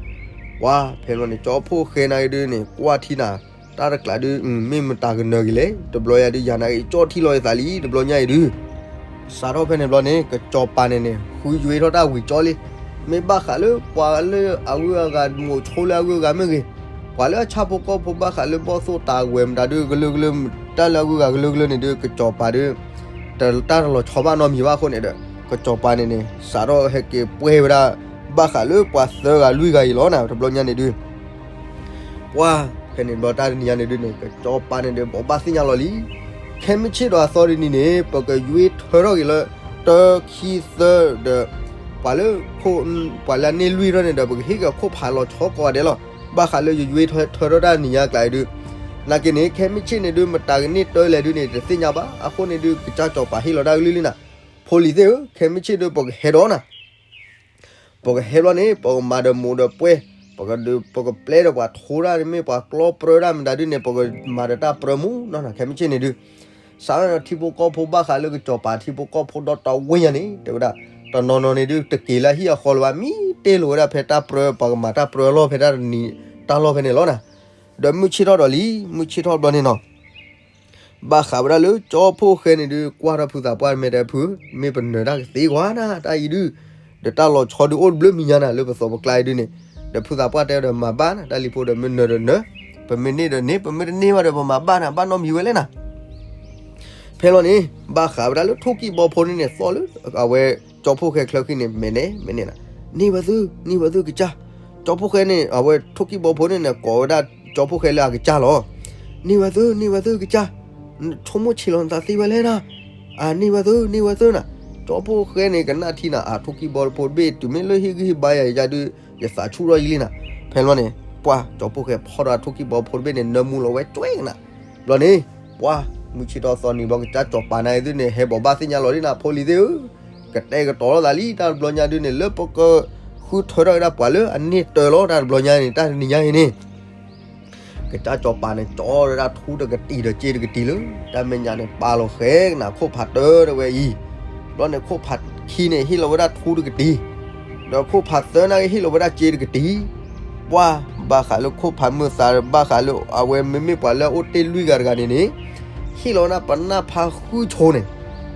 ပှၢ်ဖဲလီၤန့ၣ် ကၠီဖှိၣ်ဃဲနာ်က့ဒုန့ၣ် ကွၢ်ထံနၤ တၢ်တကျးဒု မ့ၢ်မတၤကနၢၤက့ၤလဲၣ် တဘျီညါဒု ယၤနာ်က့ကၠီထံလီၤယသးလံ တဘျီညါအံၤဒု စးထီၣ်ဖဲန့ၣ်ဘျီန့ၣ် ကစီၤပၤန့ၣ်န့ၣ် ဃုယွ့ထီၣ်တၢ်ဝံၤကၠီလံ. မ့ၢ်ဘၣ်ဃးလၢပှၤလၢအဂုၤအဂၤ မိၤဆိလၢအဂုၤအဂၤမ့ၢ်ဂ့ၤ, ပှၤလၢအဆၣ်ဖိကီၢ်ဖိဘၣ်ဃးလၢဘီၣ်သိၣ်တၢ်ဝဲၤမတၤဒု ကလုာ်ကလုာ် တၢ်လၢအဂုၤအဂၤကလုာ်ကလုာ်န့ၣ်ဒု ကစီၤပၤဒု တၢ်တလီၤဆီဘၣ်နီတမံၤဘၣ်အဃိန့ၣ်ဒီး ကစီၤပၤန့ၣ်န့ၣ် စးထီၣ်ဟဲက့ၤပှဲၤဝဲဒၣ် ဘၣ်ဃးလၢပှၤသၢဂၤလွံၢ်ဂၤအံၤလီၤနၤ တဘျီညါန့ၣ်ဒု ပှၢ်ဖဲန့ၣ်ဘျီတၢ်တနံၤညါန့ၣ်ဒုန့ၣ် ကစီၤပၤန့ၣ်ဒီး ဘိးဘၣ်သ့ၣ်ညါလီၤလံ. ခဲမုၢ်ဆ့ၣ်ဒီးအသီတနံၤန့ၣ် ပကယွ့ထၢထီၣ်က့ၤလၢ တၢ ခံ သၢဒီး ပှၤလၢခိၣ် ပှၤလၢအန့ၢ်လွံၢ်ထီၣ်န့ၣ်ဒီး ပကဟ့ၣ်က့ၤခိၣ်ဖးလီၤဆီကိးဂၤဒဲးလီၤ. ဘၣ်ဃးလၢယယွ့ထၢထီၣ်တၢ်နံၤညါအကျါအံၤဒု နာ်က့န့ၣ် ခဲမုၢ်ဆ့ၣ်န့ၣ်ဒု မတၤကန့ၢ်တၢလဲၣ်ဒုန့ၣ် တသ့ၣ်ညါဘၣ်. အဃိန့ၣ်ဒု ကစၢ်စီၤပၤဟ့ၣ်လီၤတၢ်ကလုၢ်လံနၤ. ဖိလံၤသ့ၣ်ဧၢ, ခဲမုၢ်ဆ့ၣ်ဒု ပကဟဲဒီးနၤ ပကဟဲဘျီန့ၣ် ပကမၤဒီးမိၢ်ဒီးပှဲၤ, ပကဒုး ပကပျဲဒီးပှၤထိတၢ်န့ၣ်မ့ၢ်ပှၤကျီပြၢတၢ်မတၤဒုန့ၣ် ပကမၤဒီးတၢ်ပြၢမူနီၢ်နီၢ် ခဲမုၢ်ဆ့ၣ်န့ၣ်ဒု, စးထီၣ်ထံဖိကီၢ်ဖိဘၣ်ဃးလၢကစီၤပၤထံဖိကီၢ်ဖိဒီတဝ့ၢ်ညါန့ၣ် တဲဝဲဒၣ်, တနီၤနီၤန့ၣ်ဒု တက့ၤလၢဟံၣ်အဃီလၢၤဘၣ် မံတ့ၢ်လိာ်ဝဲဒၣ်ဖဲတၢ်ပြၢ ပှၤကမၤတၢ်ပြၢလီၢ်ဖဲတၢ်တနံၤ တၢ်လီၢ်ဖဲန့ၣ်လီၤနၤ. ဒီးမုၢ်ဆ့ၣ်ထီၣ်ဒီးလံ မုၢ်ဆ့ၣ်ထီၣ်ဘျီန့ၣ်နီၤ ဘၣ်ဃးဝဲဒၣ်လၢကၠီဖိၣ်ဃဲန့ၣ်ဒု ကွၢ်ထီၣ်ဖုသးပှၢ်မဲာ်တဲဖု, မ့ၢ်ပနၢၤတၢ်ကသ့ကွၢ်နၤ တၢ်အံၤဒု, ဒီးတၢ်လီၤဆီဒုအိၣ်တဘျုးမံၤညါနၤ လၢပသိးပကျါအံၤဒုန့ၣ်, ဒီးဖုသးပှၢ်တဲဒီးမၤဘၣ်နၤ တၢ်လံၤဖိဒီးမ့ၢ်နၢၤဒီးနၢၤ, ပမ့ၢ်န့ၢ်ဒီးန့ၢ် ပမ့ၢ်တန့ၢ်ဘၣ်ဒီးပမၤဘၣ်နၤ ဘၣ်နီတမံၤဝဲလဲၣ်နၤ. ဖဲလီၤန့ၣ် ဘၣ်ဃးဝဲဒၣ်လၢထိၣ်ကံၣ်ဘီဖိန့ၣ်န့ၣ် သီၣ်လၢ အဝဲကၠီဖိၣ်ဃဲချၢဃံန့ၣ် မဲာ်နဲၣ် မဲာ်နဲၣ်နၤ, န့ၢ်ဝဲသု န့ၢ်ဝဲသုကစၢ်, ကၠီဖိၣ်ဃဲန့ၣ် အဝဲထိၣ်ကံၣ်ဘီဖိန့ၣ်န့ၣ် ကိးဝဲဒၣ်ကၠီဖိၣ်ဃဲလၢအကစၢ်လီၤ. န့ၢ်ဝဲသု န့ၢ်ဝဲသုကစၢ်, ဆိကမိၣ်ဆံးလီၤနသးသ့ဝဲလဲၣ်နၤ, န့ၢ်ဝဲသု န့ၢ်ဝဲသုနၤ. ကၠီဖိၣ်ဃဲန့ၣ် ကနၣ်ထံနၤ အထိၣ်ကံၣ်ဘီဖိတဘ့ၣ် တုၤမ့ၢ်လၢဟ့ၣ်ဂံၢ်ဟ့ၣ်ဘါယၤယၤဒု ယသးဆူၣ်ထီၣ်ယံာ်လံနၤ. ဖဲလီၤန့ၣ် ပှၢ်ကၠီဖိၣ်ဃဲဖီၣ်ဒီးအထိၣ်ကံၣ်ဘီဖိတဘ့ၣ်န့ၣ် နၢမူလီၤဝဲကွဲးနၤ. ဘျီန့ၣ် ပှၢ်မုၢ်ဆ့ၣ်ထီၣ်သီနံၤဘျီ ကစၢ်စီၤပၤနၤအံၤဒုန့ၣ် ဟဲဘိးဘၣ်သ့ၣ်ညါလီၤလံနၤ ဖိလံၤသ့ၣ်ဧၢ, ကတဲာ်ကတီၤလိာ်သးလံ တၢ်တဘျီညါဒုန့ၣ် လၢပကဃုထၢထီၣ်က့ၤဒၣ်ပှၤလၢအန့ၢ်တၢလီၤ တၢ်တဘျီညါန့ၣ် တၢ်တနံၤညါအံၤန့ၣ် ကစၢ်စီၤပၤန့ၣ် ကၠီဝဲဒၣ်ထူတကတံၤဒီးစ့တကတံၤလၢ တၢ်မဲာ်ညါန့ၣ် ပာ်လီၤဃဲကနၤ ခိၣ်ဖးတၢတဲဝဲအံၤ, ဘျီန့ၣ်ခိၣ်ဖးခံန့ၣ် ဟ့ၣ်လီၤဝဲဒၣ်ထူတကတံၤ, ဒီးခိၣ်ဖးသၢနာ်က့ဟ့ၣ်လီၤဝဲဒၣ်စ့တကတံၤ, ပှၢ်ဘၣ်ဃးလၢခိၣ်ဖးမုၢ်သး ဘၣ်ဃးလၢအဝဲမ့မ့ၢ်ပှၤလၢအအိၣ်တ့ၢ်လွံၢ်ဂၤတဂၤန့ၣ်န့ၣ် ဟ့ၣ်လီၤဝဲဒၣ်ပနၢ်ဖးဃုဆိန့ၣ်,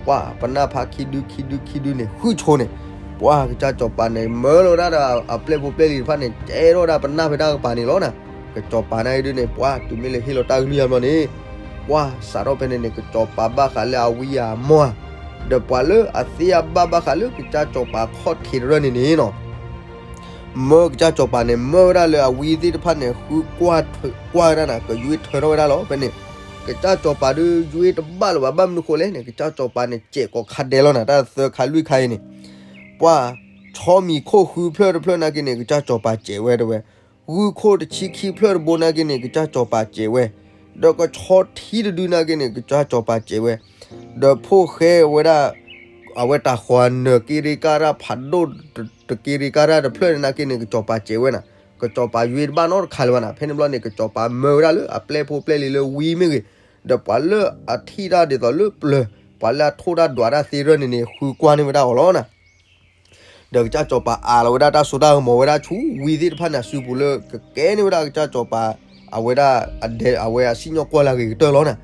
ပှၢ်ပနၢ်ဖးခံဒုခံဒုခံဒုန့ၣ် ဃုဆိန့ၣ်, ပှၢ်ကစၢ်စီၤပၤန့ၣ် မၢလီၤဝဲဒၣ်ဒီးအပျဲၢ်ဖိပျဲၢ်လံၤတဖၣ်န့ၣ် ကဲထီၣ်ဝဲဒၣ်ပနၢ်ဖဲတၢ်ကပၤန့ၣ်လီၤနၤ. ကစီၤပၤနာ်အံၤဒုန့ၣ် ပှၢ်တုၤမ့ၢ်လၢဟ့ၣ်လီၤတၢ်ကလုၢ်ယါဘျီန့ၣ် ပှၢ်စးထီၣ်ဖဲန့ၣ်န့ၣ် ကစီၤပၤဘၣ်ဃးလၢအဝံအမီၢ်ဧါ, ဒီးပှၤလၢအသ့အဘၣ်ဘၣ်ဃးလၢကစၢ်စီၤပၤခီၣ်ထံးတရၢၣ်န့ၣ်န့ၣ်နီၤ မၢကစၢ်စီၤပၤန့ၣ် မၢဝဲဒၣ်လၢအဝံသ့ၣ်တဖၣ်န့ၣ် ဃုကွၢ်ထွဲ ကွၢ်ဝဲဒၣ်နၤ ကယွ့ထၢထီၣ်ဝဲဒၣ်လီၤ. ဖဲန့ၣ် ကစၢ်စီၤပၤဒုယွ့တဘၣ်လၢၤဘၣ် ဘၣ်မနုၤဃိလဲၣ်န့ၣ် ကစၢ်စီၤပၤန့ၣ် စဲးကိးခါဒဲးလီၤနၤ တၢ်သၢခါလွံၢ်ခါအံၤန့ၣ်, ပှၢ်ဆီမံၤခိၣ်ဃုဖျၢၣ်တဖျၢၣ်နာ်က့န့ၣ် ကစၢ်စီၤပၤစဲးဝဲတဲဝဲ, ဂုၢ်ခိၣ်တဆံခံဖျၢၣ်တဘိနာ်က့န့ၣ် ကစၢ်စီၤပၤစဲးဝဲ, ဒီးကဆီထံတဒုနာ်က့န့ၣ် ကစၢ်စီၤပၤစဲးဝဲ, ဒီးဖိၣ်ဃဲဝဲဒၣ် အဝဲတၢ်ဃီၤနၢၤက့ရ့ကါရၣ်ဖးဒိၣ် တက့ရ့ကါရၣ်တဖျၢၣ်န့ၣ်နာ်က့န့ၣ် ကစီၤပၤစဲးဝဲနၤ, ကစီၤပၤယွ့တဘၣ်နီတခါလၢၤဘၣ်နၤ. ဖဲန့ၣ်ဘျီန့ၣ် ကစီၤပၤမၢဝဲဒၣ်လၢအပျဲၢ်ဖိပျဲၢ်လံၤလၢဝံမ့ၢ်ဂ့ၤ, ဒီးပှၤလၢအထံၣ်တၢ်ဒ်သိးလၢပျၢၤ ပှၤလၢအထိၣ်တၢ်ဒွးတၢ်သ့တရၢၣ်န့ၣ်န့ၣ် ဃုကွၢ်န့ၢ်ဝဲဒၣ်အီၤလီၤနၤ. ဒီးကစၢ်စီၤပၤအးလီၤဝဲဒၣ်တၢ်စိတၢ်ကမီၤဝဲဒၣ်ဆူဝံသ့ၣ်တဖၣ်န့ၣ် အစုပူၤလၢကကဲန့ၢ်ဝဲဒၣ်ကစၢ်စီၤပၤ အဝဲဒၣ်အဒဲး အဝဲအစံၣ်ညီၣ်ကွီၢ်လၢအဂ့ၤကတၢၢ်လီၤနၤ.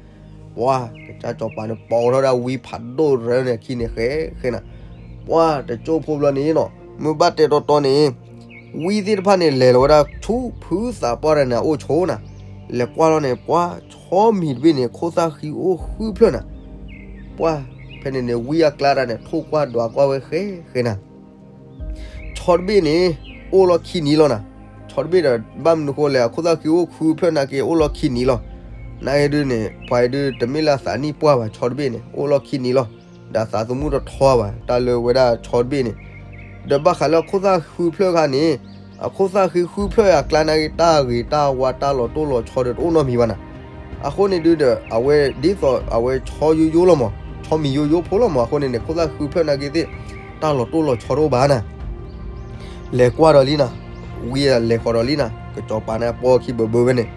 ပှၤကစၢ်စီၤပၤန့ၣ် ပိာ်ထီၣ်ဒၣ်ဝံဖးဒိၣ်တရၢၣ်န့ၣ်အခံန့ၣ်ဃဲဃဲနၤ. ပှၤတကၠိၢ်ဖိဘျီန့ၣ်နီၤ မ့ၢ်ဘၣ်တဲတီတီန့ၣ် ဝံသ့ၣ်တဖၣ်န့ၣ် လဲၤလီၤဝဲဒၣ်ဆူဖုသးပှၢ်တဂၤန့ၣ်အအိၣ်ဆိနၤ. လဲၤကွၢ်လီၤန့ၣ် ပှၤဆီမံၤတဘ့ၣ်န့ၣ် ခိၣ်သၣ်ဃံအိၣ်ဃုဖျၢၣ်နၤ. ပှၤဖဲန့ၣ်န့ၣ် ဝံအကျါတၢ်န့ၣ် ထိၣ်ကွၢ်ဒွးကွၢ်ဝဲဃဲဃဲနၤ. ဆီတဘ့ၣ်န့ၣ် အိၣ်လီၢ်ခံနံၤလီၤနၤ. ဆီတဘ့ၣ်ဒီး ဘၣ်မနုၤဃိလဲၣ် အခိၣ်သၣ်ဃံအိၣ်ဃုဖျၢၣ်နာ်က့ အိၣ်လီၢ်ခံနံၤလီၤ. နာ်က့ဒုန့ၣ် ပှၤအံၤဒု တမ့ၢ်လၢအသးနံၣ်ပှၢ်ဘၣ် ဆီတဘ့ၣ်န့ၣ် အိၣ်လီၢ်ခံနံၤလီၤ. ဒီးအသးသမူတထီဘၣ် တၢ်လၢဝဲဒၣ်ဆီတဘ့ၣ်န့ၣ်, ဒီးဘၣ်ဃးလၢအခိၣ်သၣ်ဃုဖျၢၣ်ခါန့ၣ်, အခိၣ်သၣ်ဃံဃုဖျၢၣ်အကျါနာ်က့ တၢ်ဂ့ၤတၢ်ဝါတၢ်လီၤတိၢ်လီၤဆီဒီးတအိၣ်နီတမံၤဘၣ်နၤ. အဃိန့ၣ်ဒုဒီး အဝဲဒ်သိးအဝဲဆီယိယိလီၤမး, ဆီမံၤယိယိဖိလီၤမး, အဃိန့ၣ်န့ၣ် ခိၣ်သၣ်ဃုဖျၢၣ်နာ်က့သ့ၣ် တၢ်လီၤတိၢ်လီၤဆီတအိၣ်ဘၣ်နၤ. လဲၤကွၢ်ဒီးလံနၤ, ဝံလဲၤဃီၤဒီးလံနၤ, ကစီၤပၤန့ၣ်အပိာ်ခံဘၢဘၢဝဲန့ၣ်,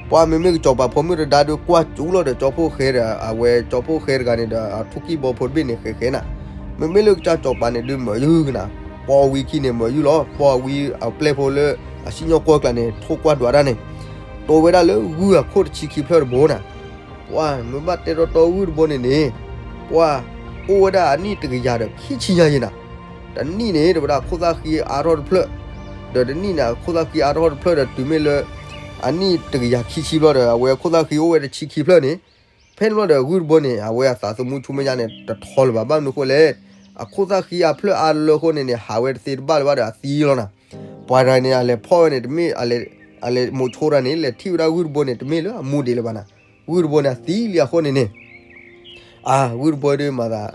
ပှၤမ့မ့ၢ်ကစီၤပၤဖိမုၣ်တဒါဒုကွၢ်စူၤလီၤဒီးကၠီဖီၣ်ဃဲဒီး အဝဲကၠီဖီၣ်ဃဲတဂၤန့ၣ်ဒီး အထိၣ်ကံၢ်ဘီဖိတဘ့ၣ်န့ၣ်ဃဲဃဲနၤ. မ့မ့ၢ်လၢကစၢ်ကစီၤပၤန့ၣ်ဒုမၤယုၢ်နၤ, ပိာ်ဝံခံန့ၣ်မၤယုၢ်လီၤ, ပိာ်ဝံအပျဲၢ်ဖိလၢ အစံၣ်ညီၣ်ကွီၢ်ကျါန့ၣ် ထိၣ်ကွၢ်ဒွးတၢ်န့ၣ်, တိဝဲဒၣ်လၢဂုၢ်အခိၣ်တဆံခံဖျၢၣ်တဘိနၤ. ပှၤမ့ၢ်ဘၣ်တဲတီတီဂုၢ်တဘိန့ၣ်န့ၣ်, ပှၤအိၣ်ဝဲဒၣ်အနံၣ်တကယၤဒီးခံဆံညါယဲနၤ. တနံၣ်န့ၣ် တဝဲဒၣ်ခိၣ်သၣ်ဃံအါထီၣ်တဖျၢၣ်, ဒီးတနံၣ်န့ၣ် အခိၣ်သၣ်ဃံအါထီၣ်တဖျၢၣ်ဒီးတုၤမ့ၢ်လၢ အနံၣ်တကယၤခံဆံဘျီဒီး အဝဲခိၣ်သၣ်ဃံအိၣ်ဝဲတဆံခံဖျၢၣ်န့ၣ်, ဖဲန့ၣ်ဘျီဒီးဂုၢ်တဘိန့ၣ် အဝဲအသးသမူဆူမဲာ်ညါန့ၣ် တထီလၢၤဘၣ်. ဘၣ်မနုၤအဃိလဲၣ်, အခိၣ်သၣ်ဃံအဖျၢၣ်အါလၢအဃိန့ၣ်န့ၣ် ဟးဝဲတသ့တဘၣ်လၢၤဘၣ်ဒီးအသံလီၤနၤ. ပှၤတဂၤန့ၣ် အလဲၤဖီၣ်ဝဲန့ၣ် တမ့ၢ် အလဲၤမိာ်ဆိတၢ်န့ၣ် လဲၤထံၣ်ဝဲဒၣ်ဂုၢ်တဘိန့ၣ် တမ့ၢ်လၢအမူဒံးလၢၤဘၣ်နၤ. ဂုၢ်တဘိန့ၣ် အသံလံအဃိန့ၣ်န့ၣ် အါ ဂုၢ်တဘိဒုးမၤသး,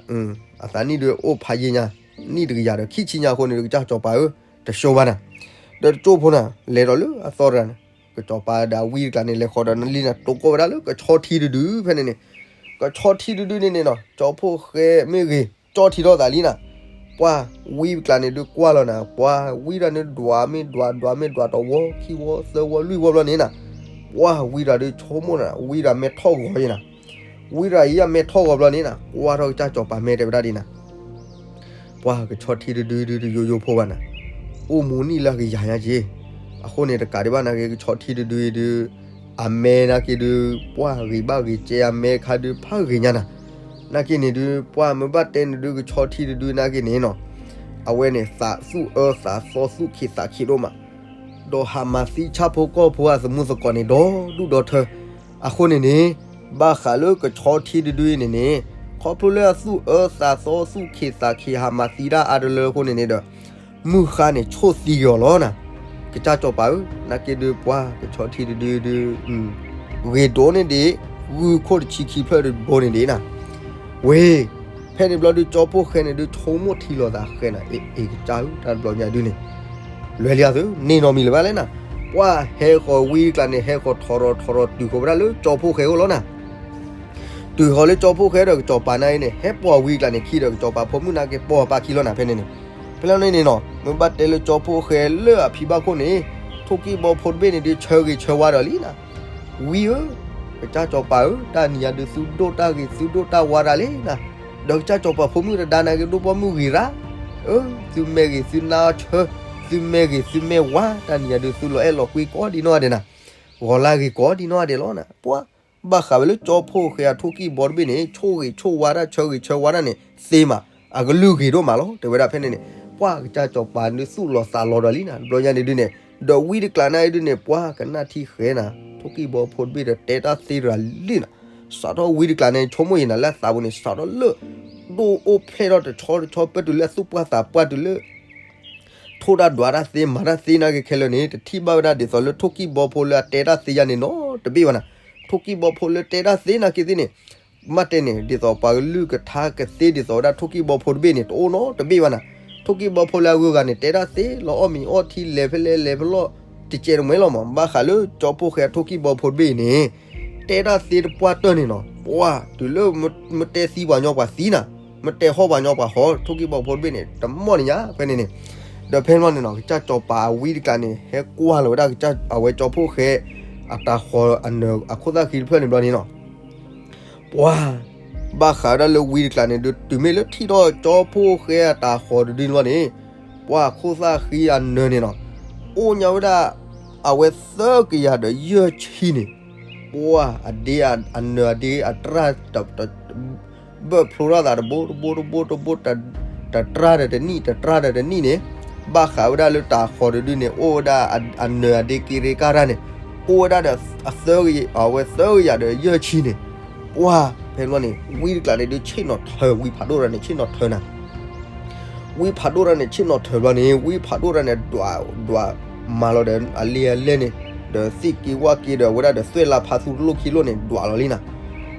အသးနံၣ်ဒုးအိၣ်ဖးယံာ်ညါ, နံၣ်တကယၤဒီးခံဆံညါအဃိန့ၣ်ဒုး ကစၢ်ကစီၤပၤဧၢ, တဆိဘၣ်နၤ. ဒီးတကၠိၢ်ဖိနၤ လဲၤဒီးလၢအသီတဂၤန့ၣ်, ကစီၤပၤဒီးအဝံတကျါန့ၣ် လဲၤဃီၤဒီးလံနၤ တိကိးဝဲဒၣ်လၢကဆီထံတဒုဖဲန့ၣ်န့ၣ်, ကဆီထံတဒုန့ၣ်န့ၣ်နီၤ ကၠီဖီၣ်ဃဲမ့ၢ်ဂ့ၤ ကၠီထံထီၣ်သးလံနၤ. ပှၤဝံတကျါန့ၣ်ဒုးကွၢ်လီၤနၤ, ပှၤဝံတၢ်န့ၣ်ဒွးမ့ၢ်ဒွး ဒွးမ့ၢ်ဒွးတဝီခံဝီသၢဝီလွံၢ်ဝီဘျီန့ၣ်နၤ, ပှၤဝံတၢ်ဒုးဆိကမိၣ်နၤ ဝံတၢ်မဲထီၣ်ဂီၤယဲနၤ, ဝံတၢ်အံၤအမဲထီၣ်ဂီၤဘျီန့ၣ်နၤ ကွၢ်ထီၣ်ကစၢ်ကစီၤပၤမဲာ်တဲဝဲဒၣ်ဒ်နၤ ပှၤကဆီထံတဒုဒုတယိယိဖိဘၣ်နၤ, အိၣ်မူနံၣ်လၢအကယၤညါက့, အဃိန့ၣ်တကးဒံးဘၣ်နာ်က့ ကဆီထံတဒုဒု, အမဲနာ်က့ဒု, ပှၤဂ့ၤဘၣ်ဂ့ၤကဲအမဲခါဒုဖးဂ့ၤညါနၤ, နာ်က့န့ၣ်ဒု ပှၤမ့ၢ်ဘၣ်တဲန့ၣ်ဒု ကဆီထံတဒုနာ်က့န့ၣ်နီၤ, အဝဲန့ၣ်သးသူၣ်အၢသးသီသူၣ်ခံးသးခံးဒိၣ်မး ဒီးဟးမၤသံဆၣ်ဖိကီၢ်ဖိအသမူသကိးန့ၣ် ဒီဒူၣ်ဒီထၢ, အဃိန့ၣ်န့ၣ်, ဘၣ်ဃးလၢကဆီထံတဒုအံၤန့ၣ်န့ၣ်, ခီဖျိလၢအသူၣ်အၢသးသီသူၣ်ခံးသးခံးဟးမၤသံတၢ်အါတလၢအဃိန့ၣ်န့ၣ်ဒီး, မုၢ်ဃါန့ၣ်ဆိၣ်သံက့ၤအီၤလီၤနၤ, ကစၢ်ကစီၤပၤဧၢ, နာ်က့ဒုးပှၤကဆီထံတဒုဒု, ဂ့ၤဒိၣ်န့ၢ်ဒံး, ဂုၢ်ခိၣ်တဆံခံဖျၢၣ်တဘိန့ၣ်ဒံးနၤ, ဝ့ၢ် ဖဲန့ၣ်ဘျီဒုးကၠီဖီၣ်ဃဲန့ၣ်ဒုးဆိကမိၣ်ထံလီၤသးဃဲနၤ, အ့ အ့ ကစၢ်ဧၢ တၢ်တဘျီညါဒုန့ၣ်, လဲၤလံအသု န့ၢ်နီတမံၤလၢၤဘၣ်လဲၣ်နၤ, ပှၤဟဲဃီၤဝံတကျါန့ၣ် ဟဲဃီၤထီၣ်ထီၣ်ထီၣ်ထီၣ်တုၤဃီၤဝဲဒၣ်လၢကၠီဖီၣ်ဃဲအိၣ်လီၤနၤ တုၤဃီၤလၢကၠီဖီၣ်ဃဲဒီးကစီၤပၤနာ်အံၤန့ၣ် ဟဲပိာ်ဝံတကျါန့ၣ်ခံဒီးကစီၤပၤဖိမုၣ်နာ်က့ပိာ်ပာ်ခံလီၤနၤဖဲန့ၣ်န့ၣ်, ဖဲလီၤန့ၣ်န့ၣ်နီၤ မ့ၢ်ဘၣ်တဲလၢကၠီဖီၣ်ဃဲလၢအဖံဘၣ်ခိၣ်န့ၣ်, ထိၣ်ကံၢ်ဘီဖိတဘ့ၣ်န့ၣ်ဒုးဆၢဂ့ၤဆၢဝါဒီးလံနၤ, ဝံဧၢ, ကစၢ်ကစီၤပၤဧၢ, တၢ်နံၤညါဒုးသုဒိၣ်တၢ်ဂ့ၤသုဒိၣ်တၢ်ဝါတၢ်လံနၤ, ဒီးကစၢ်ကစီၤပၤဖိမုၣ်တဒါနာ်က့ဒိၣ်ပိာ်မုၣ်ဂ့ၤရၣ်, အၢ, သုမဲာ်ဂ့ၤသုနါဆၢ, သုမဲာ်ဂ့ၤသုမဲာ်ဝါ, တၢ်နံၤညါဒုးသုလီၤအဲၣ်လီၤကွံကိးဒံနီၢ်ဂၤဒဲးနၤ, ဂီၤလၢဂ့ၤကိးဒံနီၢ်ဂၤဒဲးလီၤနၤ, ပှၤ ဘၣ်ဃးဝဲလၢကၠီဖီၣ်ဃဲအထိၣ်ကံၢ်ဘီတဘ့ၣ်န့ၣ် ဆိၣ်ဂ့ၤဆိၣ်ဝါတၢ်ဆၢဂ့ၤဆၢဝါတၢ်န့ၣ် သ့မး, အကလုၢ်ဂ့ၤဒိၣ်မးလီၤ တဲဝဲဒၣ်ဖဲန့ၣ်န့ၣ်, ပှၤကစၢ်ကစီၤပၤဒုးသူၣ်လီၤသးလီၤဒီးလံနၤ တဘျီညါန့ၣ်ဒုန့ၣ်, ဒီးဝံတကျါနာ်အံၤဒုန့ၣ် ပှၤကနၣ်ထံဃဲနၤ, ထိၣ်ကံၢ်ဘီဖိတဘ့ၣ်ဒီးတဲတၢ်သ့တဂၤလံနၤ, စးထီၣ်ဝံတကျါန့ၣ် ဆိကမိၣ်ယဲနၤလၢအသးပူၤန့ၣ် စးထီၣ်လၢ ဒိၣ်အိၣ်ဖျဲၣ်ထီၣ်တဆီတဆီပၢၢ်တုၤလၢအသူၣ်ပှၢ်သးပှၢ်တုၤလၢ ထိၣ်တၢ်ဒွးတၢ်သ့မၤတၢ်သ့နာ်က့ခဲလၢာ်န့ၣ် တထံၣ်ဘၣ်ဝဲဒၣ်ဒ်သိးလၢထိၣ်ကံၢ်ဘီဖိလၢအတဲတၢ်သ့ယါန့ၣ်နီတဘ့ၣ်ဘၣ်နၤ, ထိၣ်ကံၢ်ဘီဖိလၢတဲတၢ်သ့နာ်က့သ့ၣ်န့ၣ်, မ့ၢ်တဲန့ၣ် ဒ်သိးပှၤကလုၢ်ကထါကသ့ဒ်သိးဝဲဒၣ်ထိၣ်ကံၢ်ဘီဖိတဘ့ၣ်န့ၣ် တအိၣ်နီတဘ့ၣ်ဘၣ်နၤ, ထိၣ်ကံၢ်ဘီဖိလၢအဂုၤအဂၤန့ၣ် တဲတၢ်သ့လီၤအီၣ်မ့ၤအီထံလဲၤဖဲလဲၣ်လဲၤဖဲလဲၣ် တကဲးတမှဲလီၤမး, ဘၣ်ဃးလၢကၠီဖီၣ်ဃဲအထိၣ်ကံၢ်ဘီဖိတဘ့ၣ်အံၤန့ၣ် တဲတၢ်သ့တပှၢ်တၢၢ်န့ၣ်နီၤ, ပှၤတုၤလၢ မ့ၢ်တဲသံပှၤညီပှၤသံနၤ, မ့ၢ်တဲဟီၣ်ပှၤညီပှၤဟီၣ်, ထိၣ်ကံၢ်ဘီဖိတဘ့ၣ်န့ၣ် တမီၢ်န့ၣ်ညါဖဲန့ၣ်န့ၣ်, ဒီးဖဲန့ၣ်ဘျီန့ၣ်နီၤ ကစၢ်ကၠီၤပၤအဝံတကျးန့ၣ် ဟဲကွၢ်လီၤဝဲဒၣ်ကစၢ်အဝဲကၠီဖီၣ်ဃဲ အတၢ်ဃီၤအခိၣ်သၣ်ဃံတဖျၢၣ်န့ၣ်ဘျီန့ၣ်နီၤ ပှၤ ဘၣ်ဃးဝဲဒၣ်လၢဝံတကျးန့ၣ်ဒုး တုၤမ့ၢ်လၢထံၣ်ထီၣ်ကၠီဖီၣ်ဃဲအတၢ်ဃီၤတဒုန့ၣ်ဘျီန့ၣ်, ပှၤအခိၣ်သၣ်ဃံအနၢၤန့ၣ်နီၤ, အိၣ်ညါဝဲဒၣ် အဝဲသၢကယၤဒီးယဲၢ်ဆံန့ၣ်, ပှၤအဒ့အနၢၤအဒ့အတြၢ် ဘၢၣ်ဖျိထီၣ်သးတဘိတဘိတဘိတဘိ တတြၢ်ဒီးတနံၣ် တတြၢ်ဒီးတနံၣ်န့ၣ်, ဘၣ်ဃးဝဲဒၣ်လၢတၢ်ဃီၤတဒုန့ၣ် အိၣ်ဝဲဒၣ်အနၢၤအဒ့က့ရ့ကၢ်တၢ်န့ၣ်, အိၣ်ဝဲဒၣ်ဒီး အဝဲသၢကယၤဒီးယဲၢ်ဆံန့ၣ်, ပှၤ ဖဲန့ၣ်ဘျီန့ၣ် ဝံတကျးန့ၣ်ဒုးဆ့ၣ်နီၤထၢၣ် ဝံဖးဒိၣ်တဂၤန့ၣ်ဆ့ၣ်နီၤထၢၣ်နၤ ဝံဖးဒိၣ်တဂၤန့ၣ်ဆ့ၣ်နီၤထၢၣ်ဘျီန့ၣ် ဝံဖးဒိၣ်တဂၤန့ၣ် ဒွးဒွးမၤလီၤဒီးအလံာ်အလဲၢ်န့ၣ်, ဒီးသ့ၣ်က့ဝၣ်က့ဒီးအဝဲဒၣ်ဒီးသွဲၣ်လါဖးသူတလိၣ်ခံလိၣ်န့ၣ် ဒွးလီၤလံနၤ,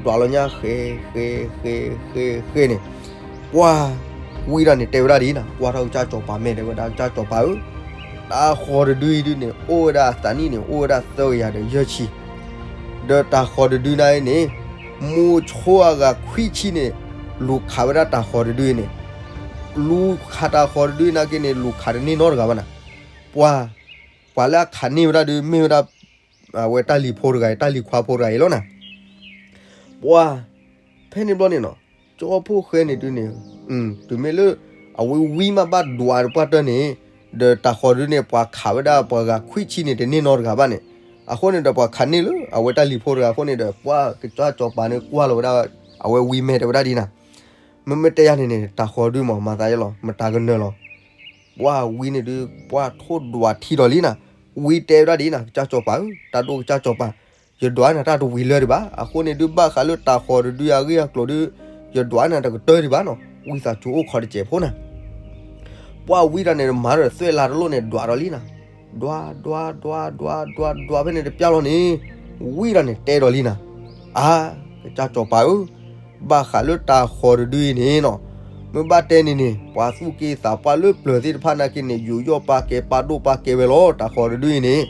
ဒွးလီၤညါဃဲဃဲဃဲဃဲဃဲန့ၣ်, ပှၢ်ဝံၤဒီးန့ၣ် တဲဝဲဒၣ်ဒ်အံၤနီၤ, ကွၢ်ထီၣ်ကစၢ်စီၤပၤမဲာ် တဲဝဲဒၣ် ကစၢ်စီၤပၤဧၢ, တၢ်ဃီၤတဒုအံၤဒုန့ၣ် အိၣ်ဝဲဒၣ်အသးနံၣ်န့ၣ် အိၣ်ဝဲဒၣ်သၢကယၤဒီးယဲၢ်ဆံ, ဒီးတၢ်ဃီၤတဒုန့ၣ်အံၤန့ၣ် မိၤဆိအဂၤခွံဆံန့ၣ် လူၤခးဝဲဒၣ်တၢ်ဃီၤတဒုအံၤန့ၣ်, လူၤခးတၢ်ဃီၤတဒုအံၤနာ်က့န့ၣ် လူၤခးတန့ၢ်နီတဂၤဘၣ်နီၤ. ပှၢ်, ပှၤလၢအခးန့ၢ်ဝဲဒၣ်ဒု မ့ၢ်ဝဲဒၣ် အဝဲတၢ်လံၤဖိတဂၤအံၤ တၢ်လံၤခွါဖိတဂၤအံၤလီၤနီၤ. ပှၢ်, ဖဲန့ၣ်ဘျီန့ၣ်နီၤ, ကၠီဖိဃဲန့ၣ်ဒုန့ၣ်, တုၤမ့ၢ်လၢ အဝဲဝံမးဘၣ်ဒွးပှၢ်တၢၢ်န့ၣ်, ဒီးတၢ်ဃီၤဒုန့ၣ် ပှၤခးဝဲဒၣ်ပှၤဂၤခွံဆံန့ၣ် တန့ၢ်နီတဂၤဘၣ်န့ၣ်, အဃိန့ၣ်ဒီးပှၤခးန့ၢ်လၢ အဝဲတၢ်လံၤဖိတဂၤအဃိန့ၣ်ဒီး ပှၢ်ကစၢ်စီၤပၤန့ၣ်ကွၢ်လီၤဝဲဒၣ် အဝဲဝံမဲာ် တဲဝဲဒၣ်ဒ်နီၤ, မ့မ့ၢ်တဲယၤန့ၣ်န့ၣ် တၢ်ဃီၤဒုမး မၤသးယဲလီၤ မတၤကနၢၤလီၤ. ပှၢ်ဝံန့ၣ်ဒု ပှၢ်ထိၣ်ဒွးထံဒီးလံနီၤ, ဝံတဲဝဲဒၣ်ဒ်နီၤ, ကစၢ်စီၤပၤဧၢ, တၢ်ဒိၣ်ကစၢ်စီၤပၤ, ယဒွးနၤတၢ်တဝံၤလၢဒံးဘၣ်, အဃိန့ၣ်ဒု ဘၣ်ဃးလၢတၢ်ဃီၤတဒုအဂ့ၢ်အကျိၤဒု ယဒွးနၤတကတၢၢ်ဒံးဘၣ်နီၤ, ဝံသးစူၤအိၣ်ခိးတစဲးဖိနီၤ. ပှၢ်ဝံဒီးန့ၣ် မၤဒီးသွဲၣ်လၤတလိၣ်န့ၣ် ဒွးဒီးလံနီၤ, ဒွး ဒွး ဒွး ဒွး ဒွး ဒွးဖဲန့ၣ်တပျၢ်လီၤန့ၣ်, ဝံဒီးန့ၣ်တဲဒီးလံနီၤ, အါ, ကစၢ်စီၤပၤဧၢ, ဘၣ်ဃးလၢတၢ်ဃီၤတဒုအံၤန့ၣ်နီၤ, မ့ၢ်ဘၣ်တဲန့ၣ်န့ၣ် ပှၤသူၣ်က့သးပှၢ်လၢပျၢၤသ့ၣ်တဖၣ်နာ်က့န့ၣ် ယူးယီၣ်ပာ်ကဲ ပာ်ဒိၣ်ပာ်ကဲဝဲလီၤ. တၢ်ဃီၤတဒုအံၤန့ၣ်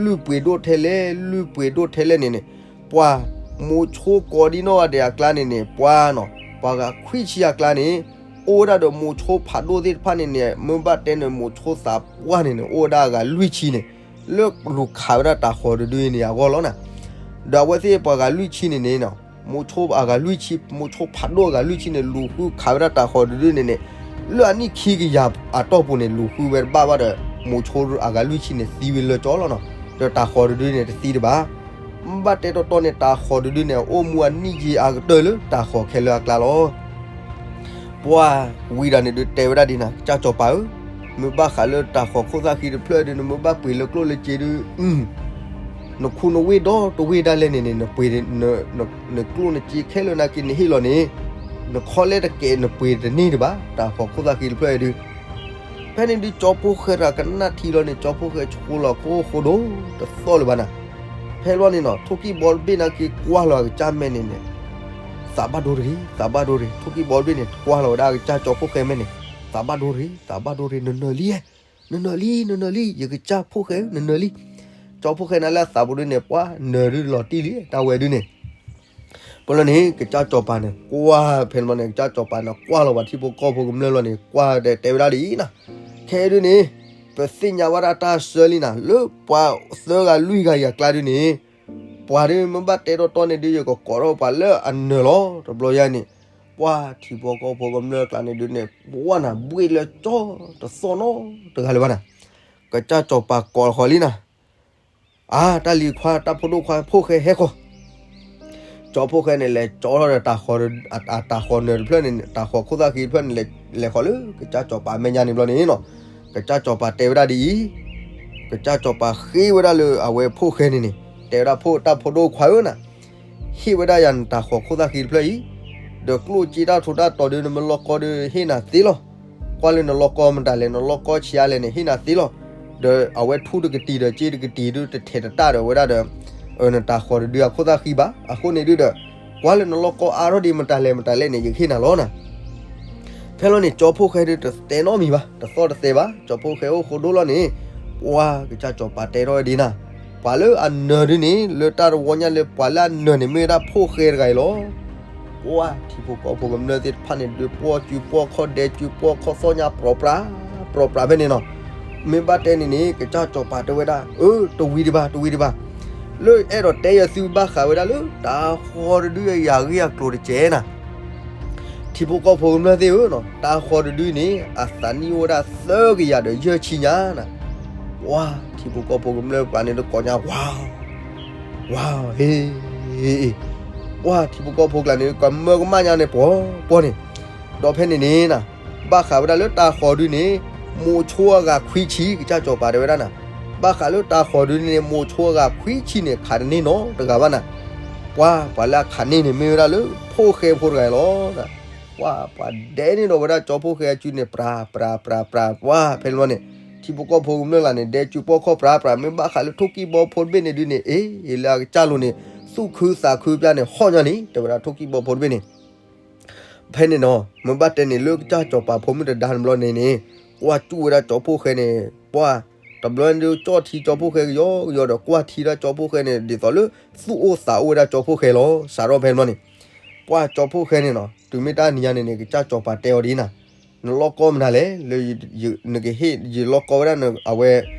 လုၢ်ပှ့ၤဒိၣ်ထဲလဲၣ် လုၢ်ပှ့ၤဒိၣ်ထဲလဲၣ်န့ၣ်န့ၣ်, ပှၤမိၤဆိကိးဒံနီၢ်ဂၤဒဲးအကျါန့ၣ်န့ၣ် ပှၤနီၤ, ပှၤဂၤခွံဆံအကျါန့ၣ် အိၣ်ဝဲဒၣ်ဒီးမိၤဆိဖးဒိၣ်သ့ၣ်တဖၣ်န့ၣ်န့ၣ်, မ့ၢ်ဘၣ်တဲန့ၣ် မိၤဆိသးပှၢ်န့ၣ်န့ၣ် အိၣ်ဝဲဒၣ်အဂၤလွံၢ်ဆံန့ၣ်, လၢလူၤခးဝဲဒၣ်တၢ်ဃီၤတဒုအံၤန့ၣ်အဂီၢ်လီၤနီၤ. ဒီးအဝဲသ့ၣ်ပှၤဂၤလွံၢ်ဆံန့ၣ်န့ၣ်နီၤ, မိၤဆိအဂၤလွံၢ်ဆံ, မိၤဆိဖးဒိၣ်အဂၤလွံၢ်ဆံန့ၣ် လူၤဃုခးဝဲဒၣ်တၢ်ဃီၤတဒုန့ၣ်န့ၣ်, လၢအနံၣ်ခံကယၤအတီၢ်ပူၤန့ၣ် လူၤဃုဝဲတဘၣ်ဘၣ်ဒီး မိၤဆိအဂၤလွံၢ်ဆံန့ၣ် သံဝဲလၢကၠီလီၤနီၤ. ဒီးတၢ်ဃီၤတဒုန့ၣ် တသံတဘၣ်. မ့ၢ်ဘၣ်တဲတီတီန့ၣ် တၢ်ဃီၤတဒုန့ၣ် အိၣ်မူအနံၣ်ယံာ်အကတၢၢ်လၢတၢ်ဃီၤခဲလၢာ်အကျါလီၤ. ပှၢ်ဝံဒီးန့ၣ်ဒုတဲဝဲဒၣ်ဒ်နီၤ, ကစၢ်စီၤပၤဧၢ, မ့ၢ်ဘၣ်ဃးလၢတၢ်ဃီၤခိၣ်သၣ်ဃံတဖျၢၣ်ဒု နမ့ၢ်ဘၣ်ပှ့ၤလၢကျိၣ်လၢစ့ဒု, နခူနဝ့ၢ်ဒီတဝ့ၢ်ဒၣ်လဲာ်န့ၣ်န့ၣ် နပှ့ၤ, နကျိၣ်နစ့ခဲလၢာ်နာ်က့နဟ့ၣ်လီၤန့ၣ်, နခီလဲတကဲးနပှ့ၤတန့ၢ်ဒံးဘၣ် တၢ်ဃီၤခိၣ်သၣ်ဃံတဖျၢၣ်အံၤဒု. ဖဲန့ၣ်ဒုကၠီဖိဃဲတဂၤကနၣ်ထံလီၤန့ၣ် ကၠီဖိဃဲဆိလီၤခိၣ်ဃိဒိၣ်တသီၣ်လၢၤဘၣ်နီၤ. ဖဲလီၤန့ၣ်နီၤ ထိၣ်ကံၢ်ဘီတဘ့ၣ်နာ်က့ကွၢ်လီၤအကစၢ်မဲာ်န့ၣ်န့ၣ်, သးဘၣ်ဒိတဂ့ၤ, သးဘၣ်ဒိတဂ့ၤ, ထိၣ်ကံၢ်ဘီတဘ့ၣ်န့ၣ် ကွၢ်လီၤဝဲဒၣ်အကစၢ်ကၠီဖိဃဲမဲာ်န့ၣ်, သးဘၣ်ဒိတဂ့ၤ, သးဘၣ်ဒိတဂ့ၤ, နနၢၤလံ, နနၢၤလံ, နနၢၤလံ, ယကစၢ်ဖိဃဲဧၢ နနၢၤလံ. ကၠီဖိဃဲနၤလၢအသးပူၤဒုန့ၣ် ပှၢ်နၢၤဒုလီၤတံၢ်လံ တၢ်ဝဲဒုန့ၣ် ပလီၤန့ၣ် ကစၢ်စီၤပၤန့ၣ် ကွၢ်ဖဲန့ၣ်ဘျီန့ၣ် ကစၢ်စီၤပၤန့ၣ် ကွၢ်လီၤပှၤထံဖိကီၢ်ဖိကမျၢၢ်လီၤန့ၣ် ကွၢ်ဒီးတဲဝဲဒၣ်ဒ်အံၤနီၤ, ခဲအံၤဒုန့ၣ် ပသ့ၣ်ညါဘၣ်ဒၣ်တၢ်ဆၢလံနီၤ, လၢပှၤသၢဂၤလွံၢ်ဂၤအံၤအကျါဒုန့ၣ် ပှၤဒုမ့ၢ်ဘၣ်တဲတီတီန့ၣ်ဒု ယကကိးထီၣ်ပှၤလၢအနၢၤလီၤ. တဘျီယါန့ၣ် ပှၢ်ထံဖိကီၢ်ဖိကမျၢၢ်ကျါန့ၣ်ဒုန့ၣ် ပှၢ်နၤဘှ့ၣ်လၢကၠီတသီၣ်နီတဂၤလၢၤဘၣ်နီၤ, ကစၢ်စီၤပၤကိးဃီၤလံနီၤ အါ တၢ်လံၤခွါ တၢ်ဖိဒိၣ်ခွါ ဖိၣ်ဃဲဟဲဃီၤ, ကၠီဖိၣ်ဃဲန့ၣ် လဲၤကၠီထီၣ်ဒီး တၢ်ဃီၤနၢၤတဖျၢၣ်န့ၣ် တၢ်ဃီၤခိၣ်သၣ်ဃံတဖျၢၣ်န့ၣ် လဲၤဃီၤလၢကစၢ်စီၤပၤမဲာ်ညါန့ၣ်ဘျီန့ၣ်နီၤ, ကစၢ်စီၤပၤတဲဝဲဒၣ်ဒ်အံၤ, ကစၢ်စီၤပၤဃ့ဝဲဒၣ်လၢအဝဲဖိၣ်ဃဲန့ၣ်န့ၣ် တဲဝဲဒၣ်ဖိၣ် တၢ်ဖိဒိၣ်ခွါဧၢနီၤ ဟ့ၣ်ဝဲဒၣ်ယၤနတၢ်ဃီၤခိၣ်သၣ်ဃံတဖျၢၣ်အံၤ, ဒီးကျိၣ်စ့တၢ်ထူးတၢ်တီၤဒု နမ့ၢ်လီၢ်ကီဒု ဟ့ၣ်နၤသ့လီၤ. ကွၢ်လၢနလီၢ်ကီမတၤလဲၣ် နလီၢ်ကီဆံးအါလဲၣ်န့ၣ် ဟ့ၣ်နၤသ့လီၤ. ဒီးအဝဲထူတကတံၤဒီးစ့တကတံၤဒု တထဲးတတၢ်ဒီးဝဲဒၣ်ဒီး နတၢ်ဃီၤတဒုအခိၣ်သၣ်ဃံဘၣ်. အဃိန့ၣ်ဒုဒီး ကွၢ်လၢနလီၢ်ကီအါထီၣ်ဒံးမတၤလဲၣ်မတၤလဲၣ်န့ၣ် ယကဟ့ၣ်နၤလီၤနီၤ ဖဲလီၤန့ၣ် ကၠီဖိၣ်ဃဲဒုတတဲနီတမံၤဘၣ်, တသီၣ်တသဲဘၣ်. ကၠီဖိၣ်ဃဲအိၣ်ဃိဒိၣ်လီၤန့ၣ် ပှၢ်ကစၢ်စီၤပၤတဲထီၣ်ဝဲဒ်နီၤ, ပှၤလၢအနၢၤဒုန့ၣ် လၢတၢ်တဝီညါလၢပှၤလၢအနၢၤန့ၣ် မ့ၢ်ဝဲဒၣ်ဖိၣ်ဃဲတဂၤအံၤလီၤ. ပှၢ်ထံဖိကီၢ်ဖိကမျၢၢ်သ့ၣ်တဖၣ်န့ၣ်ဒု ပှီၢ်စုပှီၢ်ခီၣ်ဒဲးစုပှီၢ်ခီၣ်သီၣ်ညါ ပြီၤပြး ပြီၤပြးဖဲန့ၣ်နီၤ. မ့ၢ်ဘၣ်တဲန့ၣ်န့ၣ် ကစၢ်စီၤပၤတဲဝဲဒၣ် အၢ တဝံၤဒံးဘၣ် တဝံၤဒံးဘၣ်. လၢအဲၣ်ဒိးတဲယသုဘၣ်ဃးဝဲဒၣ်လၢ တၢ်ဃီၤတဒုအံၤအဂ့ၢ်အကျိၤတကဲးနီၤ ထံဖိကီၢ်ဖိကမျၢၢ်သ့ၣ်ဧၢနီၤ, တၢ်ဃီၤတဒုန့ၣ် အသးနံၣ်အိၣ်ဝဲဒၣ်သၢကယၤဒီးယဲၢ်ဆံညါနီၤ. ပှၢ်ထံဖိကီၢ်ဖိကမျၢၢ်ပှၤန့ၣ်တကိးညါ ဝါ ဝါ ဟ့ ပှၢ်ထံဖိကီၢ်ဖိကျါန့ၣ် ကမၢကမၣ်ညါန့ၣ် ပှီၤပှီၤန့ၣ်. ဒီးဖဲန့ၣ်န့ၣ်နီၤ, ဘၣ်ဃးဝဲဒၣ်လၢတၢ်ဃီၤဒုန့ၣ် မိၤဆိအဂၤခွံဆံ ကစၢ်စီၤပၤတဲဝဲဒၣ်နီၤ, ဘၣ်ဃးလၢတၢ်ဃီၤဒုန့ၣ် မိၤဆိအဂၤခွံဆံန့ၣ် ခးတန့ၢ်နီတဂၤဘၣ်နီၤ. ပှၢ် ပှၤလၢအခးန့ၢ်န့ၣ် မ့ၢ်ဝဲဒၣ်လၢဖိၣ်ဃဲဖိတဂၤအံၤလီၤ. ပှၢ် ပှၤဒဲးန့ၢ်ဒီးဝဲဒၣ်ကၠီဖိၣ်ဃဲအစုန့ၣ် ပြၤ ပြၤ ပြၤ ပြၤ ပှၢ် ဖဲန့ၣ်ဘျီန့ၣ် ထံဖိကီၢ်ဖိကမျၢၢ်လၢ်န့ၣ် ဒဲးစုပှီၢ်ခီၣ်ပြၤ ပြၤ မ့ၢ်ဘၣ်ဃးလၢထိၣ်ကံၢ်ဘီဖိတဘ့ၣ်န့ၣ်ဒုန့ၣ် အ့ လၢအကစၢ်လိၤန့ၣ် သူၣ်ခုသးခုပျၢ်န့ၣ် ဟီၣ်ညီန့ၣ် တဲဝဲဒၣ်ထိၣ်ကံၢ်ဘီဖိတဘ့ၣ်န့ၣ် ဖဲန့ၣ်နီၤ မ့ၢ်ဘၣ်တဲန့ၣ် လၢကစၢ်စီၤပၤဖိမုၣ်တဒါန့ၣ်ဘျီန့ၣ်န့ၣ် ကွၢ်စူၣ်ဝဲဒၣ်ကၠီဖှိၣ်ဃဲန့ၣ် ပှၢ် တဘျီန့ၣ်ဒုး ကၠီၣ်ထံကၠီဖှိၣ်ဃဲကယီကယီဒီး ကွၢ်ထံဒၣ်ကၠီဖှိၣ်ဃဲန့ၣ် ဒ်သိးလၢ သူၣ်အိၣ်သးအိၣ်ဝဲဒၣ်ကၠီဖှိၣ်ဃဲလီၤ. စးထီၣ်ဖဲန့ၣ်ဘျီန့ၣ် ပှၢ်ကၠီဖှိၣ်ဃဲန့ၣ်နီၤ တုၤမ့ၢ်တၢ်နံၤညါန့ၣ်န့ၣ် ကစၢ်စီၤပၤတဲအီၤဒ်အံၤနၤ, နလီၢ်ကီမနုၤလဲၣ်, လၢ နကဟ့ၣ်ယလီၢ်ကီဝဲဒၣ် အဝဲ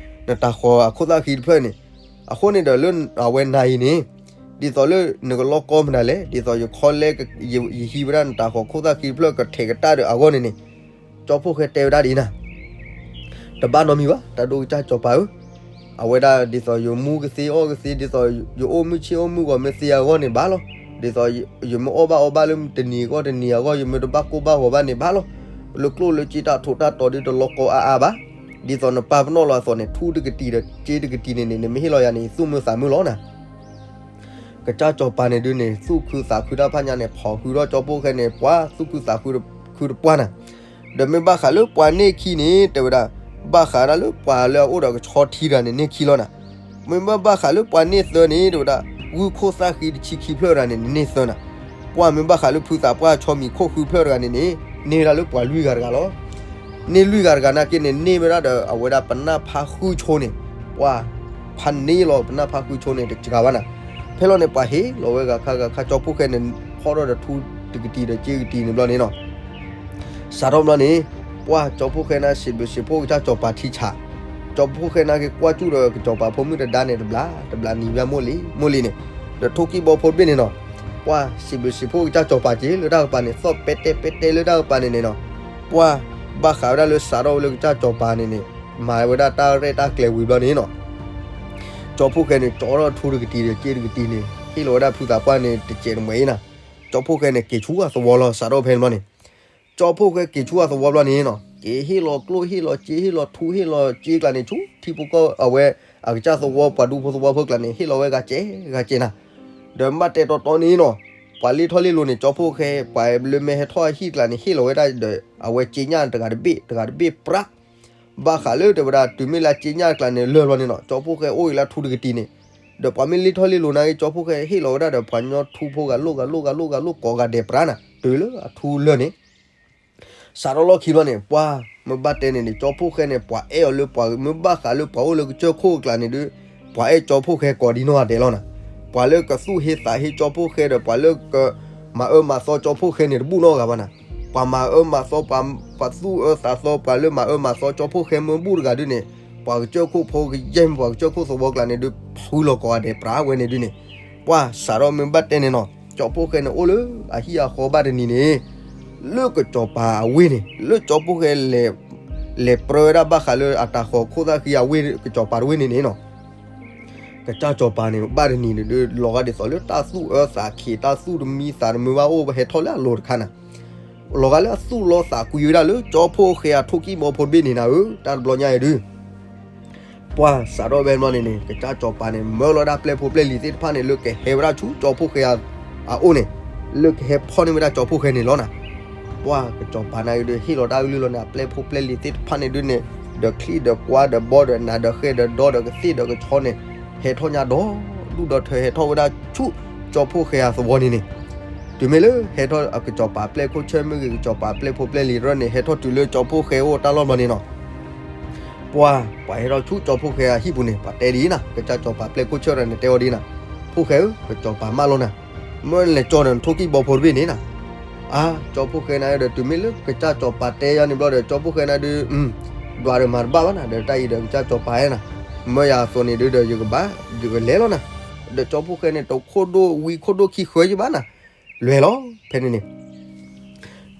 နတၤဃီၤအခိၣ်သၣ်ဃံတဖျၢၣ်န့ၣ်, အဃိန့ၣ်ဒီးလၢအဝဲနၤအံၤန့ၣ် ဒ်သိးလၢနကလီၢ်ကီမနုၤလဲၣ်, ဒ်သိးယခီလဲ ယဟံးဝဲဒၣ်နတၤဃီၤခိၣ်သၣ်ဃံတဖျၢၣ်ကထဲးကတၢၢ်ဒီးအဂီၢ်န့ၣ်န့ၣ်, ကၠီဖှိၣ်ဃဲတဲဝဲဒၣ်ဒ်အံၤနၤ တဘၣ်နီတမံၤဘၣ် တၢ်ဒိၣ်ကစၢ်စီၤပၤဧၢ, အဝဲဒၣ်ဒ်သိးယမူကသ့အီၣ်ကသ့ ဒ်သိးယအိၣ်မုာ်ဆ့ၣ်အိၣ်မုာ်ဂီၤမ့ၢ်သ့အဂီၢ်န့ၣ်ဘၣ်လီၤ. ဒ်သိးယမ့ၢ်အီၣ်ဘၣ်အီဘၣ်လၢတနံၤအဂီၢ်တနံၤအဂီၢ် ယမ့ၢ်တဘၣ်ကိၢ်ဘၣ်ဂီၤဘၣ်န့ၣ်ဘၣ်လီၤ. လၢကျိၣ်လၢစ့တၢ်ထိးတၢ်တီၤဒ်တလီၢ်ကီအါအါဘၣ်. ဒ်သိးနပာ်ပနီၣ်လီၤအသိးန့ၣ် ထူတကတံၢ်ဒီးစ့တကတံၢ်န့ၣ်န့ၣ် နမ့ၢ်ဟ့ၣ်လီၤယၤန့ၣ် သူၣ်မုာ်သးမုာ်လီၤနၤ ကစၢ်စီၤပၤန့ၣ်ဒုးန့ၣ် သူၣ်ခုသးခုတၢ်ဖးညါန့ၣ် ဖီၣ်ဃုာ်ဒီးကၠီဖှိၣ်ဃဲန့ၣ် ပှၤသူၣ်ခုသးခုတပှၢ်နၤ, ဒီးမ့ၢ်ဘၣ်ဃးလၢပှၤန့ၢ်ခံန့ၣ် တဲဝဲဒၣ် ဘၣ်ဃးဒၣ်လၢပှၤလၢအအိၣ်ဒီးကဆီထံတဂၤန့ၣ် န့ၢ်ခံလီၤနၤ, မ့ၢ်ဘၣ်ဘၣ်ဃးလၢပှၤန့ၢ်သၢန့ၣ် တဲဝဲဒၣ် ဂုၢ်ခိၣ်သၣ်ဃံတဆံခံဖျၢၣ်တဂၤန့ၣ် န့ၢ်သၢနၤ, ပှၢ်မ့ၢ်ဘၣ်ဃးလၢဖုသးပှၢ်ဆီမံၤခိၣ်ဃုဖျၢၣ်တဂၤန့ၣ်န့ၣ် န့ၢ်ဝဲဒၣ်လၢပှၤလွံၢ်ဂၤတဂၤလီၤ. န့ၢ်လွံၢ်ဂၤတဂၤနာ်က့န့ၣ် န့ၢ်ဝဲဒၣ်ဒီးအဝဲဒၣ်ပနၢ်ဖးဃုဆိန့ၣ်, ပှၢ်ဖးန့ၢ်လီၤ ပနၢ်ဖးဃုဆိန့ၣ် တစှၤဘၣ်နၤ, ဖဲလီၤန့ၣ် ပှၤဟ့ၣ်လီၤဝဲဂၤခါဂၤခါ ကၠီဖှိၣ်ဃဲန့ၣ် ဖီၣ်ထီၣ်ဒီးထူတကတံၢ်ဒီးစ့တကတံၢ်န့ၣ်ဘျီန့ၣ်နီၤ စးထီၣ်ဘျီန့ၣ် ပှၢ်ကၠီဖှိၣ်ဃဲန့ၣ် စံးဘျုးစံးဖှိၣ်ကစၢ်စီၤပၤထံဆး, ကၠီဖှိၣ်ဃဲန့ၣ်က့ၤကွၢ်စူၣ်ဒီးကစီၤပၤဖိမုၣ်တဒါန့ၣ် တဘျီတဘျီနံၤဘၣ် မိၢ်လံမိၢ်လံန့ၣ်, ဒီးထိၣ်ကံၢ်ဘီဖိတဘ့ၣ်န့ၣ်နီၤ, ပှၢ်စံးဘျုးစံးဖှိၣ်ကစၢ်စီၤပၤက့ၤလၢတၢ်ကပၤန့ၣ် သီၣ်ပဲတဲပဲတဲလၢတၢ်ကပၤန့ၣ်န့ၣ်နီၤ, ပှၢ်ဘၣ်ဃးဝဲဒၣ်လၢစးထီၣ်ဝဲလၢကစၢ်စီၤပၤန့ၣ်န့ၣ် မၤဝဲဒၣ်တၢ်ရဲၣ်တၢ်ကျဲၤဝံၤဘျီန့ၣ်နီၤ ကၠီဖှိၣ်ဃဲန့ၣ် ကၠီထီၣ်ထူတကတံၢ်ဒီးစ့တကတံၢ်န့ၣ် ဟ့ၣ်လီၤဝဲဒၣ်ဖုသးပှၢ်န့ၣ် တစဲးတမှဲးအံၤနၤ, ကၠီဖှိၣ်ဃဲန့ၣ် က့ၤဆူအသဝီလီၤ စးထီၣ်ဖဲန့ၣ်ဘျီန့ၣ် ကၠီဖှိၣ်ဃဲက့ၤဆူအသဝီဘျီန့ၣ်နီၤ က့ၤဟ့ၣ်လီၤကျိၣ်ဟ့ၣ်လီၤစ့ဟ့ၣ်လီၤထူဟ့ၣ်လီၤစ့ကျါန့ၣ် ဆူထံဖိကီၢ်အဝဲ အကစၢ်သဝီပှၤဒူဖိသဝီဖိကျါန့ၣ် ဟ့ၣ်လီၤဝဲဂၤစဲးဂၤစဲးနၤ, ဒီးမ့ၢ်တဲတီတီန့ၣ်နီၤ ပှၤလ့ထီၣ်လ့လိၤန့ၣ် ကၠီဖှိၣ်ဃဲ ပှၤလၢမ့ၢ်ဟဲထီၣ်ဟံၣ်ကျါန့ၣ် ဟ့ၣ်လီၤဝဲဒၣ်ဒီး အဝဲစ့ညၣ်တဂၤတဘ့ၣ်တဂၤတဘ့ၣ်ပြး ဘၣ်ဃးလၢတဲဝဲဒၣ် တုၤမ့ၢ်လၢစ့ညၣ်ကျါန့ၣ် လၢာ်ဘျီန့ၣ်နီၤ ကၠီဖှိၣ်ဃဲအိၣ်အံၤလၢအထူတကတံၢ်န့ၣ်, ဒီးပှၤမ့ၢ်လ့ထီၣ်လ့လိၤနာ်က့ ကၠီဖှိၣ်ဃဲဟ့ၣ်လီၤဝဲဒၣ်ဒီး ပှၤညီထူဖိဂၤလိၣ်ဂၤလိၣ်ဂၤလိၣ်ဂၤလိၣ်ကိးဂၤဒဲးပြးနၤ တုၤလၢအထူလၢာ်န့ၣ် စးထီၣ်လီၢ်ခံဘျီန့ၣ် ပှၢ်မ့ၢ်ဘၣ်တဲန့ၣ်န့ၣ် ကၠီဖှိၣ်ဃဲန့ၣ် ပှၤအဲၣ်အီၤလၢပှၤမ့ၢ်ဘၣ်ဃးလၢပှၤအိၣ်လၢကစၢၢ်ခိၣ်အကျါန့ၣ်ဒုး ပှၤအဲၣ်ကၠီဖှိၣ်ဃဲကိးဒံနီၢ်ဂၤဒဲးလီၤနၤ, ပှၤလၢကသူၣ်ဟ့သးဟ့ကၠီဖှိၣ်ဃဲဒီး ပှၤလၢကမၤအၢမၤသီကၠီဖှိၣ်ဃဲန့ၣ် တဘူၣ်နီတဂၤဘၣ်နၤ, ပှၤမၤအၢမၤသီ ပှၤသူၣ်အၢသးသီ ပှၤလၢမၤအၢမၤသီကၠီဖှိၣ်ဃဲမ့ၢ်ဘူၣ်တဂၤဒုးန့ၣ် ပှၤကစၢၢ်ခိၣ်ဖိကယဲၢ်မ့ၢ်ပှၤကစၢၢ်ခိၣ်သဝီကျါန့ၣ်ဒုး ဖုလီၤကိးဂၤဒဲးပြးဝဲန့ၣ်ဒုးန့ၣ်, ပှၢ်စးထီၣ်မ့ၢ်ဘၣ်တဲန့ၣ်နီၤ ကၠီဖှိၣ်ဃဲန့ၣ်အိၣ်လၢအဟံၣ်အဃီဘၣ်တနံၤန့ၣ် လၢကစီၤပၤအဝ့ၢ်န့ၣ် လၢကၠီဖှိၣ်ဃဲ လဲၤပြၢဝဲဒၣ်ဘၣ်ဃးလၢအတၤဃီၤခိၣ်သၣ်ဃံအဝ့ၢ်ကစီၤပၤတဝ့ၢ်န့ၣ်န့ၣ်နီၤ, ကစၢ်စီၤပၤန့ၣ် ဘၣ်တနံၤန့ၣ်ဒုး လီၤဂာ်ဒ်သိးလၢတၢ်သူၣ်အၢသးခံး တၢ်သူၣ်တမံသးတမုာ်ဘၣ်အိၣ်ဟဲထီၣ်လၢအလိၤတခါနၤ, လီၤဂာ်လၢအသူၣ်လီသးကွံဝဲဒၣ်လၢကၠီဖှိၣ်ဃဲအထိၣ်ကံၢ်ဘီဖိတဘ့ၣ်န့ၣ်နၤဧၢ တၢ်တဘျီညါအံၤဒုး ပှၢ်စးထီၣ်ဖဲန့ၣ်ဘျီန့ၣ်န့ၣ် ကစၢ်စီၤပၤန့ၣ် မၢလီၤဒၣ်ပျဲၢ်ဖိပျဲၢ်လံၤသ့ၣ်တဖၣ်န့ၣ် လၢကဟဲဝဲဒၣ်ဆူကၠီဖှိၣ်ဃဲအအိၣ်န့ၣ်, လၢကဟဲဖီၣ်န့ၢ်ဝဲဒၣ်ကၠီဖှိၣ်ဃဲန့ၣ်လီၤနၤ, ပှၢ်ကစီၤပၤနာ်က့ဒုး ဟ့ၣ်လီၤတၢ်အကလုၢ်လီၤန့ၣ် အပျဲၢ်ဖိပျဲၢ်လံၤသ့ၣ်တဖၣ်န့ၣ်ဒုးန့ၣ် ဒီးချံဒီးကွါဒီးဘီဒီးနးဒီးဃဲဒီးဒီဒီးကသ့ၣ်ဒီးကဆီန့ၣ် ဟဲထီၣ်ညါဒီဒူၣ်ဒီထၢ ဟဲထီၣ်ဝဲဒၣ်ဆူကၠီဖှိၣ်ဃဲအသဝီန့ၣ်န့ၣ်, တုၤမ့ၢ်လၢဟဲထီၣ်ကစီၤပၤပျဲၢ်ခိၣ်ဆၢမ့ၢ်ဂ့ၤ ကစီၤပၤပျဲၢ်ဖိပျဲၢ်လံၤရၢၣ်န့ၣ် ဟဲထီၣ်တုၤလၢကၠီဖှိၣ်ဃဲအိၣ်တၢ်လီၢ်ဘျီန့ၣ်နီၤ ပှၢ် ပှၤဟဲထီၣ်ဆူကၠီဖှိၣ်ဃဲအဟံၣ်ပူၤန့ၣ် ပှၤတဲဒ်အံၤနၤ ကစၢ်စီၤပၤပျဲၢ်ခိၣ်ဆၢရၢၣ်န့ၣ် တဲဝဲဒ်အံၤနၤ, ဖှိၣ်ဃဲဧၢ ကစီၤပၤမၢလီၤနၤ, မၢလဲၤကၠီဒီးနထိၣ်ကံၢ်ဘီဖိတဘ့ၣ်န့ၣ်နၤ, အါ ကၠီဖှိၣ်ဃဲနၤဒီး တုၤမ့ၢ်လၢကစၢ်စီၤပၤတဲယၤန့ၣ်ဘျီဒီး ကၠီဖှိၣ်ဃဲနၤဒုး ဒွးဒီးမၤတဘၣ်ဘၣ်နၤ ဒီးတၢ်အံၤဒီးကစၢ်စီၤပၤဧါနၤ, မၢယၤအသိးန့ၣ်ဒုးဒီး ယကဘၣ် ယကလဲၤလီၤနၤ, ဒီးကၠီဖှိၣ်ဃဲန့ၣ် တခိၣ်ဒိၣ်ဝံၤခိၣ်ဒိၣ်ခံဃၢယဘၣ်နၤ, လဲၤလီၤ ဖဲန့ၣ်န့ၣ်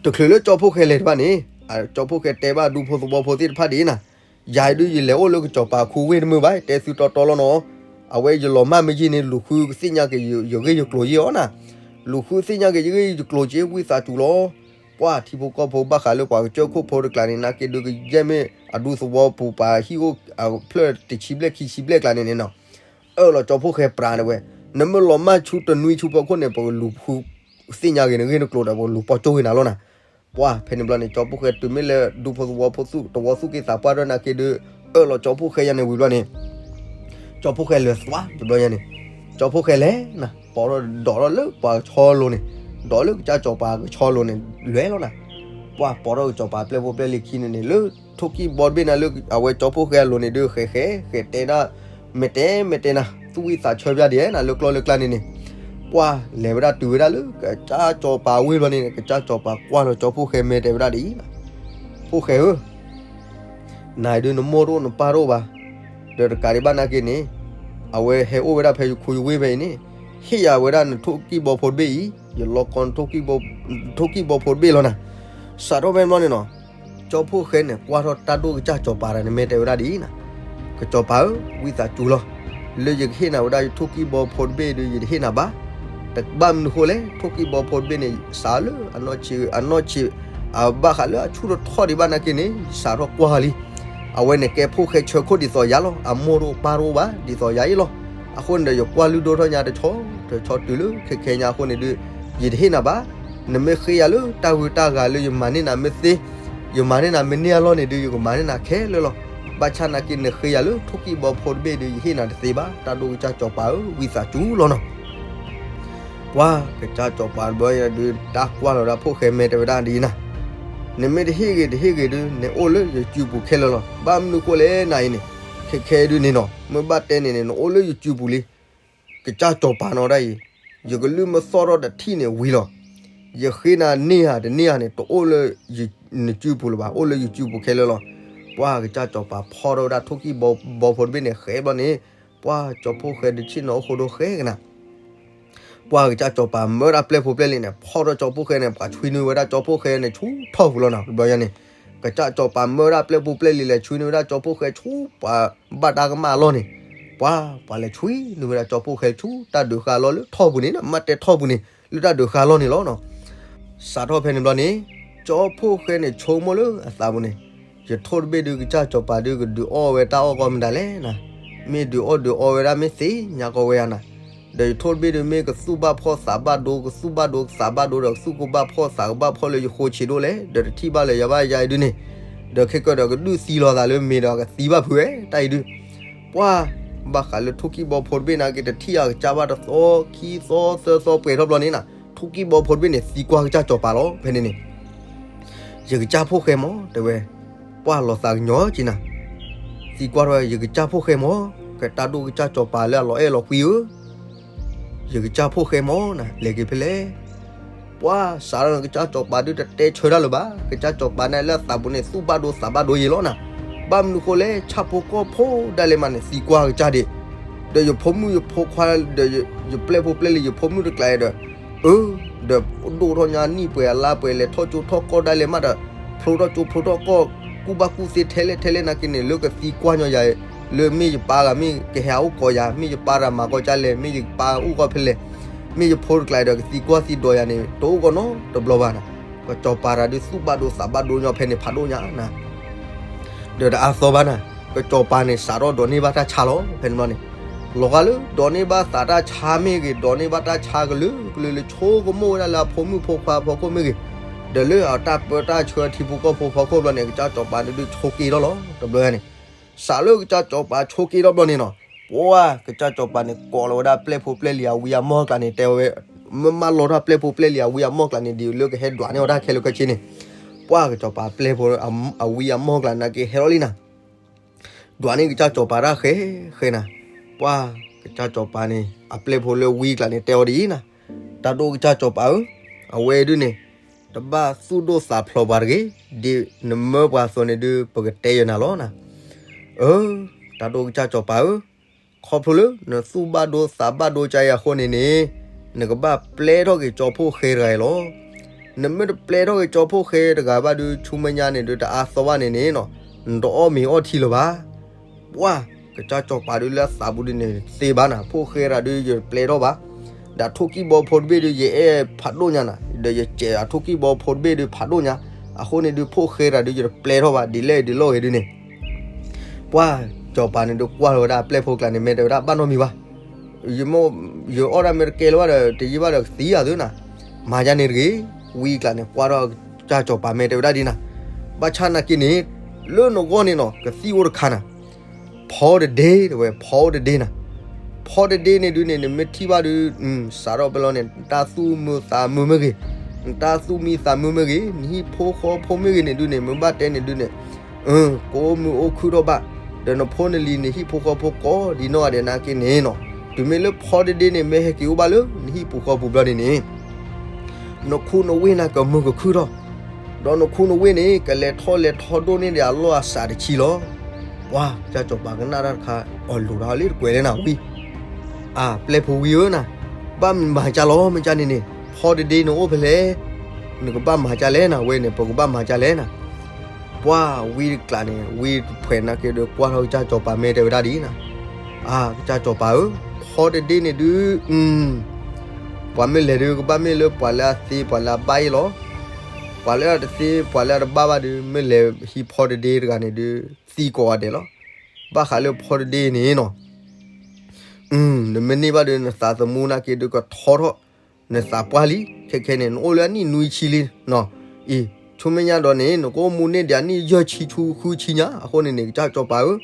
တချုးလၢကၠီဖှိၣ်ဃဲလဲၤတဘၣ်န့ၣ် ကၠီဖှိၣ်ဃဲတဲဘၣ်ဒူဖိသဝီဖိသ့ၣ်တဖၣ်ဒ်အံၤနၤ, ယၤဒုးယလဲၤအိၣ်လၢကစီၤပၤခူဝ့ၢ်တမုာ်ဘၣ် တဲသုတီတီလီၤနီၤ, အဝဲယလီၤမၢ်မ့ၢ်ယံာ်န့ၣ် လူၤဃုသ့ၣ်ညါက့ၤယဂ့ၢ်ယကျိၤယံာ်အီၤနၤ, လူၤဃုသ့ၣ်ညါက့ၤယဂ့ၢ်ယကျိၤက့ၤဝံသးစူၤလီၤ, ပှၢ်ထံဖိကီၢ်ဖိဘၣ်ဃးလၢပှၤကစၢၢ်ခိၣ်ဖိတကျါန့ၣ် နာ်က့ဒုးကယဲၢ်မ့ၢ်အဒူသဝီပူၤပှၤဟံၣ်အိၣ်ဖျၢၣ်တဆံဘျဲၣ်ခံဆံဘျဲၣ်ကျါန့ၣ်န့ၣ်နီၤ အၢၣ်လီၤကၠီဖှိၣ်ဃဲပြးန့ၣ်ဝဲ, နမ့ၢ်လီၤမၢ်ဆူတနွံဆူဖီခိၣ်န့ၣ် ပကလူၤဃုသ့ၣ်ညါက့ၤနဂ့ၢ်နကျိၤဒီး ပကလူၤပီၣ်ကၠိဝံၤနၤလီၤနၤ, ပှၢ်ဖဲန့ၣ်ဘျီန့ၣ် ကၠီဖှိၣ်ဃဲတုၤမ့ၢ်လၢဒူဖိသဝီဖိသူၣ် တဝီသူၣ်က့သးပှၢ်တၢ်နာ်က့ဒုး အၢၣ်လီၤကၠီဖှိၣ်ဃဲယၤန့ၣ်ဝံၤဘျီန့ၣ် ကၠီဖှိၣ်ဃဲလဲၤသွါတဘျီညါန့ၣ်, ကၠီဖှိၣ်ဃဲလဲၤနၤ ပိာ်ထီၣ်ဒီးလၢပှၤဆီလိၤန့ၣ်, ဒိးလၢကစၢ်စီၤပၤကဆီလိၤန့ၣ် လဲၤလီၤနၤ. ပှၢ်ပိာ်ထီၣ်ကစီၤပၤပျဲၢ်ဖိပျဲၢ်လံၤခံန့ၣ်န့ၣ် လၢထိၣ်ကံၢ်ဘီတဘ့ၣ်န့ၣ် လၢအဝဲကၠီဖှိၣ်ဃဲအလိၤန့ၣ်ဒုး ဃဲးဃဲးဃဲးတဲဒၣ် မဲာ်တဲမဲာ်တဲနၤ သူၣ်ဝံၣ်သးဆၢပျၢ်ဒ်နၤ လၢကျီၢ်လၢကျါန့ၣ်န့ၣ်, ပှၢ်လဲၤဝဲဒၣ်တုၤဝဲဒၣ်လၢကစၢ်စီၤပၤဝ့ၢ်ဘျီန့ၣ် ကစၢ်စီၤပၤကွၢ်လီၤကၠီဖှိၣ်ဃဲမဲာ်တဲဝဲဒၣ်ဒ်အံၤ, ဖိၣ်ဃဲဧၢ, နၤအံၤဒုးနမိၢ်တအိၣ်နပၢ်တအိၣ်ဘၣ်, ဒီးတကးဒံးဘၣ်နာ်က့န့ၣ်, အဝဲဟဲအိၣ်ဝဲဒၣ်ဖဲယခူယဝ့ၢ်ဖဲအံၤန့ၣ်, ဟ့ၣ်ယၤဝဲဒၣ်နထိၣ်ကံၢ်ဘီဖိတဘ့ၣ်အံၤ, ယလီၤကီနထိၣ်ကံၢ်ဘီဖိတဘ့ၣ်လီၤနၤ. စးထီၣ်ဖဲန့ၣ်ဘျီန့ၣ်နီၤ, ကၠီဖှိၣ်ဃဲန့ၣ် ကွၢ်ထီၣ်တၢ်ဒိၣ်ကစၢ်စီၤပၤတဂၤန့ၣ် မဲာ်တဲဝဲဒၣ်ဒ်အံၤနၤ, ကစီၤပၤဧၢ, ဝံသးစူၤလီၤ, လၢယကဟ့ၣ်နၤဝဲဒၣ်ယထိၣ်ကံၢ်ဘီဖိတဘ့ၣ်ဒီး ယတဟ့ၣ်နၤဘၣ်. တဘၣ်မနုၤဃိလဲၣ်, ထိၣ်ကံၢ်ဘီဖိတဘ့ၣ်န့ၣ် စးလၢအနီၢ်ဆံး, အနီၢ်ဆံး, အဘၣ်ဃးလၢအဆူၣ်ထီၣ်ထီၣ်ဒံးဘၣ်နာ်က့န့ၣ် ယစးထီၣ်ကွၢ်လံ. အဝဲန့ၣ်ကဲဖိၣ်ဃဲဆၢခိၣ်ဒ်သိးယၤလီၤ, အမိၢ်တအိၣ်ပၢ်တအိၣ်ဘၣ် ဒ်သိးယၤအံၤလီၤ. အဃိန့ၣ်ဒီး ယကွၢ်လုၢ်ဒိၣ်ထီၣ်ညါတဆီတဆီတုၤလၢခဲခဲညါအဃိန့ၣ်ဒုး, ယတဟ့ၣ်နၤဘၣ်. နမ့ၢ်ဃ့ယၤလၢတၢ်ဂုၤတၢ်ဂၤလၢယမၤန့ၢ်နၤမ့ၢ်သ့, ယမၤန့ၢ်နၤမ့ၢ်န့ၢ်အလီၢ်န့ၣ်ဒုး ယကမၤန့ၢ်နၤခဲလၢာ်လီၤ. ဘၣ်ဆၣ်နာ်က့နဃ့ယၤလၢထိၣ်ကံၢ်ဘီဖိတဘ့ၣ်ဒုး ယဟ့ၣ်နၤတသ့ဘၣ်, တၢ်ဒိၣ်ကစၢ်စီၤပၤဧၢ, ဝံသးစူၤလီၤနီၤ. ပှၢ်ကစၢ်စီၤပၤတဘျီဒုး တၢ်ကွၢ်လီၤဒၣ်ဖိၣ်ဃဲမဲာ်တဲဝဲဒၣ်ဒ်အံၤနၤ, နမ့ၢ်တဟ့ၣ်ဂ့ၤတဟ့ၣ်ဂ့ၤဒုး နအိၣ်လၢယစုပူၤခဲလၢာ်လီၤ. ဘၣ်မနုၤဃိလဲၣ်နၤအံၤန့ၣ်, ခဲခဲဒုးန့ၣ်နီၤ, မ့ၢ်ဘၣ်တဲန့ၣ်န့ၣ် နအိၣ်လၢယစုပူၤလံ. ကစၢ်စီၤပၤနီၤဒၣ်အံၤ, ယကလုၢ်မ့ၢ်သီၣ်ထီၣ်တထံၣ်န့ၣ်ဝံၤလီၤ. ယဃ့နၤန့ၢ်ဧါတန့ၢ်ဧါန့ၣ် တအိၣ်လၢနစုပူၤလၢၤဘၣ်, အိၣ်လၢယစုပူၤခဲလၢာ်လီၤ. ပှၢ်ကစၢ်စီၤပၤဖီၣ်ထီၣ်ဝဲဒၣ်ထိၣ်ကံၢ်ဘီဖိတဘ့ၣ်န့ၣ် ဃဲးဘျီန့ၣ်, ပှၢ်ကၠီဖှိၣ်ဃဲဒုးဆ့ၣ်နီၤအိၣ်ဃိဒိဃဲကနၤ ပှၢ်ကစၢ်စီၤပၤမၢဒၣ်ပျဲၢ်ဖိပျဲၢ်လံၤန့ၣ် ဖီၣ်ထီၣ်ကၠီဖှိၣ်ဃဲန့ၣ် ပှၤဆွံနုာ်ဝဲဒၣ်ကၠီဖှိၣ်ဃဲန့ၣ် ဆူထီၣ်ပူၤလီၤနီၤ. တဘျီညါန့ၣ် ကစၢ်စီၤပၤမၢဒၣ်ပျဲၢ်ဖိပျဲၢ်လံၤလဲၤဆွံနုာ်ဝဲဒၣ်ကၠီဖှိၣ်ဃဲဆူပှၤဘၣ်တၢ်ကမၣ်အလီၢ်န့ၣ်, ပှၢ်ပှၤလဲၤဆွံနုာ်ဝဲဒၣ်ကၠီဖှိၣ်ဃဲဆူတၢ်ဒုးဃာ်အလီၢ်လၢထီၣ်ပူၤန့ၣ် မ့ၢ်တဲထီၣ်ပူၤန့ၣ် လၢတၢ်ဒုးဃာ်အလီၢ်န့ၣ်လီၤနီၤ. စးထီၣ်ဖဲန့ၣ်ဘျီန့ၣ် ကၠီဖှိၣ်ဃဲန့ၣ်ဆိကမိၣ်လၢအသးပူၤန့ၣ်, ယထိၣ်တဘ့ၣ်ဒုး ကစၢ်စီၤပၤဒုးကဒုးအီၣ်ဝဲတၢ်အီၣ်ကီမတၤလဲၣ်နၤ, မ့ၢ်ဒုးအီၣ်ဒုးအီဝဲဒၣ်မ့ၢ်သ့ၣ်ညါကီဝဲဧါနၤ, ဒီးယထိၣ်တဘ့ၣ်ဒုး မ့ၢ်ကသူၣ်ဘၣ်ဖှီၣ်သးဘၣ်ဒိ ကသူၣ်ဘၣ်ဒိကသးဘၣ်ဒိဒီး ကသူၣ်ကဘၣ်ဖှီၣ်သးကဘၣ်ဖှီၣ်လၢယဃိဆံးဒိၣ်လဲၣ်, ဒီးတထံၣ်ဘၣ်လၢယၤဘၣ်ယၤအံၤဒုးန့ၣ်, ဒီးခဲကၢဒီးကဒုးသံလီၤသးလၢမ့ၢ်ဒီးကသံဘၣ်ဖုးဝဲတၢ်အံၤဒုး, ပှၢ်ဘၣ်ဃးလၢထိၣ်ကံၢ်ဘီဖိတဘ့ၣ်နာ်က့ တထံၣ်အကစၢ်ဘၣ်တသီ ခံသီ သၢသီပှဲၤထီၣ်ဘျီန့ၣ်နၤ, ထိၣ်ကံၢ်ဘီဖိတဘ့ၣ်န့ၣ် သံကွၢ်ကစၢ်စီၤပၤလီၤ. ဖဲန့ၣ်န့ၣ် ယကစၢ်ဖိၣ်ဃဲမၢ် တဲဝဲ, ပှၢ်လီၤသးကညီၤက့နၤ, သံကွၢ်ထီၣ်ဝဲ ယကစၢ်ဖိၣ်ဃဲမၢ်, ကတၢ်ဒိၣ်ကစၢ်စီၤပၤလၢအလီၤအဲၣ်လီၤကွံဧၢ, ယကစၢ်ဖိၣ်ဃဲမၢ်နၤ လဲၤက့ၤဖဲလဲၣ်. ပှၢ်စးထီၣ်န့ၣ် ကစၢ်စီၤပၤဒုးတတဲဆၢတၢ်လၢၤဘၣ်, ကစၢ်စီၤပၤန့ၣ်လၢအသးပူၤန့ၣ် သူၣ်ဘၣ်ဒိသးဘၣ်ဒိယံၤလီၤနၤ, ဘၣ်မနုၤဃိလဲၣ် ဆၣ်ဖိကီၢ်ဖိဒၣ်လဲာ်မးန့ၣ် သံကွၢ်ကစၢ်ဒံး, ဒီးယဖိမုၣ်ယဖိခွါ ဒီးယပျဲၢ်ဖိပျဲၢ်လံၤ ယဖိမုၣ်တကျးဒီး အၢ ဒီးဒိၣ်ထီၣ်ညါနံၣ်ပှဲၤအလါပှဲၤ လဲၤထီၣ်ကၠိထီၣ်ကီၢ်ဒၣ်လဲာ်မးဒီး ဖျိထီၣ်ကၠိဖျိထီၣ်ကီၢ် ကူၣ်ဘၣ်ကူၣ်သ့ထဲလဲၣ်ထဲလဲၣ်နာ်က့န့ၣ် လၢကသံကွၢ်ညီယၤ လၢမ့ၢ်ယပၢ်ဂၤမ့ၢ်ကဟဲအိၣ်ကိးယၤ မ့ၢ်ယပၢ်ဂၤမၤကီၢ်ကၢ်လဲၣ် မ့ၢ်ယပၢ်အိၣ်ကီၢ်ဖဲလဲၣ် မ့ၢ်ယဖိတကျးဒီးကသံကွၢ်သံဒိးယၤန့ၣ် တအိၣ်ကီးနီတဘျီဘၣ်နၤ, ကစီၤပၤတၢ်ဒုးသူၣ်ဘၣ်ဒိသးဘၣ်ဒိညီဖဲန့ၣ်ဖးဒိၣ်ညါနၤ ဒီးတအါသီဘၣ်နၤ, ကစီၤပၤန့ၣ် စးထီၣ်ဒိးန့ၢ်ဘၣ်တၢ်ဆါလီၤ ဖဲန့ၣ်ဘျီန့ၣ်, လီၤဂာ်လၢ ဒိးန့ၢ်ဘၣ်သးတၢ်ဆါမ့ၢ်ဂ့ၤ ဒိးန့ၢ်ဘၣ်တၢ်ဆါကလုာ်ကလုာ်လၢ ဆိကမိၣ်ဝဲဒၣ်လၢအဖိမုၣ်ဖိခွါဖီခိၣ်မ့ၢ်ဂ့ၤ, ဒီးလၢအတၢ်ပၢတၢ်ဆှၢထံဖိကီၢ်ဖိဖီခိၣ်ဘျီန့ၣ် ကစၢ်စီၤပၤန့ၣ်ဒုးဆိက့ထီၣ်လီၤ တဘျီန့ၣ်, စးလၢကစၢ်စီၤပၤဆိက့ထီၣ်ဘျီန့ၣ်နီၤ, ပှၢ်ကစၢ်စီၤပၤန့ၣ် ကိးလီၤဝဲဒၣ်ပျဲၢ်ဖိပျဲၢ်လံၤအဝံအမီၢ်ကျါန့ၣ် တဲဝဲ, မ့ၢ်မၢလီၤထီၣ်ပျဲၢ်ဖိပျဲၢ်လံၤအဝံအမီၢ်ကျါန့ၣ် ဒ်လၢကဟဲဒွးန့ၢ်အီၤတၢ်ခဲလၢာ်ခဲဆ့န့ၣ်, ပှၢ်ကစီၤပၤပျဲၢ်ဖိ အဝံအမီၢ်ကျါန့ၣ်က့ဟဲလီၤလံနၤ ဒွးန့ၢ်ကစၢ်စီၤပၤတၢ်ဃဲဃဲနၤ, ပှၢ်ကစၢ်စီၤပၤန့ၣ် အပျဲၢ်ဖိလၢဝံကျါန့ၣ် တဲအီၤဒ်အံၤနၤ, တၢ်ဒိၣ်ကစၢ်စီၤပၤဧၢ, အဝဲဒုးန့ၣ် တဘၣ်သူၣ်ဒိၣ်သးဖျိးပှၤတဂ့ၤ, ဒ်နမၢပှၤအသိးန့ၣ်ဒုး ပကတဲယနၤလီၤနၤ, အၢ, တၢ်ဒိၣ်ကစၢ်စီၤပၤဧၢ, ခီဖျိလၢနသူၣ်ဘၣ်ဒိသးဘၣ်ဒိကါအံၤအဃိန့ၣ်န့ၣ်, နကဘၣ်ပျဲထီၣ်က့ၤကၠီဖှိၣ်ဃဲတဂၤအံၤလီၤ. နမ့ၢ်တပျဲထီၣ်က့ၤကၠီဖှိၣ်ဃဲတဂၤဘၣ်ဒုး ဆူမဲာ်ညါန့ၣ်ဒုး တအါသီဘၣ်န့ၣ်န့ၣ်နီၤ, နတအီၣ်မ့ၤအီထံလၢၤဘၣ်. ပှၢ်, ကစၢ်စီၤပၤဒုးလၢအသးပူၤဒုးန့ၣ် သ့ဘၣ်နၤ, ဖိၣ်ဃဲတဂၤဒုး ယတပျဲထီၣ်ဘၣ်. ဒီးထိၣ်ကံၢ်ဘီဖိတဘ့ၣ်ဒုး ယအဲၣ်ဖးဒိၣ်ညါနၤ, ဒီးယစဲးအထိၣ်ကံၢ်ဘီဖိတဘ့ၣ်ဒုးဖးဒိၣ်ညါ, အဃိန့ၣ်ဒုး ဖိၣ်ဃဲတဂၤဒုး ယတပျဲထီၣ်ဘၣ် ဒ်လဲၣ်ဒ်လဲၣ်ဂ့ၤဒုးန့ၣ် ပှၢ်စီၤပၤန့ၣ်ဒုးကွၢ်လီၤဝဲဒၣ်အပျဲၢ်ဖိကျါန့ၣ် မ့ၢ်တဲဝဲဒၣ်ဘၣ်နီတမံၤဘၣ်. ယအီၣ်ဒၣ်မ့ၢ်တကဲလၢၤဘၣ်ဒီး တယံာ်ဘၣ်ဒီးကသံယၤသုနၤ. မၤယါန့ၣ်တဂ့ၤ, ဝံကျါန့ၣ် ကွၢ်ထီၣ်ကစၢ်စီၤပၤမ့ၢ်တဲဝဲဒၣ်ဒ်နၤ. ဘၣ်ဆၣ်နာ်က့န့ၣ် လၢနဂီၢ်န့ၣ်နီၤ ကသံၣ်အိၣ်တခါနၤ. ဖီတဒ့တဲဝဲ ဖီတဒ့နၤ. ဖီတဒ့န့ၣ်ဒုးန့ၣ် နမ့ၢ်ထံၣ်ဘၣ်ဒုး စးထီၣ်ပလီၢ်န့ၣ် နတၢ်သူၣ်မုာ်သးမုာ်မ့ၢ်ဂ့ၤ, နတၢ်သူၣ်မံသးမုာ်မ့ၢ်ဂ့ၤ, နဟံၣ်ဖိဃီဖိမ့ၢ်ဂ့ၤန့ၣ်ဒုးန့ၣ် မ့ၢ်ဘၣ်တဲန့ၣ်ဒုးန့ၣ် ကအိၣ်မုာ်အိၣ်ခုၣ်ထီၣ်ဘၣ်, ဒီးနဖိနလံၤနဟံၣ်ဖိဃီဖိကိးဒ်နီၢ်ဂၤဒဲးနာ်က့န့ၣ်နီၤ, တုၤမ့ၢ်လၢဖီတဒ့န့ၣ် မ့ၢ်ဟဲက့ၤအိၣ်ဘၣ်လၢနဟံၣ်ပူၤဃီပူၤဘျီန့ၣ်န့ၣ် နခူနဝ့ၢ်နၤကမုာ်ကခုၣ်ထီၣ်, ဒီးနခူနဝ့ၢ်န့ၣ် ကလဲၤထီၣ်လဲၤထီဒိၣ်န့ၢ်ဒံးအလီၢ်အစးတဆံလီၤ. ပှၤကစၢ်စီၤပၤကနၣ်တၢ်တခါ အီၣ်လိာ်တၢ်လၢတကွဲးလဲၣ်နၤဝံၤ, အပျဲၢ်ဖိဝံၤဧၢနၤ, ဘၣ်မၤကၢ်လီၤမ့ၢ်ကၢ်န့ၣ်န့ၣ် ဖီတဒ့နအိၣ်ဖဲလဲၣ်, နကဘၣ်မၤကၢ်လဲၣ်နၤ ဝဲန့ၣ် ပကဘၣ်မၤကၢ်လဲၣ်နၤ ပှၤဝံတကျးန့ၣ် ဝံတဖှဲးနာ်က့ဒီး ကွၢ်ထီၣ်ကစၢ်စီၤပၤမ့ၢ်တဲဝဲဒၣ်ဒ်အံၤနၤ, အါ ကစၢ်စီၤပၤဧၢ, ဖီတဒ့န့ၣ်ဒုး ပှၤမ့ၢ်လဲၤဒုး ကဘၣ်မ့ၢ်လၢပှၤလၢအသ့ပှၤလၢအဘၣ်အံၤလီၤ. ပှၤလၢအတသ့ပှၤလၢအတဘၣ်ဘၣ်ဒုး မ့ၢ်လဲၤဟံးဖီတဒ့တဂၤန့ၣ်ဒုး သံကိးဂၤဒဲးလီၤ. ဘၣ်ဃးလၢဖီတဒ့န့ၣ်နီၤ နမ့ၢ်န့ၢ်ဘၣ်ဒီး နသးသမူနာ်က့ဒုးကထီထီၣ်, နသးပှၢ်လံ, ခဲခဲန့ၣ် နအိၣ်လၢအနံၣ်နွံဆံလံနီၤ, အံၤ ဆူမဲာ်ညါဒီးန့ၣ် နကအိၣ်မူန့ၢ်ဒံးအနံၣ်ယဲၢ်ဆံဆူဃုဆံညါ, အဃိန့ၣ်န့ၣ် ကစၢ်စီၤပၤဧၢ,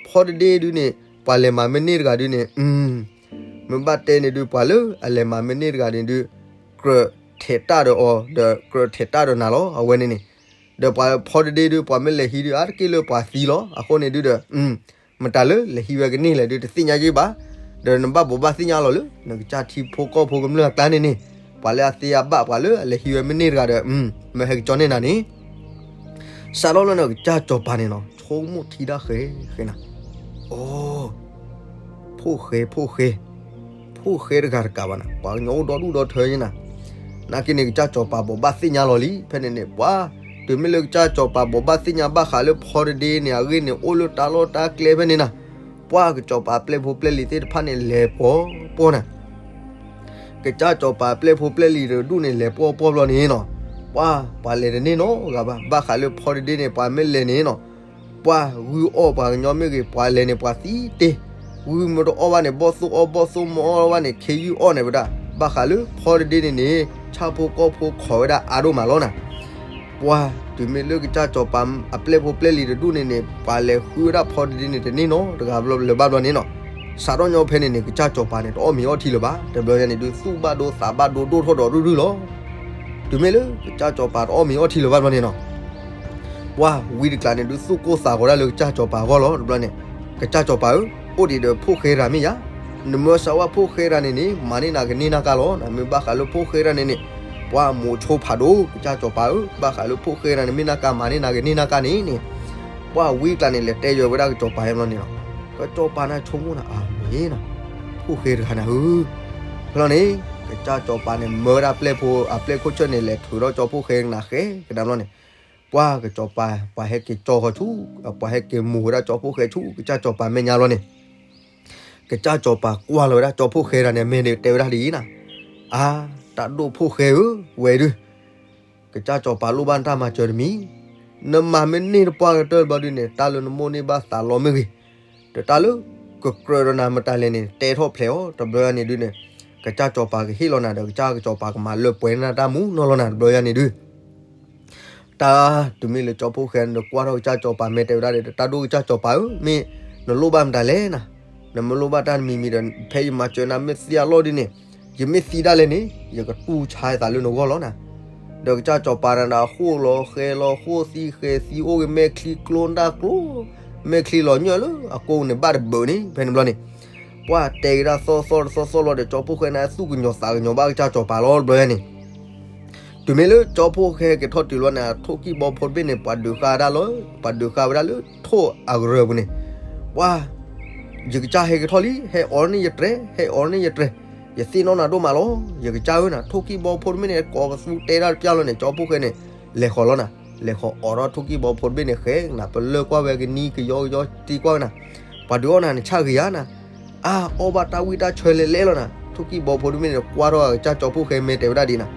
ဖီတဒ့ဒုးန့ၣ် ပှၤလဲၤမၤမ့ၢ်န့ၢ်တဂၤဒုးန့ၣ် မ့ၢ်ဘၣ်တဲန့ၣ်ဒုး ပှၤလၢအလဲၤမၤမ့ၢ်န့ၢ်တဂၤန့ၣ်ဒုး ကြၢးထဲးတၢ်ဒီးအီၤ ဒီးကြၢးထဲးတၢ်ဒီးနၤလီၤ, အဝဲန့ၣ်န့ၣ်, ဒီးပှၤဖီတဒ့ဒုး ပှၤမ့ၢ်လဲၤဟံးဒုး အါတက့ၢ်လၢပှၤသံလီၤ, အဃိန့ၣ်ဒုးဒီး မတၤလၢလဲၤဟံးဝဲကန့ၢ်လဲၣ်ဒုး တသ့ၣ်ညါယ့ၢ်ဘၣ်, ဒီးနဘၣ်ဘိးဘၣ်သ့ၣ်ညါလီၤလၢ နကစၢ်ထံဖိကီၢ်ဖိကမျၢၢ်အကျါန့ၣ်န့ၣ်, ပှၤလၢအသ့အဘၣ် ပှၤလၢအလဲၤဟံးဝဲမ့ၢ်န့ၢ်တဂၤဒီး မ့ၢ်ဟဲကၠီန့ၢ်နၤန့ၣ် စးထီၣ်လၢနကစၢ်စီၤပၤန့ၣ်နီၤ ဆိကမိၣ်ထံတၢ်ဃဲၤဃဲၤနၤ, အိ ဖိၣ်ဃဲ ဖိၣ်ဃဲ, ဖိၣ်ဃဲတဂၤတကးဘၣ်နၤ ပှၤကညီအိၣ်ဒီဒူၣ်ဒီထၢယဲနၤ, နာ်က့န့ၣ် ကစၢ်စီၤပၤဘိးဘၣ်သ့ၣ်ညါလီၤလံ ဖဲန့ၣ်န့ၣ် ပှၤ တုၤမ့ၢ်လၢကစၢ်စီၤပၤဘိးဘၣ်သ့ၣ်ညါဘၣ်ဃးလၢဖီတဒ့န့ၣ် အဂ့ၢ်န့ၣ် အိၣ်လၢတၢ်လီၢ်တၢ်ကျဲဖဲန့ၣ်နၤ, ပှၤကစီၤပၤပျဲၢ်ဖိပျဲၢ်လံၤသ့ၣ်တဖၣ်န့ၣ်လဲၤပှီၢ်ပှီၢ်နၤ ကစၢ်စီၤပၤပျဲၢ်ဖိပျဲၢ်လံၤတဒူၣ်န့ၣ် လဲၤပှီၢ်ပှီၢ်ဘျီန့ၣ်နီၤ, ပှၤ ပှၤလဲၤတန့ၢ်နီတဂၤဘၣ်, ဘၣ်ဃးလၢဖီတဒ့န့ၣ် ပှၤမ့ၢ်လဲၤန့ၣ်နီၤ, ပှၤဂုၢ်အီၣ်ပှၤကညီမ့ၢ်ဂ့ၤ ပှၤလဲၤန့ၣ် ပှၤသံတ့ၢ်, ဂုၢ်မ့ၢ်တအီၣ်ဘၣ်န့ၣ် ဘီၣ်သိၣ်အီၣ် ဘီၣ်သိၣ်မ့ၢ်အီၣ်ဘၣ်န့ၣ် ခ့ယုၢ်အီၣ်န့ၣ်ဝဲဒၣ်, ဘၣ်ဃးလၢဖီတဒ့န့ၣ်န့ၣ် ဆၣ်ဖိကီၢ်ဖိခိးဝဲဒၣ်အါဒိၣ်မးလီၤနၤ ပှၤ တုၤမ့ၢ်လၢကစၢ်စီၤပၤအပျဲၢ်ဖိပျဲၢ်လံၤတဒူၣ်န့ၣ်န့ၣ် ပှၤလဲၤဃုဝဲဒၣ်ဖီတဒ့န့ၣ် တန့ၢ်နီတဂၤလၢၤဘၣ်ဘျီန့ၣ်နီၤ, စးထီၣ်ညီဖဲန့ၣ်န့ၣ် ကစၢ်စီၤပၤန့ၣ် တအီၣ်မ့ၤအီထံလၢၤဘၣ်, တဘျီညါန့ၣ်ဒုး သူၣ်ဘၣ်ဒိသးဘၣ်ဒိဒိၣ်ထီၣ်ဒီးရုၢ်ရုၢ်လီၤ. တုၤမ့ၢ်လၢကစၢ်စီၤပၤတအီၣ်မ့ၤအီထံလၢၤဘၣ်ဘျီန့ၣ်နီၤ ပှၤဝံတကျးန့ၣ်ဒုး သူၣ်ကိၢ်သးဂီၤဒၣ်လၢကစၢ်စီၤပၤအဂီၢ်လီၤ. တဘျီန့ၣ် ကစၢ်စီၤပၤဧၢ, အိၣ်ဒံးဒီးဖိၣ်ဃဲတဂၤမ့ၢ်ယၤ, နမၢစးဝဲဖိၣ်ဃဲတဂၤန့ၣ်န့ၣ် မၤန့ၢ်နၤကန့ၢ်နၢ်ကါလီၤ. နမ့ၢ်ဘၣ်ဃးလၢဖိၣ်ဃဲတဂၤန့ၣ်န့ၣ် ပှၤမိးဆိဖးဒိၣ် ကစၢ်စီၤပၤဧၢ, ဘၣ်ဃးလၢဖိၣ်ဃဲတဂၤန့ၣ် မ့ၢ်နၢ်ကါမၤန့ၢ်နၤကန့ၢ်နၢ်ကါန့ၣ်န့ၣ် ပှၤဝံတကျးန့ၣ် လဲၤတဲယွၤဝဲဒၣ်ကစီၤပၤဟဲဘျီန့ၣ်လီၤ. ကစီၤပၤန့ၣ်ဆိကမိၣ်နၤ အၤမ့ၣ်နၤ, ဖိၣ်ဃဲတဂၤနၤဧၢ, ဖဲလီၤန့ၣ် ကစၢ်စီၤပၤန့ၣ် မၢဝဲဒၣ်ပျဲၢ်ဖိ အပျဲၢ်ခိၣ်ဆၢၣ်န့ၣ် လဲၤထုးထီၣ်ကၠီဖိၣ်ဃဲနၤဃဲကဒါဘျီန့ၣ် ပှၤကစီၤပၤ ပှၤဟဲက့ၤကၠီဃီဆူ, ပှၤဟဲက့ၤမိၤဝဲဒၣ်ကၠီဖိၣ်ဃဲဆူ ကစၢ်စီၤပၤမဲာ်ညါဘျီန့ၣ် ကစၢ်စီၤပၤကွၢ်လီၤဝဲဒၣ်ကၠီဖိၣ်ဃဲတဂၤန့ၣ် အမဲာ်န့ၣ်တဲဝဲဒၣ်ဒ်အံၤနၤ, အါ, တၢ်ဒိၣ်ဖိၣ်ဃဲဧၢ, ဝဲဒုး ကစၢ်စီၤပၤလိၣ်ဘၣ်နတၢ်မၤစၢၤတမံၤ, နမၤမ့ၢ်န့ၢ်တပှၢ်ကတၢၢ်ဘျီဒုးန့ၣ် တၢ်လၢနမိၢ်န့ၢ်ဘၣ်သးလီမ့ၢ်ဂ့ၤ, ဒီးတၢ်လၢကကြၢးဒီးနၤမတၤလဲၣ်န့ၣ် တဲထီၣ်ဖျဲးအီၤ တဘျီယၤန့ၣ်ဒုးန့ၣ် ကစၢ်စီၤပၤကဟ့ၣ်လီၤနၤဒီး ကစၢ်စီၤပၤကမၤလၢပှဲၤနတၢ်မူနီၢ်လီၤနၤ တဘျီယၤန့ၣ်ဒုး တၢ် တုၤမ့ၢ်လၢကၠီဖိၣ်ဃဲန့ၣ် နကွၢ်ထီၣ်ကစၢ်စီၤပၤမဲာ်တဲဝဲဒၣ်ဒီး တၢ်ဒိၣ်ကစၢ်စီၤပၤဧၢ, မ့ၢ်နလိၣ်ဘၣ်မတၤလဲၣ်နၤ, နမ့ၢ်လိၣ်ဘၣ်တၢ်တမံၤမံၤဒီး ဖဲယမၤစၢၤနၤမ့ၢ်သံအလီၢ်ဒုးန့ၣ်, ယမ့ၢ်သံဒၣ်လဲာ်န့ၣ် ယကတူၢ်ဆါယသးလၢနဂီၢ်လီၤနၤ, ဒီးကစၢ်စီၤပၤနၤဒီး ဃိၣ်လီၤဃဲၤလီၤ ဃိၣ်သံဃဲၤသံ အိၣ်က့ၤမဲာ်ချံကျိဒၣ်ကျိ မဲာ်ချံလီၤညၢၢ်လၢအကိးန့ၣ် ဘၣ်တဘၢးန့ၣ် ဖဲန့ၣ်ဘျီန့ၣ် ပှၤတဲက့ၤဒၣ်သီသီတသီသီလီၤဒီး ကၠီဖိၣ်ဃဲန့ၣ် သူၣ်ကညီၤသးကညီၤဘၣ်ကစၢ်စီၤပၤလီၤ တဘျီယၤန့ၣ် တုၤမ့ၢ်လၢကၠီဖိၣ်ဃဲက့ၤထီၣ်တုၤလီၤန့ၣ် ထိၣ်ကံၣ်ဘီဖိတဘ့ၣ်န့ၣ် ပှၤဒုးဃာ်ဝဲဒၣ်လီၤ, ပှၤဒုးဃာ်ဝဲဒၣ်လၢထိၣ်အကရၢၢ်ပူၤန့ၣ်, ပှၤ ယကစၢ်ဟဲက့ၤထီၣ်လံ, ဟဲအိးန့ၢ်ယတြဲၤ, ဟဲအိးန့ၢ်ယတြဲၤ, ယသ့ၣ်နီၣ်နၤဒိၣ်မးလီၤ, ယကစၢ်ဧၢနၤ, ထိၣ်ကံၣ်ဘီဖိတဘ့ၣ်န့ၣ် ကိးပသူတဲဒၣ်တပျၢ်လီၤန့ၣ် ကၠီဖိၣ်ဃဲန့ၣ် လဲၤဃီၤလီၤနၤ, လဲၤဃီၤအိးထီၣ်ထိၣ်ကံၣ်ဘီဖိတဘ့ၣ်န့ၣ် ဃဲနၤ ပလၢၢ်ကွၢ်ဝဲကနံကယီကယီတံၢ်ကွၢ်နၤ, ပှၤဒုးအီၣ်နၤနဆၣ်ဂ့ၤဧါနၤ, အါ အီၣ်ဘၣ်တၢ်ဝံၣ်တၢ်ဆၢလဲၤလဲၤလီၤနၤ, ထိၣ်ကံၣ်ဘီဖိတဘ့ၣ်န့ၣ် ကွၢ်ထီၣ်အကစၢ်ကၠီဖိၣ်ဃဲမဲာ်တဲဝဲဒၣ်ဒ်နၤ,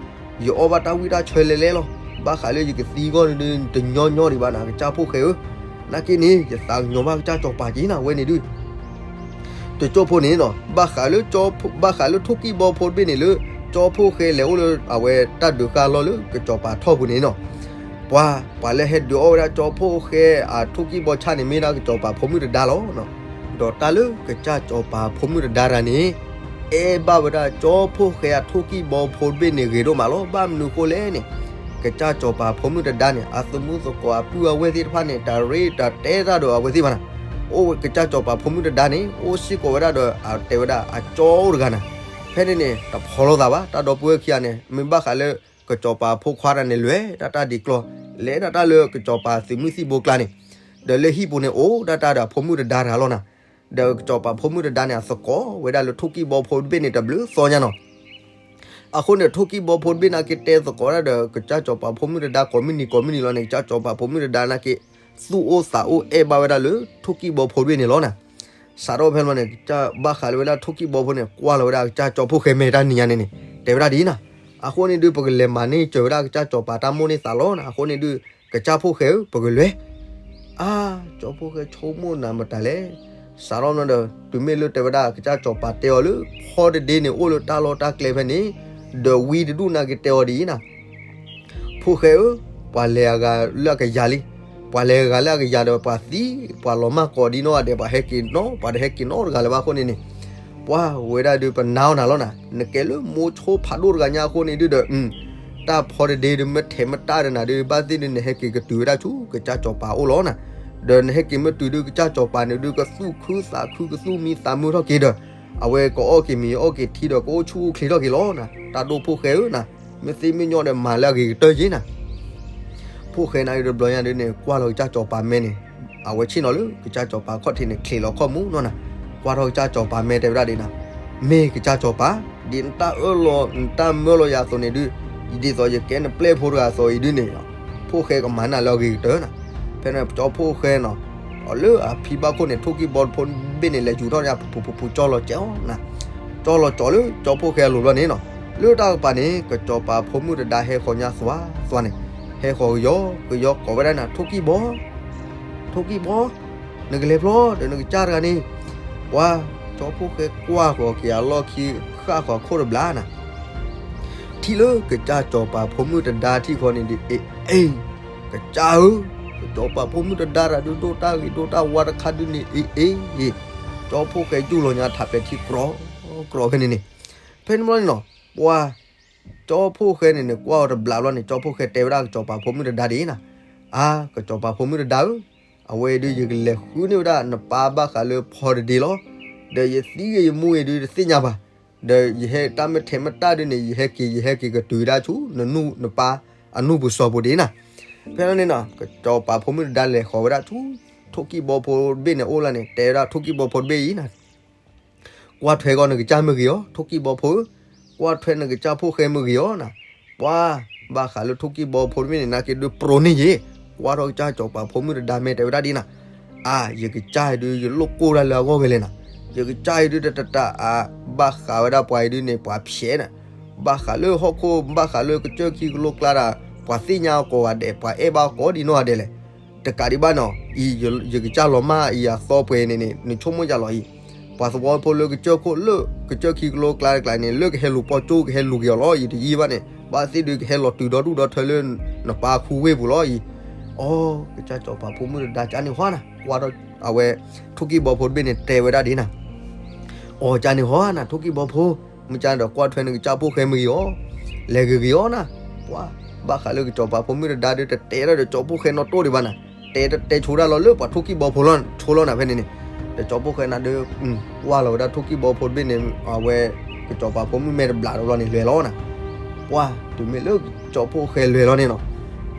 ယအီၣ်ဘၣ်တၢ်ဝံၣ်တၢ်ဆၢလဲၤလဲၤလီၤ, ဘၣ်ဃးလၢယကသံအဂီၢ်န့ၣ် တညီညီဒံးဘၣ်နၤ ကစၢ်ဖိၣ်ဃဲဧၢ, နာ်က့န့ၣ် ယသးကညီၤဘၣ်ကစၢ်စီၤပၤက့ၤနၤ ဝဲန့ၣ်ဒုး တကၠိၢ်ဖိန့ၣ်နီၤ, ဘၣ်ဃးလၢ ဘၣ်ဃးလၢထိၣ်ကံၣ်ဘီဖိတဘ့ၣ်န့ၣ်လၢ ကၠီဖိၣ်ဃဲလဲၤအိၣ်လၢအဝဲတၢ်ဒုးဃာ်လီၢ်လၢကစီၤပၤထီၣ်ပူၤန့ၣ်နီၤ, ပှၤ ပှၤလၢဟဲဒုးအီၣ်ဝဲဒၣ်ကၠီဖိၣ်ဃဲအထိၣ်ကံၣ်ဘီဆၣ်န့ၣ် မ့ၢ်ဒၣ်ကစီၤပၤဖိမုၣ်တဒါလီၤ. ဒီးတၢ်လၢကစၢ်စီၤပၤဖိမုၣ်တဒါတဂၤန့ၣ် အဲၣ်ဘၣ်ဝဲဒၣ်ကၠီဖှိၣ်ဃဲအထိၣ်ကံၢ်ဘီဖိတဘ့ၣ်န့ၣ်ဂ့ၤဒိၣ်မးလီၤ. ဘၣ်မနုၤအဃိလဲၣ်န့ၣ် ကစၢ်စီၤပၤဖိမုၣ်တဒါန့ၣ် အသမူသကိးအပုၢ်အဝဲၢ်သ့ၣ်တဖၣ်န့ၣ် တၢ်ရ့တၢ်တဲတၢ်ဒီးအဝဲသ့ၣ်ဘၣ်နၤ. အိၣ်ဝဲကစၢ်စီၤပၤဖိမုၣ်တဒါန့ၣ် အိၣ်စ့ၢ်ကီးဝဲဒၣ်ဒီး အတဲဝဲဒၣ်အကၠီအိၣ်တဂၤနၤ. ဖဲန့ၣ်န့ၣ် တဖီလိာ်သးဘၣ် တၢ်ဒီပုၢ်ဝဲၢ်ခံဂၤန့ၣ် မ့ၢ်ဘၣ်ဃးလၢ ကစီၤပၤဖိခွါတဂၤန့ၣ် လဲၤဒၣ်တၢ်ဒ်ကျီၢ် လဲၤဒၣ်တၢ်လၢကစီၤပၤသုးမုၢ်သံၣ်ဘိကျါန့ၣ်, ဒီးလၢဟံၣ်ပူၤန့ၣ် အိၣ်ဒၣ်တၢ်ဒီးအဖိမုၣ်တဒါတဂၤလီၤနၤ. ဒီးကစီၤပၤဖိမုၣ်တဒါန့ၣ် အသကိးဝဲဒၣ်လၢထိၣ်ကံၢ်ဘီဖိတဘ့ၣ်န့ၣ် တဘျုးသီညါနီၤ. အဃိန့ၣ် ထိၣ်ကံၢ်ဘီဖိတဘ့ၣ်န့ၣ်က့ၤတဲသကိးဒၣ်ဒီး ကစၢ်စီၤပၤဖိမုၣ်တဒါ ကိးမုၢ်နံၤကိးမုၢ်နံၤလီၤန့ၣ် ကစၢ်စီၤပၤဖိမုၣ်တဒါန့ၣ်က့ၤ သူၣ်အိၣ်သးအိၣ်အဲၣ်ဘၣ်ဝဲဒၣ်လၢထိၣ်ကံၢ်ဘီဖိတဘ့ၣ်န့ၣ်လီၤနၤ. စးထီၣ်ဖဲလီၤန့ၣ် ကစၢ်ဘၣ်ဃးလၢဝဲဒၣ်ထိၣ်ကံၢ်ဘီဖိန့ၣ် ကွၢ်လီၤဝဲဒၣ်ကစၢ်ကၠီဖှိၣ်ဃဲမဲာ်တၢ်နံၤညါန့ၣ်န့ၣ် တဲဝဲဒၣ်ဒ်အံၤနၤ. အဃိန့ၣ်ဒုး ပကလဲၤမၤန့ၢ်စၢၤဝဲဒၣ်ကစၢ်စီၤပၤတၢ်မိၣ်န့ၢ်သးလီၤနၤ. အဃိန့ၣ်ဒုး ကစၢ်ဖှိၣ်ဃဲဧၢ ပကလဲၤ အါ, ကၠီဖှိၣ်ဃဲဆိကမိၣ်နၤမတၤလဲၣ်. စးထီၣ်နီၤဒီး တုၤမ့ၢ်လၢတဲဝဲဒၣ်ကစၢ်စီၤပၤတဲအီၤလၢ ဖီတဒ့န့ၣ်အိၣ်လၢတၢ်လီၢ်တၢ်ကျဲဖဲန့ၣ်, ဒီးဝံတဒူၣ်န့ၣ်က့ၤတဲအီၤဒ်အံၤနၤ, ဖှိၣ်ဃဲဧၢ, ပှၤလဲၤအဂၤလၢအကယၤလံ. ပှၤလဲၤအဂၤလၢအကယၤဒီးပှၤသံ, ပှၤလီၤမၢ်ကိးဒံနီၢ်ဂၤဒဲး ပှၤဟဲက့ၤနီတဂၤလၢၤဘၣ်အဃိန့ၣ်န့ၣ်, ပှၤဝဲဒၣ်ဒုးပနာ်အီၤနၤလီၤနၤ. နကဲလၢမိၢ်ဆိဖးဒိၣ်တဂၤညါအဃိန့ၣ်ဒုးဒီး တၢ်ဖီတဒ့ဒုး မ့ၢ်ထဲးမ့ၢ်တၢ်ဒီးနၤဒုး ဘၣ်သ့ၣ်ဒုး နဟဲက့ၤကတုၤဝဲဒၣ်ဆူကစၢ်စီၤပၤအအိၣ်လီၤနၤ. ဒီးနဟဲက့ၤမ့ၢ်တုၤဒုး ကစၢ်စီၤပၤန့ၣ်ဒုး ကသူၣ်ခုသးခု ကသူၣ်မံသးမုာ်ထီၣ်က့ၤဒီး အဝဲကအီၣ်က့ၤမ့ၤအီၣ်က့ၤထံဒီး ကအိၣ်ဆူၣ်အိၣ်ချ့ထီၣ်က့ၤလီၤနၤ. တၢ်ဒိၣ်ဖှိၣ်ဃဲဧၢနၤ, မ့ၢ်သ့မ့ၢ်ညီဒီးမၤလၢအဂ့ၤကတၢၢ်ယ့နၤ. ဖှိၣ်ဃဲနၤဒုးတဘျီညါဒုးန့ၣ် ကွၢ်လီၤကစၢ်စီၤပၤမဲာ်န့ၣ်, အဝဲဆ့ၣ်နီၤလၢကစၢ်စီၤပၤခီၣ်ထံးန့ၣ် ချံးလီၤခီၣ်မူနီၤနၤ. ကွၢ်ထီၣ်ကစၢ်စီၤပၤမဲာ်တဲဝဲဒၣ်ဒ်နၤ, မ့ၢ်ကစၢ်စီၤပၤ, ဒ်နတၢ်အၢၣ်လီၤ နတၢ်မၢလီၤယၤအသိးန့ၣ်ဒုး, ဒ်သိးယကဲနပျဲၢ်ဖိတဂၤအသိးအံၤဒုးန့ၣ်, ဖှိၣ်ဃဲကမၤနၤလၢအဂ့ၤကတၢၢ်နၤ. ဖဲန့ၣ်ကၠီဖှိၣ်ဃဲနီၤ, အီၤလၢအဖံဘၣ်ခိၣ်န့ၣ် ထိၣ်ကံၢ်ဘီဖိတဘ့ၣ်န့ၣ် လဲၤယူၤထီၣ်ညါ ပူၤပူၤပူၤပူၤ ကၠီလီၤကၠီနၤ, ကၠီလီၤကၠီလၢကၠီဖှိၣ်ဃဲအလိၤဘျီန့ၣ်နီၤ. လၢတၢ်ကပၤန့ၣ် ကစီၤပၤဖိမုၣ်တဒါဟဲဃီၤညါသွါသွါန့ၣ်, ဟဲဃီၤကယီကယီကိးဝဲဒၣ်နၤ ထိၣ်ကံၢ်ဘီ ထိၣ်ကံၢ်ဘီ, နကလဲၤဖျီဒီးနကစၢ်တဂၤန့ၣ်, ပှၤကၠီဖှိၣ်ဃဲကွၢ်ဃီၤက့ၤအလီၢ်ခံ ဃၣ်ဃီၤခိၣ်တဘျီနၤ. ထံၣ်လၢကစၢ်စီၤပၤဖိမုၣ်တဒါထံၣ်ဃီန့ၣ်ဒုး အ့ အ့ ကစၢ်ဧၢ, ကစီၤပၤဖိမုၣ်တဒါတၢ်ဒုးဒိၣ်တၢ်ဂ့ၤဒိၣ်တၢ်ဝါတခါဒုးန့ၣ် အ့ အ့ ကၠီဖှိၣ်ဃဲယူၢ်လီၤညါထးပဲာ်ထံကြီကြီဖဲန့ၣ်န့ၣ်. ဖဲန့ၣ်ဘျီန့ၣ်နီၤ, ပှၤကၠီဖှိၣ်ဃဲန့ၣ်န့ၣ် ကွၢ်အီၤတဘျီဘျီန့ၣ် ကၠီဖှိၣ်ဃဲတဲဝဲဒၣ်ကစီၤပၤဖိမုၣ်တဒါဒ်နၤ, အါ ကစီၤပၤဖိမုၣ်တဒါဧၢ, အဝဲဒုးယကလဲၤဃုန့ၢ်ဝဲဒၣ်နပၢ်ဘၣ်ဃးလၢဖီတဒ့လီၤ. ဒီးယသံဂ့ၤယမူဂ့ၤဒုးတသ့ၣ်ညါဘၣ်. ဒီးယဟဲတၢ်မ့ၢ်ထဲးမ့ၢ်တၢ်ဒုးန့ၣ် ယဟဲက့ၤ ယဟဲက့ၤကတုၤဝဲဒၣ်ဆူ နပၢ်အနူၢ်ပူၤစီၤပူၤဒ်နၤ. ဖဲန့ၣ်န့ၣ်နီၤ ကစီၤပၤဖိမုၣ်တဒါလဲၤဃီၤဝဲဒၣ်ဆူ ထိၣ်ကံၢ်ဘီဖိတဘ့ၣ်န့ၣ်အအိၣ်လီၤန့ၣ် တဲဝဲဒၣ်ထိၣ်ကံၢ်ဘီဖိတဘ့ၣ်အံၤနၤ, ကွၢ်ထွဲကီးနကစၢ်မ့ၢ်ဂ့ၤအီၤ ထိၣ်ကံၢ်ဘီဖိဧၢ, ကွၢ်ထွဲနကစၢ်ဖှိၣ်ဃဲမ့ၢ်ဂ့ၤအီၤနၤ. ပှၤဘၣ်ဃးလၢထိၣ်ကံၢ်ဘီဖိတဘ့ၣ်န့ၣ် နက့ၤဒုးပြိးန့ၢ်ယ့ၤ, ကွၢ်ထီၣ်ကစၢ်စီၤပၤဖိမုၣ်တဒါမဲာ်တဲဝဲဒၣ်ဒ်နၤ, အါ ယကစၢ်အံၤဒုး ယလိၣ်ကိၢ်ဒၣ်လၢအဂီၢ်ဝဲလဲၣ်နၤ. ယကစၢ်အံၤဒုးတတးအါ, ဘၣ်ဃးဝဲဒၣ်ပှၤအံၤဒုးန့ၣ် ပှၤဖျဲးနၤ, ဘၣ်ဃးလၢဟီၣ်ခိၣ် ဘၣ်ဃးလၢကစၢၢ်ခံကလိကျါဒၣ် ပှၤသ့ၣ်ညါအီၤကိးဂၤဒဲး ပှၤအဲၣ်ဘၣ်အီၤကိးဒံနီၢ်ဂၤဒဲးလဲၣ်. တကးဒံးဘၣ်နီၤ အံၤ ယကစၢ်လီၤမၢ်အံၤအသီပှဲၤန့ၣ်န့ၣ် နဆိကမိၣ်ယၤလီၤအံၤ, ပှၤသဝီဖိလၢကစၢၢ်ခိၣ်လၢ ကစၢၢ်ခံကလိကျါတကျါန့ၣ် လၢကဟဲလူၤပိာ်ကၠိ ကဟဲလူၤက့ၤအီၤလီၤအံၤ တယံာ်ဘၣ်န့ၣ် ဘၣ်သ့ၣ်ဒုးကဟဲလီၤတုၤဒီဒူၣ်ဒီထၢလၢ နပၢ်ခူဝ့ၢ်ပူၤလီၤအံၤ. အီ ကစၢ်စီၤပၤဖိမုၣ်တဒါကန့ၣ်ဟီနၤ ကွၢ်ထီၣ်အဝဲ ထိၣ်ကံၢ်ဘီဖိတဘ့ၣ်န့ၣ် တဲဝဲဒၣ်ဒ်နၤ အီ ကန့ၣ်ဟီနၤ ထိၣ်ကံၢ်ဘီဖိ, မ့ၢ်ကန့ၣ်ဒီးကွၢ်ထွဲနကစၢ်ဖှိၣ်ဃဲမ့ၢ်ဂ့ၤအီၤ, လဲၤဂ့ၤဂ့ၤအီၤနၤ. ပှၤဘၣ်ဃးလၢကစီၤပၤဖိမုၣ်တဒါဒုး တတဲဒၣ်ဒီးကၠီဖှိၣ်ဃဲနီတိၢ်ဒံးဘၣ်နၤ, တဲတတဲဆိဒၣ်လီၤလၢပှၤထိၣ်ကံၢ်ဘီဖိလီၤဆိလီၤနၤဖဲန့ၣ်န့ၣ်. ဒီးကၠီဖှိၣ်ဃဲနၤဒုး ကွၢ်လီၤဝဲဒၣ်ထိၣ်ကံၢ်ဘီဖိတဘ့ၣ်န့ၣ် အဝဲ ကစီၤပၤဖိမုၣ်မဲာ်တဘျးတဘျီန့ၣ် လဲၤလီၤနၤ. ပှၤတုၤမ့ၢ်လၢကၠီဖှိၣ်ဃဲလဲၤလီၤန့ၣ်နီၤ,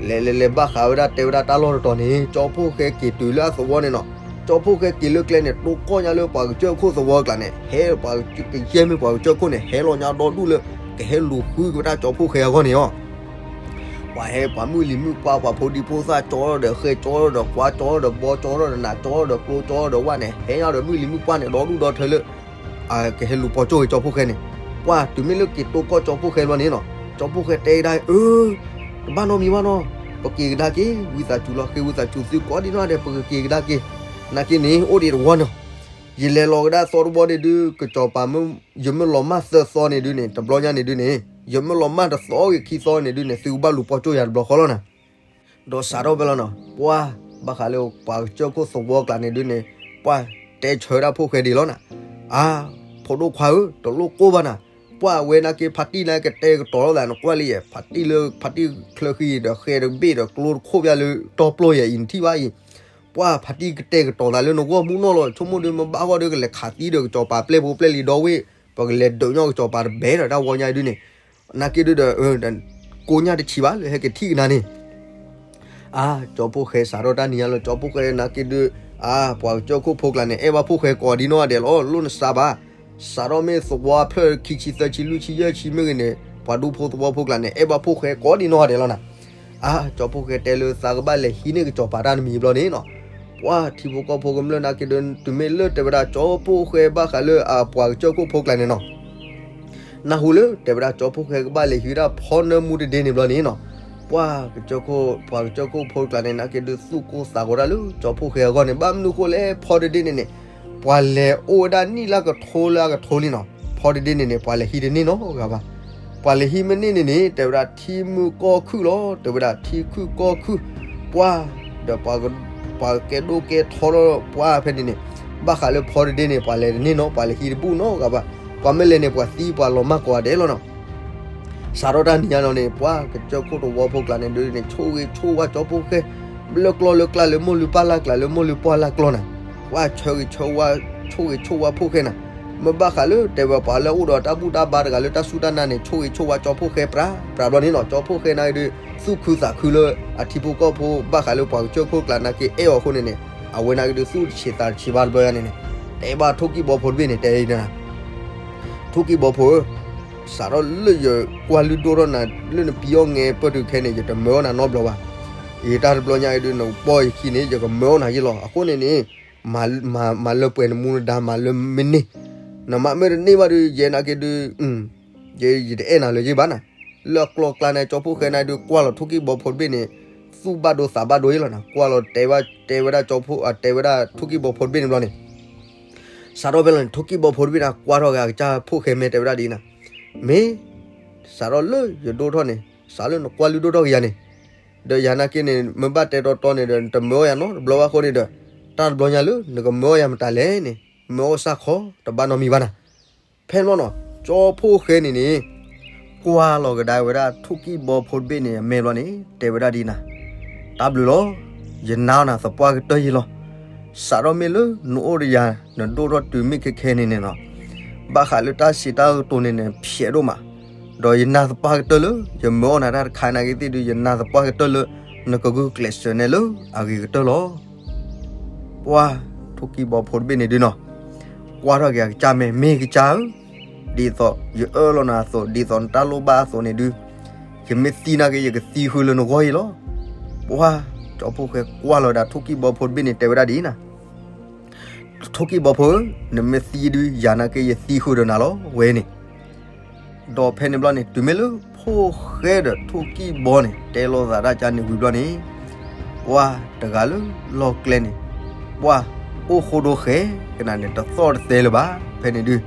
လဲၤလဲၤလဲၤဘၣ်ဃးဝဲဒၣ်တဲဝဲဒၣ်တၢ်လီၢ်တတီၤန့ၣ် ကၠီဖှိၣ်ဃဲက့ၤတုၤလၢအသဝီန့ၣ်နီၤ, ကၠီဖှိၣ်ဃဲက့ၤလၢကျဲန့ၣ် တိၢ်ကီၢ်ညါလၢပှၤကစၢၢ်ခိၣ်သဝီအကျါန့ၣ် ဟဲပှၤကယဲၢ်မ့ၢ်ပှၤကစၢၢ်ခိၣ်န့ၣ် ဟဲလီၤညါဒီဒူၣ်လၢ ကဟဲလူၤဃုက့ၤဝဲဒၣ်ကၠီဖှိၣ်ဃဲအဂီၢ်န့ၣ်လီၤ. ပှၤဟဲပှၤမုၢ်လံၤမုၢ်ပှၢ် ပှၤဖိဒံဖိသၣ် ကၠီထီၣ်ဒီးဃဲ ကၠီထီၣ်ဒီးပှၤ ကၠီထီၣ်ဒီးနး ကၠီထီၣ်ဒီးကျိ ကၠီထီၣ်ဒီးဝၣ်န့ၣ် ဟဲညါဒီးမုၢ်လံၤမုၢ်ပှၢ်န့ၣ် ဒီဒူၣ်ဒီထၢလၢ ကဟဲလူၤပိာ်ကၠိက့ၤကၠီဖှိၣ်ဃဲန့ၣ်. ပှၤတုၤမ့ၢ်လၢက့ၤတိၢ်ကီၢ်ကၠီဖှိၣ်ဃဲဘျီန့ၣ်နီၤ, ကၠီဖှိၣ်ဃဲတဲကဒါ အၢ တဘၣ်နီတမံၤဘၣ်နီၤ, ပက့ၤကဒါက့ၤ ဝံသးစူၤလီၤဃ့ဝံသးစူၤသုကိးဒံနီၢ်ဒဲး ပကက့ၤကဒါက့ၤ. နာ်က့န့ၣ် အိၣ်ဒံးတဝီန့ၣ် ယလဲၤလီၤကဒါသီတဘီန့ၣ်ဒုး ကစီၤပၤ ယမ့ၢ်လီၤမၢ်သၢသီန့ၣ်ဒုးန့ၣ် တဘျီညါန့ၣ်ဒုးန့ၣ် ယမ့ၢ်လီၤမၢ်တသီဂ့ၤခံသီန့ၣ်ဒုးန့ၣ် သုကဘၣ်လူၤပိာ်ကၠိယၤတဘျီဃီလီၤနၤ. ဒီးစးထီၣ်ဖဲလီၤနီၤ ပှၤ ဘၣ်ဃးလၢပှၤကစၢၢ်ခိၣ်သဝီကျါန့ၣ်ဒုးန့ၣ် ပှၤ တဲဆၢဝဲဒၣ်ဖိၣ်ဃဲဒ်လီၤနၤ, အါ, ဖိဒိၣ်ခွါဧၢ, တလိၣ်ကိၢ်ဘၣ်နၤ, ပှၢ်ဝဲနာ်က့ဖါတံၢ်န့ၣ်ကတဲာ်ကတီၤလိာ်သး နကွၢ်လံယဲ ဖါတံၢ်လၢဖါတံၢ်ချၢဃံဒီး ဃဲတဘ့ၣ်ဒီးကျိတခိၣ်ဖၠၣ်လၢတီပျိယဲအံၤ နထံၣ်ဘၣ်အံၤ, ပှၢ်ဖါတံၢ်ကတဲာ်ကတီၤသးလၢနဂီၢ်မူနီၢ်လီၤ, ဆိကမိၣ်ဒီးမ့ၢ်ဘၣ်ဂီၢ်ဒီးကလဲၤခးသံဒီးကစီၤပၤပျဲၢ်ဖိပျဲၢ်လံဒီဝ့ၢ်, ပကလဲၤဒုးညီကစီၤပၤတဘဲဒီးတၢ်ဝီညါဒုန့ၣ်, နာ်က့ဒုဒီး ကိညၢ်တဆံးဘၣ်လၢဟဲက့ၤထံၣ်ကနၤန့ၣ် အါ, ကၠီဖှိၣ်ဃဲစးထီၣ်တၢ်နံၤညါလီၤ, ကၠီဖှိၣ်ဃဲနာ်က့ဒု, အါ, ပှၤကစၢၢ်ခိၣ်ဖိကျါန့ၣ် အဲၣ်ဘၣ်ဖှိၣ်ဃဲကိးဒ်နီၢ်ဂၤဒဲးလီၤ, လိၣ်နစါဘၣ်, စးထီၣ်မ့ၢ်သဝီဖျၢၣ်ခံဆံသၢဆံလွံၢ်ဆံယဲၢ်ဆံမ့ၢ်ဂ့ၤန့ၣ် ပှၤဒူဖိသဝီဖိကျါန့ၣ် အဲၣ်ဘၣ်ဖှိၣ်ဃဲကိးဒ်နီၢ်ဂၤဒဲးလီၤနၤ, အါ, ကၠီဖှိၣ်ဃဲတဲလၢသးကဘၣ်လဲၤဟံးန့ၢ်ကစီၤပၤတၢ်နမံၤဘျီန့ၣ်နီၤ, ပှၤထံဖိကီၢ်ဖိကမျၢၢ်နာ်က့ဒု တုၤမ့ၢ်လၢတဲဝဲဒၣ်ကၠီဖှိၣ်ဃဲဘၣ်ဃးလၢအပှၤကစၢၢ်ခိၣ်ဖိကျါန့ၣ်နီၤ နၢ်ဟူလၢ တဲဝဲဒၣ်ကၠီဖှိၣ်ဃဲကဘၣ်လဲၤဟံးဝဲဒၣ်ဖီနၢမူတဒ့န့ၣ်ဘျီန့ၣ်နီၤ, ပှၤကစၢၢ်ခိၣ် ပှၤကစၢၢ်ခိၣ်ဖိကျါန့ၣ် နာ်က့ဒုးသူၣ်ကိၢ်သးဂီၤတၢ်လၢကၠီဖှိၣ်ဃဲအဂီၢ်န့ၣ် ဘၣ်မနုၤဃိလဲၣ်ဖီတဒ့န့ၣ်န့ၣ်, ပှၤလဲၤအိၣ်ဝဲဒၣ်နံၣ်လၢကထိလၢအကထိလံနီၤ, ဖီတဒ့န့ၣ်န့ၣ် ပှၤလဲၤဟံးတန့ၢ်နီတဂၤဘၣ်, ပှၤလဲၤဟံးမ့ၢ်န့ၢ်န့ၣ်န့ၣ် တဲဝဲဒၣ်ထံမုၢ်ကီၢ်ခုၣ်လီၤ, တဲဝဲဒၣ်ထံခုၣ်ကီၢ်ခုၣ်, ပှၤ ဒီး ပှၤကဲဒိၣ်ကဲထီထီၣ်ပှၤဖဲန့ၣ်န့ၣ်, ဘၣ်ဃးလၢဖီတဒ့န့ၣ် ပှၤလဲၤတန့ၢ်နီၤ, ပှၤလဲၤဟံးတဘူၣ်နီတဂၤဘၣ်, ပှၤမ့ၢ်လဲၤန့ၣ် ပှၤသံပှၤလီၤမၢ်ကိးဂၤဒဲးလီၤနီၤ. စးထီၣ်တၢ်နံၤညါလီၤန့ၣ် ပှၤကစၢၢ်ခိၣ်တဝီဖိကျါန့ၣ်ဒုးန့ၣ် ဆိၣ်ဂ့ၤဆိၣ်ဝါကၠီဖှိၣ်ဃဲ, လၢကျီၢ်လၢကျါလၢမိၢ်လုၢ်ပၢ်လၢ်ကျါလၢမိၢ်လုၢ်ပှၢ်လၢ်ကျီၢ်နၤ, ပှၤဆၢဂ့ၤဆၢဝါ ဆိၣ်ဂ့ၤဆိၣ်ဝါဖှိၣ်ဃဲနၤ, မ့ၢ်ဘၣ်ဃးလၢတဲဝဲပှၤလၢအိၣ်ဒီးတၢ်ဘူၣ်တၢ်ဘါတဂၤလၢတၢ်စူၢ်တၢ်နာ်န့ၣ် ဆိၣ်ဂ့ၤဆိၣ်ဝါကၠီဖှိၣ်ဃဲပြးပြးဘျီန့ၣ်နီၤ, ကၠီဖှိၣ်ဃဲနာ်က့ဒုး သူၣ်ခုသးခုလၢအထံဖိကီၢ်ဖိဘၣ်ဃးလၢပှၤကစၢၢ်ခိၣ်ကျါနာ်က့အဲၣ်အီၤအဃိန့ၣ်န့ၣ်, အဝဲနာ်က့ဒုးသူၣ်တဆံးသးတဆံးဘၣ်တဘျီညါန့ၣ်န့ၣ်, တဲဘၣ်ထိၣ်ကံၢ်ဘီဖိတဘ့ၣ်န့ၣ် တဲအံၤနၤ ထိၣ်ကံၢ်ဘီဖိဧၢ, စးထီၣ်လၢယကွၢ်လုၢ်ဒိၣ်ထီၣ်နၤ လၢနပံၤအီၣ်ငဲပၢၢ်တုၤခဲန့ၣ် ယတမၢအီၣ်နၤနီတဘျီဘၣ်. ယတၢ်တဘျီညါအံၤဒုး နပီၢ်ယခံန့ၣ် ယကမၢအီၣ်နၤယ့ၢ်လီၤ. အဃိန့ၣ်န့ၣ် မၤလၢပှဲၤနမူနဒါ မၤလၢမ့ၢ်န့ၢ်, နမၤမ့ၢ်တန့ၢ်ဘၣ်ဒုး ယဲနာ်က့ဒုး ယတအဲၣ်နၤလၢၤယ့ၢ်ဘၣ်နၤ. လၢအကျိၤအကျဲန့ၣ် ကၠီဖှိၣ်ဃဲနၤဒုး ကွၢ်လီၤထိၣ်ကံၢ်ဘီဖိတဘ့ၣ်န့ၣ် သူၣ်ဘၣ်ဒိသးဘၣ်ဒိယ့ၢ်လီၤနၤ. ကွၢ်လီၤတဲဝဲ တဲဝဲဒၣ်ကၠီဖှိၣ် တဲဝဲဒၣ်ထိၣ်ကံၢ်ဘီဖိတဘ့ၣ်န့ၣ်ဘျီန့ၣ် စးထီၣ်ဖဲလီၤန့ၣ် ထိၣ်ကံၢ်ဘီဖိတဘ့ၣ်န့ၣ် ကွၢ်ထီၣ်က့ၤအကစၢ်ဖှိၣ်ဃဲ မ့ၢ်တဲဝဲဒၣ်ဒ်အံၤနၤ, မ့ၢ် စးထီၣ်လၢယဒိၣ်ထီၣ်န့ၣ် စးလၢနကွၢ်လုၢ်ဒိၣ်ထီၣ်က့ၤယၤန့ၣ်, ဒီးယၤနာ်က့န့ၣ် မ့ၢ်ဘၣ်တဲတီတီန့ၣ်ဒီး နတမၢအီၣ်ယၤနီတဘျီဘၣ်အဃိန့ၣ်ဒီး တၢ်တဘျီညါလၢနကမၢအီၣ်ယၤမတၤလဲၣ်န့ၣ် မၢအီၣ်စၢ်ခီ တဘၣ်နီတမံၤဘၣ်နၤ. ဖဲန့ၣ်ဘျီနီၤ ကၠီဖှိၣ်ဃဲန့ၣ်န့ၣ် ကွၢ်လီၤကဒါဝဲဒၣ်ထိၣ်ကံၢ်ဘီဖိတဘ့ၣ်န့ၣ် အမဲာ်ဘျီန့ၣ် တဲဝဲဒၣ်ဒ်အံၤနၤ, တၢ်ဘျုးလီၤ. ယနာ်အီၤနၤသပှၢ်ကတၢၢ်ယ့ၢ်လီၤ. စးထီၣ်မ့ၢ်လၢနအိၣ်ဒီးယၤ နဒိၣ်ထီၣ်တုၤမ့ၢ်ခဲခဲန့ၣ်န့ၣ်နီၤ, ဘၣ်ဃးလၢတၢ်စံးတၢ်ကတိၤန့ၣ်န့ၣ် ဖျဲးဒိၣ်မး, ဒီးယနာ်သပှၢ်ကတၢၢ်လၢ ယမၢအီၣ်နၤတၢ်တခါနာ်က့သ့ၣ်ဒုး ယနာ်သပှၢ်ကတၢၢ်လၢ နကဂုာ်ကျဲးစၢးနဲလၢအဂ့ၤကတၢၢ်လီၤ. ပှၢ် ထိၣ်ကံၢ်ဘီဖိတဘ့ၣ်န့ၣ်ဒုးနီၤ, ကွၢ်ထီၣ်က့ၤအကစၢ်မဲာ် မ့ၢ်ကစၢ်ဧၢ, ဒ်သိးယအၢၣ်လီၤနၤအသိး ဒ်သိးနတၢ်လိၣ်ဘၣ်အသိးန့ၣ်ဒုး, ယမ့ၢ်သံနာ်က့ ယကသံဃုာ်လၢနဂီၢ်အံၤလီၤ. ပှၢ် ကၠီဖှိၣ်ဃဲကွၢ်လီၤဝဲဒၣ်ထိၣ်ကံၢ်ဘီဖိတဘ့ၣ်န့ၣ် တဲဝဲဒၣ်ဒ်အံၤနၤ, ထိၣ်ကံၢ်ဘီဖိဧၢ, နမ့ၢ်သံဒုးယၤနာ်က့ ယသံဃုာ်ဒီးနၤလီၤ ဝဲန့ၣ် ဒီးဖဲန့ၣ်ဘျီန့ၣ် တုၤမ့ၢ်လၢဖိၣ်ဃဲဒီးထိၣ်ကံၢ်ဘီန့ၣ် တဲလိာ်သးတၢ်ကါန့ၣ်ဝံၤဘျီန့ၣ်, ပှၢ်တဂၤလၢလီၢ်ကျဲန့ၣ်, ပှၢ် အိၣ်ဃိဒိဃဲကနၤန့ၣ် တသီၣ်တသဲလၢၤဘၣ်. ဖဲန့ၣ်ဒုး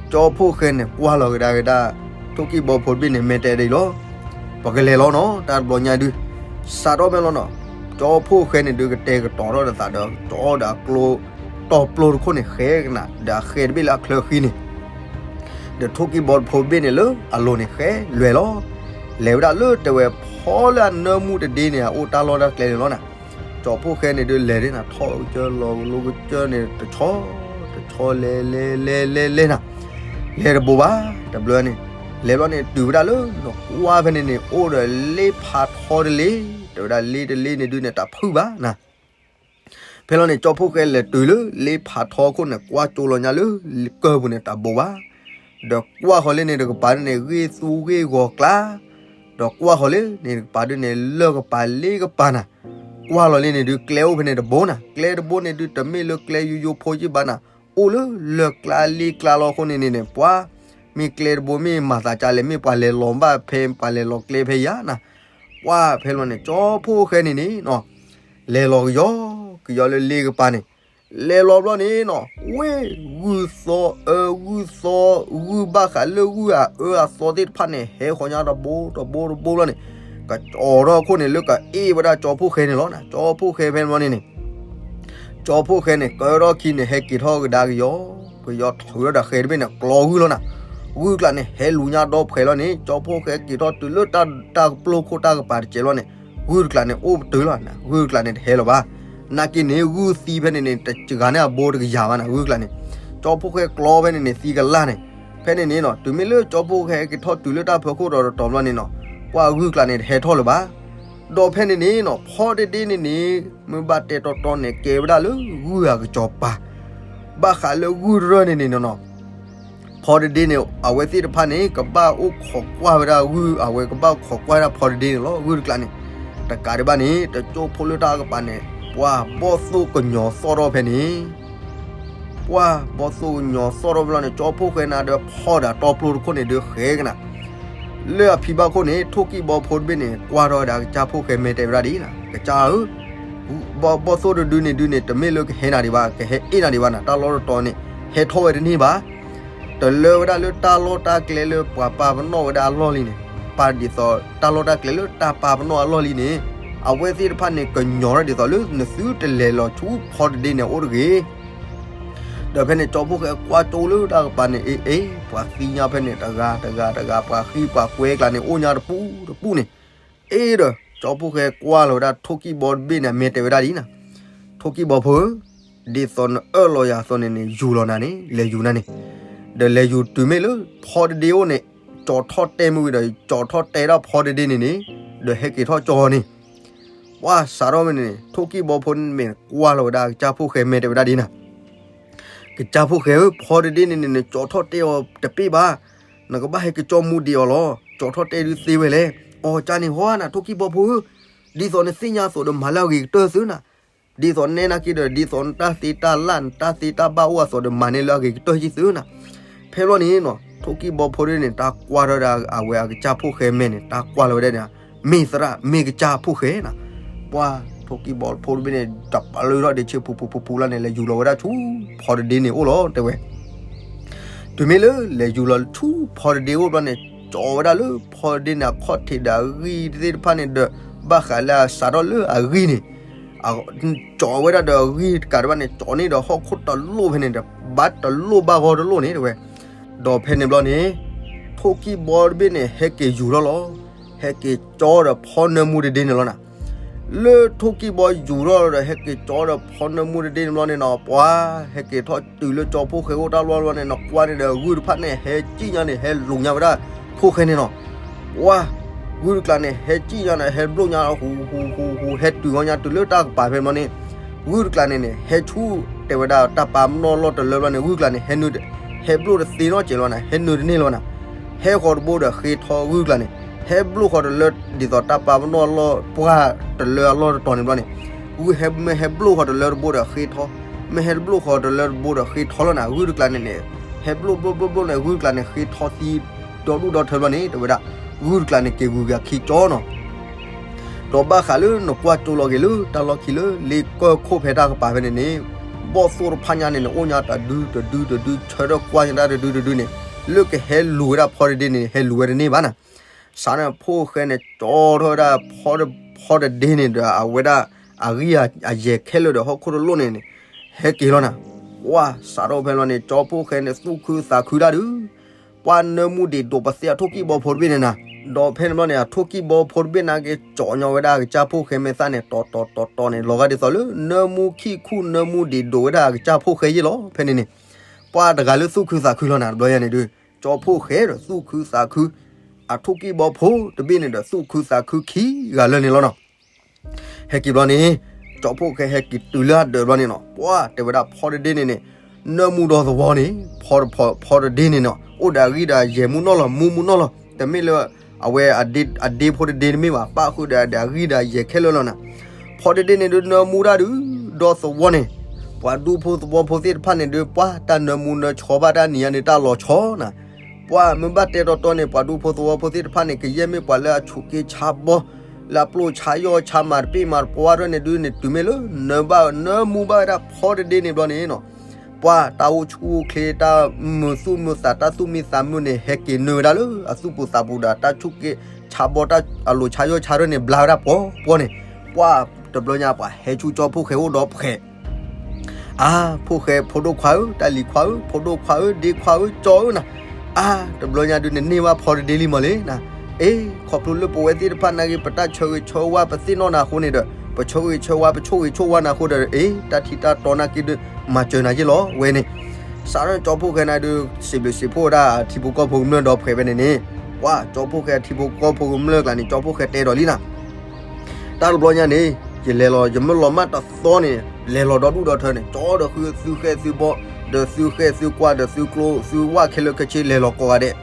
ကၠီဖှိၣ်ဃဲန့ၣ် ကွၢ်လီၤကဒါက့ၤဒၣ် ထိၣ်ကံၢ်ဘီဖိတဘ့ၣ်န့ၣ် မ့ၢ်တဲဒ်အံၤလီၤ, ပကလဲၤလီၤနီၤ တၢ်တဘျီညါဒုး, စးထီၣ်ဖဲလီၤနီၤ, ကၠီဖှိၣ်ဃဲန့ၣ်ဒုး ကတဲာ်ကတီၤထီၣ်ဒီးသးဒီး ကၠီဒီးအကျိ တီၤပျိတခိၣ်န့ၣ် ဃဲကနၤ ဒီးအဃဲတဘ့ၣ်လၢအချၢဃံန့ၣ် ဒီးထိၣ်ကံၢ်ဘီဖိတဘ့ၣ်န့ၣ်လၢအလိၤန့ၣ် ဃဲလွဲၢ်လီၤ. လဲၤဝဲဒၣ်လၢတဲဝဲဖီလၢအနၢမူတဒ့န့ၣ် အအိၣ်တၢ်လီၢ်တၢ်ကျဲန့ၣ်လီၤနၤ. ကၠီဖှိၣ်ဃဲန့ၣ်ဒုး လဲၤဒ်နၤ ထီၣ်ကစၢၢ်လီၤကလိကစၢၢ်န့ၣ် တဆီ တဆီ လဲၤ လဲၤ လဲၤ လဲၤ လဲၤနၤ, လဲၤတဘိဘၣ် တဘျီန့ၣ်, လဲၤဘျီန့ၣ် တုၤဝဲဒၣ်လၢနကွၢ်ဖဲန့ၣ်န့ၣ် အိၣ်ဒီးလ့ဖးထီတလ့, တဲဝဲဒၣ်လ့တလ့န့ၣ်ဒုးန့ၣ် တၢ်ဖုၣ်ဘၣ်နၤ. ဖဲလီၤန့ၣ် ကၠီဖှိၣ်ဃဲလဲၤတုၤလၢလ့ဖးထီခိၣ်န့ၣ် ကွၢ်ကၠိလီၤညါလၢကၢၢ်ပူၤန့ၣ် တၢ်ဘိဘၣ်, ဒီးကွၢ်ဃီၤလၢန့ၣ်တကပၤဒ်န့ၣ် ဂ့ၢ်သူဂ့ၢ်ဂီၤကျါ, ဒီးကွၢ်ဃီၤလၢန့ၣ်တကပၤဒ်န့ၣ် လၢၢ်ကပၤလ့ကပၤနၤ, ကွၢ်လီၤလၢန့ၣ်ဒုး ကျဲအိၣ်ဖဲန့ၣ်တဘိနၤ, ကျဲတဘိန့ၣ်ဒုး တမ့ၢ်လၢကျဲယိယိဖိယ့ၢ်ဘၣ်နၤ, အိၣ်လၢလၢၢ်ကျါလ့ကျါလီၤအဃိန့ၣ်န့ၣ်န့ၣ် ပှၤ မ့ၢ်ကျဲတဘိမ့ၢ်မၤသးကလဲၣ် မ့ၢ်ပှၤလဲၤလီၤဘၣ်ဖဲ ပှၤလဲၤလီၤကျဲဖဲယၤနၤ, ပှၢ်ဖဲလီၤန့ၣ် ကၠီဖှိၣ်ဃဲန့ၣ်န့ၣ်နီၤ, လဲၤလီၤကယီကယီလၢလ့ကပၤန့ၣ်, လဲၤလီၤဘျီန့ၣ်နီၤ ဝ့ၢ်ဂုၢ်သီအၢဂုၢ်သီ ဂုၢ်ဘၣ်ဃးလၢဂုၢ်အအၢအသီသ့ၣ်တဖၣ်န့ၣ် ဟဲဃီၤညါတဘိတဘိတဘိလီၤန့ၣ်, ကကၠီထီၣ်အခိၣ်န့ၣ် လၢကအ့ၣ်ဝဲဒၣ်ကၠီဖှိၣ်ဃဲန့ၣ်လီၤနၤ, ကၠီဖှိၣ်ဃဲဖဲန့ၣ်ဘျီန့ၣ်န့ၣ်, ကၠီဖှိၣ်ဃဲန့ၣ် ကၢထီၣ်ခံန့ၣ် ဟဲက့ၤထီၣ်ကဒါကယီ, ပယီၤထုးထီၣ်ဒီးဃဲတဘ့ၣ်န့ၣ် ကျီဂုၢ်လီၤနၤ, ဂုၢ်ကျါန့ၣ် ဟဲလူၤညါဒီဖှဲးလီၤန့ၣ် ကၠီဖှိၣ်ဃဲက့ၤထီၣ်တုၤလၢတၢ် တၢ်ကပျိခိၣ်တၢ်ကပၤတစဲးလီၤန့ၣ်, ဂုၢ်တကျါန့ၣ် အိၣ်ပတုာ်လီၤနၤ, ဂုၢ်တကျါန့ၣ် တဟဲလၢၤဘၣ်. နာ်က့န့ၣ် ဂုၢ်သံဖဲန့ၣ်န့ၣ် တဂၤန့ၣ်အဘိတကယၤဘၣ်နၤ, ဂုၢ်တကျါန့ၣ်, ကၠီဖှိၣ်ဃဲကျီဖဲန့ၣ်န့ၣ် သံကလၢ်န့ၣ်, ဖဲန့ၣ်န့ၣ်နီၤ တုၤမ့ၢ်လၢကၠီဖှိၣ်ဃဲက့ၤထီၣ်တုၤလၢတၢ်ဖီခိၣ်ဒီးတတီၤဘျီန့ၣ်နီၤ, ပှၢ်ဂုၢ်တကျါန့ၣ် တဟဲထီၣ်လၢၤဘၣ်. ဒီးဖဲန့ၣ်န့ၣ်နီၤ ဖီတဒ့န့ၣ်န့ၣ် မ့ၢ်ဘၣ်တဲတီတီန့ၣ် ကဲဝဲဒၣ်လၢဂုၢ်အကစီၤပၤ, ဘၣ်ဃးလၢဂုၢ်တရၢၢ်န့ၣ်န့ၣ်နီၤ ဖီတဒ့န့ၣ် အဝဲသ့ၣ်တဖၣ်န့ၣ် ကဘၣ်အိၣ်ခိးကွၢ်ဝဲဒၣ်ဂုၢ်, အဝဲကဘၣ်ခိးကွၢ်ဝဲဒၣ်ဖီတဒ့န့ၣ်လီၤ, ဂုၢ်တကျါန့ၣ်. တကးဒံးဘၣ်န့ၣ် တကၠိဖိလၢတၢ်ကပၤန့ၣ် ပှၢ်ဘီၣ်သိၣ်ကညီၤသီၣ်ထီၣ်ဖဲန့ၣ်, ပှၢ်ဘီၣ်သိၣ်ကညီၤသီၣ်ထီၣ်ဖဲလီၤန့ၣ် ကၠီဖှိၣ်ဃဲနၤဒီးဖီဒီးတီပျိတခိၣ်န့ၣ်ဒုးဃဲကနၤ လၢအဖံဘၣ်ခိၣ်န့ၣ် ထိၣ်ကံၢ်ဘီဖိတဘ့ၣ်န့ၣ် ကွၢ်ထီၣ်ဝဲဒၣ်ကစၢ်ဖှိၣ်ဃဲမဲာ်တဲဝဲဒၣ်ဒ်နၤ, ကစၢ်ဧၢ, ဘီၣ်သိၣ်တဒုန့ၣ်ဒုန့ၣ် တမ့ၢ်လၢကဟဲနၤဒံးဘၣ်, ကဟဲအ့ၣ်နၤဒံးဘၣ်နၤ, တၢ်လီၢ်တတီၤန့ၣ် ဟဲထီၣ်ဝဲတန့ၢ်ဘၣ်. တလၢဝဲဒၣ်လၢတၢ်လီၢ်တၢ်ကျဲလၢပှၤပာ်ပနီၣ်ဝဲဒၣ်အလီၢ်လံန့ၣ်, ပာ်ဒ်သိးတၢ်လီၢ်တၢ်ကျဲလၢတၢ်ပာ်ပနီၣ်အလီၢ်လံန့ၣ်, အဝဲသ့ၣ်တဖၣ်န့ၣ် ကညီၤထီၣ်ဒ်သိးလၢနသုတလဲၤလီၤဆူဖီတဒ့န့ၣ်အိၣ်တဂ့ၤ. ဒီးဖဲန့ၣ် ကၠီဖှိၣ်ဃဲကွၢ်ကၠိလၢတၢ်ကပၤန့ၣ် အ့ၣ်အ့ၣ် ပှၤသံညါဖဲန့ၣ် တဂၤတဂၤတဂၤ ပှၤဃံပှၤကွဲကျါန့ၣ် အိၣ်ညါတပူၤတပူၤန့ၣ်, အ့ၣ်ဒီး ကၠီဖှိၣ်ဃဲကွၢ်လီၤဝဲဒၣ်ထိၣ်ကံၢ်ဘီတဘ့ၣ်န့ၣ် အမဲာ်တဲဝဲဒၣ်ဒ်နၤ, ထိၣ်ကံၢ်ဘီဖိဧၢ, ဒ်သိးနအၢၣ်လီၤယၤအသိးန့ၣ်န့ၣ် ယူၤလီၤနၤန့ၣ် လဲၤယူၤနၤန့ၣ်, ဒီးလဲၤယူၤတုၤမ့ၢ်လၢဖီတဒ့အိၣ်န့ၣ်, ကၠီထီၣ်တဲမ့ၢ်ဝံၤဒီး ကၠီထီၣ်တဲဒၣ်ဖီတဒ့န့ၣ်န့ၣ်, ဒီးဟဲက့ၤထီၣ်ကၠီန့ၣ် ပှၢ်စးထီၣ်ဖဲန့ၣ်န့ၣ် ထိၣ်ကံၢ်ဘီဖိန့ၣ်မ့ၢ်ကွၢ်လီၤဝဲဒၣ်ကစၢ်ဖှိၣ်ဃဲမဲာ်တဲဝဲဒၣ်ဒ်နၤ, ကစၢ်ဖှိၣ်ဃဲဧၢ, ဖီတဒ့န့ၣ်န့ၣ် နကၠီထီၣ်တဲအီၤတပ့ၢ်ဘၣ်, နကဘၣ်ဟဲကၠီမူဒံးအီၤလီၤ, ကၠီထီၣ်တဲဒုးသ့ဝဲလဲၣ်. အီၤကၢ်န့ၣ်ဟီနၤ ထိၣ်ကံၢ်ဘီဖိဧၢ, ဒ်သိးနသ့ၣ်ညါအသိးဒီးမၤလၢအဂ့ၤကတၢၢ်သုနၤ, ဒ်သိးနဲနာ်က့ဒီး ဒ်သိးနတၢ်သ့တၢ်လၢ် နတၢ်သ့တၢ်ဘၣ်အိၣ်အသိးဒီး မၤန့ၢ်လၢအဂ့ၤကတၢၢ်က့သုနၤ. ဖဲဘျီန့ၣ်နီၤ ထိၣ်ကံၢ်ဘီဖိဒ်န့ၣ် တၢ်ကွၢ်ထီၣ်ဒၣ်အဝဲအကစၢ်ဖှိၣ်ဃဲမဲာ်န့ၣ် တၢ်ကွၢ်လီၤဝဲဒၣ်န့ၣ်, မ့ၢ်သရၣ် မ့ၢ်ကစၢ်ဖှိၣ်ဃဲနၤ. ပှၢ်ထိၣ်ကံၢ်ဘီဖိတဘ့ၣ်န့ၣ် တပလၢထီၣ်ဒ့ဆ့ပူၤပူၤပူၤပူၤလီၤန့ၣ် လဲၤယူၤလီၤဝဲဒၣ်ဆူဖီတဒ့န့ၣ်အိၣ်လီၤတဲဝဲ. တုၤမ့ၢ်လၢလဲၤယူၤလီၤဆူဖီတဒ့အိၣ်ဘျီန့ၣ် ကၠီဝဲဒၣ်လၢဖီတဒ့န့ၣ် အခီၣ်ထံးဒီးအဂံၢ်သ့ၣ်တဖၣ်န့ၣ်ဒီး ဘၣ်ဃးလၢအစးထီၣ်လၢအဂံၢ်န့ၣ် ကၠီဝဲဒၣ်ဒီးအဂံၢ်တကးဒံးဘၣ်န့ၣ် ကၠီန့ၢ်ဒီးဟီၣ်ခိၣ်တလိၣ်ဖဲန့ၣ်ဒီး ဘၣ်တလိၣ်ဘၣ်ဂီၢ်တလိၣ်န့ၣ်တဲဝဲ. ဒီးဖဲန့ၣ်ဘျီန့ၣ် ထိၣ်ကံၢ်ဘီတဘ့ၣ်န့ၣ် ဟဲက့ၤယူၤထီၣ်လီၤ. ဟဲက့ၤကၠီဒီးဖီနၢမူတဒ့န့ၣ်လီၤနၤ. လၢထိၣ်ကံၢ်ဘီယူၤထီၣ်ဒီး ဟဲက့ၤကၠီဒီးဖီနၢမူတဒ့န့ၣ်ဘျီန့ၣ်နီၤ ပှၤဟဲက့ၤထီၣ်တုၤလၢကၠီဖှိၣ်ဃဲအိၣ်တၢ်လီၢ်ဘျီန့ၣ်နီၤ ကွၢ်န့ၣ်ဒီးဂုၢ်တဖၣ်န့ၣ် ဟဲစံၣ်ညါန့ၣ် ဟဲလူၤညါဝဲဒၣ်ဖှိၣ်ဃဲန့ၣ်နီၤ. ပှၤ ဂုၢ်တကျါန့ၣ် ဟဲစံၣ်ညါန့ၣ် ဟဲဘျိၣ်ညါ ဟူဟူဟူဟူ ဟဲတုၤဝဲညါတုၤလၢတၢ်ကပၤဖဲန့ၣ်ဘျီန့ၣ် ဂုၢ်တကျါန့ၣ်န့ၣ် ဟဲဆူ တဲဝဲဒၣ်တၢ်ပာ်ပနီၣ်လီၢ်တလၢဘျီန့ၣ် ဂုၢ်တကျါန့ၣ် ဟဲနုာ် ဟဲဘျိၣ်တသ့နီတစဲးလီၤနၤ ဟဲနုာ်တန့ၢ်လီၤနၤ. ဟဲဃီၤတဘိဒီးဃ့ထီဂုၢ်တကျါန့ၣ် ဟဲဘျိၣ်ဃီၤတလၢ ဒ်သိးတၢ်ပာ်ပနီၣ်လီၢ်ပှၢ်တလၢအလီၢ်တတီၤန့ၣ်ဘျီန့ၣ် ဂုၢ်ဟဲ မ့ၢ်ဟဲဘျိၣ်ဃီၤတလၢတဘိဒီးဃ့ထီ, မ့ၢ်ဟဲတဘျိၣ်ဃီၤတလၢတဘိဒီးဃ့ထီလီၤနၤ. ဂုၢ်တကျါန့ၣ်န့ၣ် ဟဲဘျိၣ်ဘျိၣ်ဘျိၣ်ဘျိၣ်န့ၣ် ဂုၢ်တကျါန့ၣ် ဃ့ထီသံဒီဒူၣ်ဒီထၢဘျီန့ၣ် တဲဝဲဒၣ် ဂုၢ်တကျါန့ၣ် က့ၤဂုၤက့ၤခံကၠီနီၤ. ဒီးဘၣ်ဃးလၢနကွၢ်ကၠိလီၤက့ၤလၢတၢ်လီၢ်ခံလၢ လ့ကၢၢ်ခိၣ်ဖဲတၢ်ကပၤဖဲန့ၣ်န့ၣ် ဘီၣ်သိၣ်တဖၣ်ညါန့ၣ်န့ၣ် အိၣ်ညါတဒုတဒုတဒု ဆၢထၢၣ်ကွၢ်ညါတၢ်တဒုတဒုန့ၣ် လၢကဟဲလူၤဝဲဒၣ်ဖီတဒ့န့ၣ် ဟဲလူၤဝဲတန့ၢ်ဘၣ်နၤ. စးန့ၣ် ဖှိၣ်ဃဲန့ၣ် ကၠီထီၣ်ဝဲဒၣ် ဖီတဒ့န့ၣ်ဒီး အဝဲဒၣ်အဂံၢ်အယဲၢ်ခဲလၢာ်ဒီးဟီၣ်ခိၣ်တလိၣ်န့ၣ်န့ၣ် ဟဲက့ၤလီၤနၤ. ပှၤစးထီၣ်ဖဲလီၤန့ၣ် ကၠီဖှိၣ်ဃဲန့ၣ် သူၣ်ခုသးခုတၢ်ဒုး ပှၤနၢမူဒံးဒိးပသ့အထိၣ်ကံၢ်ဘီဖိတဘ့ၣ်န့ၣ်နၤ. ဒီးဖဲန့ၣ်ဘျီန့ၣ် အထိၣ်ကံၢ်ဘီဖိတဘ့ၣ်နာ်က့ ကၠီညီဝဲဒၣ်အကစၢ်ဖှိၣ်ဃဲမဲာ်သၣ်န့ၣ် တီၤတီၤတီၤတီၤန့ၣ် လီၤဂာ်ဒ်သိးလၢ နၢမူခံၣ်ခူၣ်နၢမူဒံးဒိးဝဲဒၣ်အကစၢ်ဖှိၣ်ဃဲယ့ၣ်လီၤ. ဖဲန့ၣ်န့ၣ် ပှၤတဂၤလၢသူၣ်ခုသးခုလီၤနၤ တဘျီယၤန့ၣ်ဒုး ကၠီဖှိၣ်ဃဲဒီးသူၣ်ခုသးခု အထိၣ်ကံၢ်ဘီဖိတဘ့ၣ်န့ၣ်ဒီး သူၣ်ခုသးခုခံဂၤလၢာ်န့ၣ်လီၤနီၤ. ဟဲက့ၤဘျီန့ၣ် ကၠီဖှိၣ်ဃဲဟဲက့ၤတုၤလၢအဒၢးဘျီန့ၣ်နီၤ ပှၤတဲဝဲဒၣ်ဖီတဒ့န့ၣ်န့ၣ် နၢမူဒီသဝီန့ၣ် ဖီတဒ့န့ၣ်နီၤ အိၣ်ဒီးအဂံၢ်ဒီးအယဲၢ်မူနီၢ်လီၤ မူမူနီၢ်လီၤ တမ့ၢ်လၢ အဝဲအဒ့ဖိတဒ့တမ့ၢ်ဘၣ် ပၣ်ဃုာ်ဒီးအဂံၢ်ဒီးအယဲၢ်ခဲလၢာ်လီၤနၤ. ဖီတဒ့န့ၣ်ဒုးနၢမူတၢ်ဒုး ဒီသဝီန့ၣ် ပှၤဒူဖိသဝီဖိသ့ၣ်တဖၣ်န့ၣ်ဒုး ပှၤတၢ်နၢမူနၢဆီဘၣ်တၢ်နံၤညါန့ၣ် တၢ်လီၤဆီနၤ. ပှၤမ့ၢ်ဘၣ်တဲတီတီန့ၣ် ပှၤဒူဖိသဝီဖိသ့ၣ်တဖၣ်န့ၣ် ကယဲၢ်မ့ၢ်ပှၤလၢအဆူးက့ဆါဘီ လၢအပျိၢ်ဆါယီၢ်ဆါမၤတပ့ၢ်မၤတပှၢ်ရဲၣ်န့ၣ်ဒုးန့ၣ် တုၤမ့ၢ်လၢ နၢဘၣ်နၢမူဘၣ်ဝဲဒၣ်ဖီတဒ့န့ၣ်ဘျီန့ၣ်နီၤ ပှၤတၢ်အိၣ်ဆူၣ်အိၣ်ချ့ တၢ်မုာ်သူၣ်မုာ်သး တၢ်သူၣ်မံသးမုာ်န့ၣ် ဟဲက့ၤနုာ်ဝဲဒၣ်လၢအသူၣ်ပူၤသးပူၤဒီး တၢ်ဆူးက့ဆါဘီ တၢ်အလိၤဆါယီၢ်ဆါရဲၣ်န့ၣ် ဘျါဝဲဒၣ်ပှီၤပှီၤန့ၣ် ပှၤတဘျီညါပှၤဟဲဆူကၠီဖှိၣ်ဃဲအိၣ်ဒီးဖှဲး အါ, ဖိၣ်ဃဲဖိဒိၣ်ခွါဧၢ, တၢ်လံၤခွါဧၢ, ဖိဒိၣ်ခွါဧၢ, ဒ့ခွါဧၢ, ကၠီဧၢနၤ, အါ, တဘျီညါဒုးနန့ၢ်ဘၣ်ဖီတဒ့လံမးလံနၤ, အ့, ခီဖျိလၢပဝဲသ့ၣ်တဖၣ်နာ်က့ ပတၢ်ဆၢဂ့ၤဆၢဝါပသ့ၣ်နီၣ်နၤအဃိန့ၣ်ဒီး ပဆၢဂ့ၤဆၢဝါ ပဆိၣ်ဂ့ၤဆိၣ်ဝါနၤအဃိဒီး အ့, တၢ်ထံတၢ်တီနာ်က့ဒုး မၤစၢၤနၤယ့ၢ်လီၤဝဲန့ၣ်, စးထီၣ်န့ၣ် ကၠီဖိၣ်ဃဲနၤဒုး စံးဘျုးစံးဖှိၣ်ဝဲဒၣ်အထံဖိကီၢ်ဖိကမျၢၢ်ဒီးဖှဲးဖဲန့ၣ်န့ၣ်, ပှၤကၠီဖိၣ်ဃဲအထံဖိကီၢ်ဖိကမျၢၢ်ကျါန့ၣ် ကၠီဖိၣ်ဃဲတဲဒီးလံနၤ တၢ်တဘျီညါန့ၣ် ယလဲၤလီၤ ယမ့ၢ်လီၤမၢ်တသီန့ၣ် လဲၤလီၤဒီဒူၣ်ဒီထၢန့ၣ် ကၠီဒီးဃုသုဃဲသုဘီ ဒီးသုဃဲသုကွၢ်ဒီးသုကျိသုဝၣ်ခဲလၢာ်ခဲဆ့ လဲၤလီၤကိးဂၤဒဲး,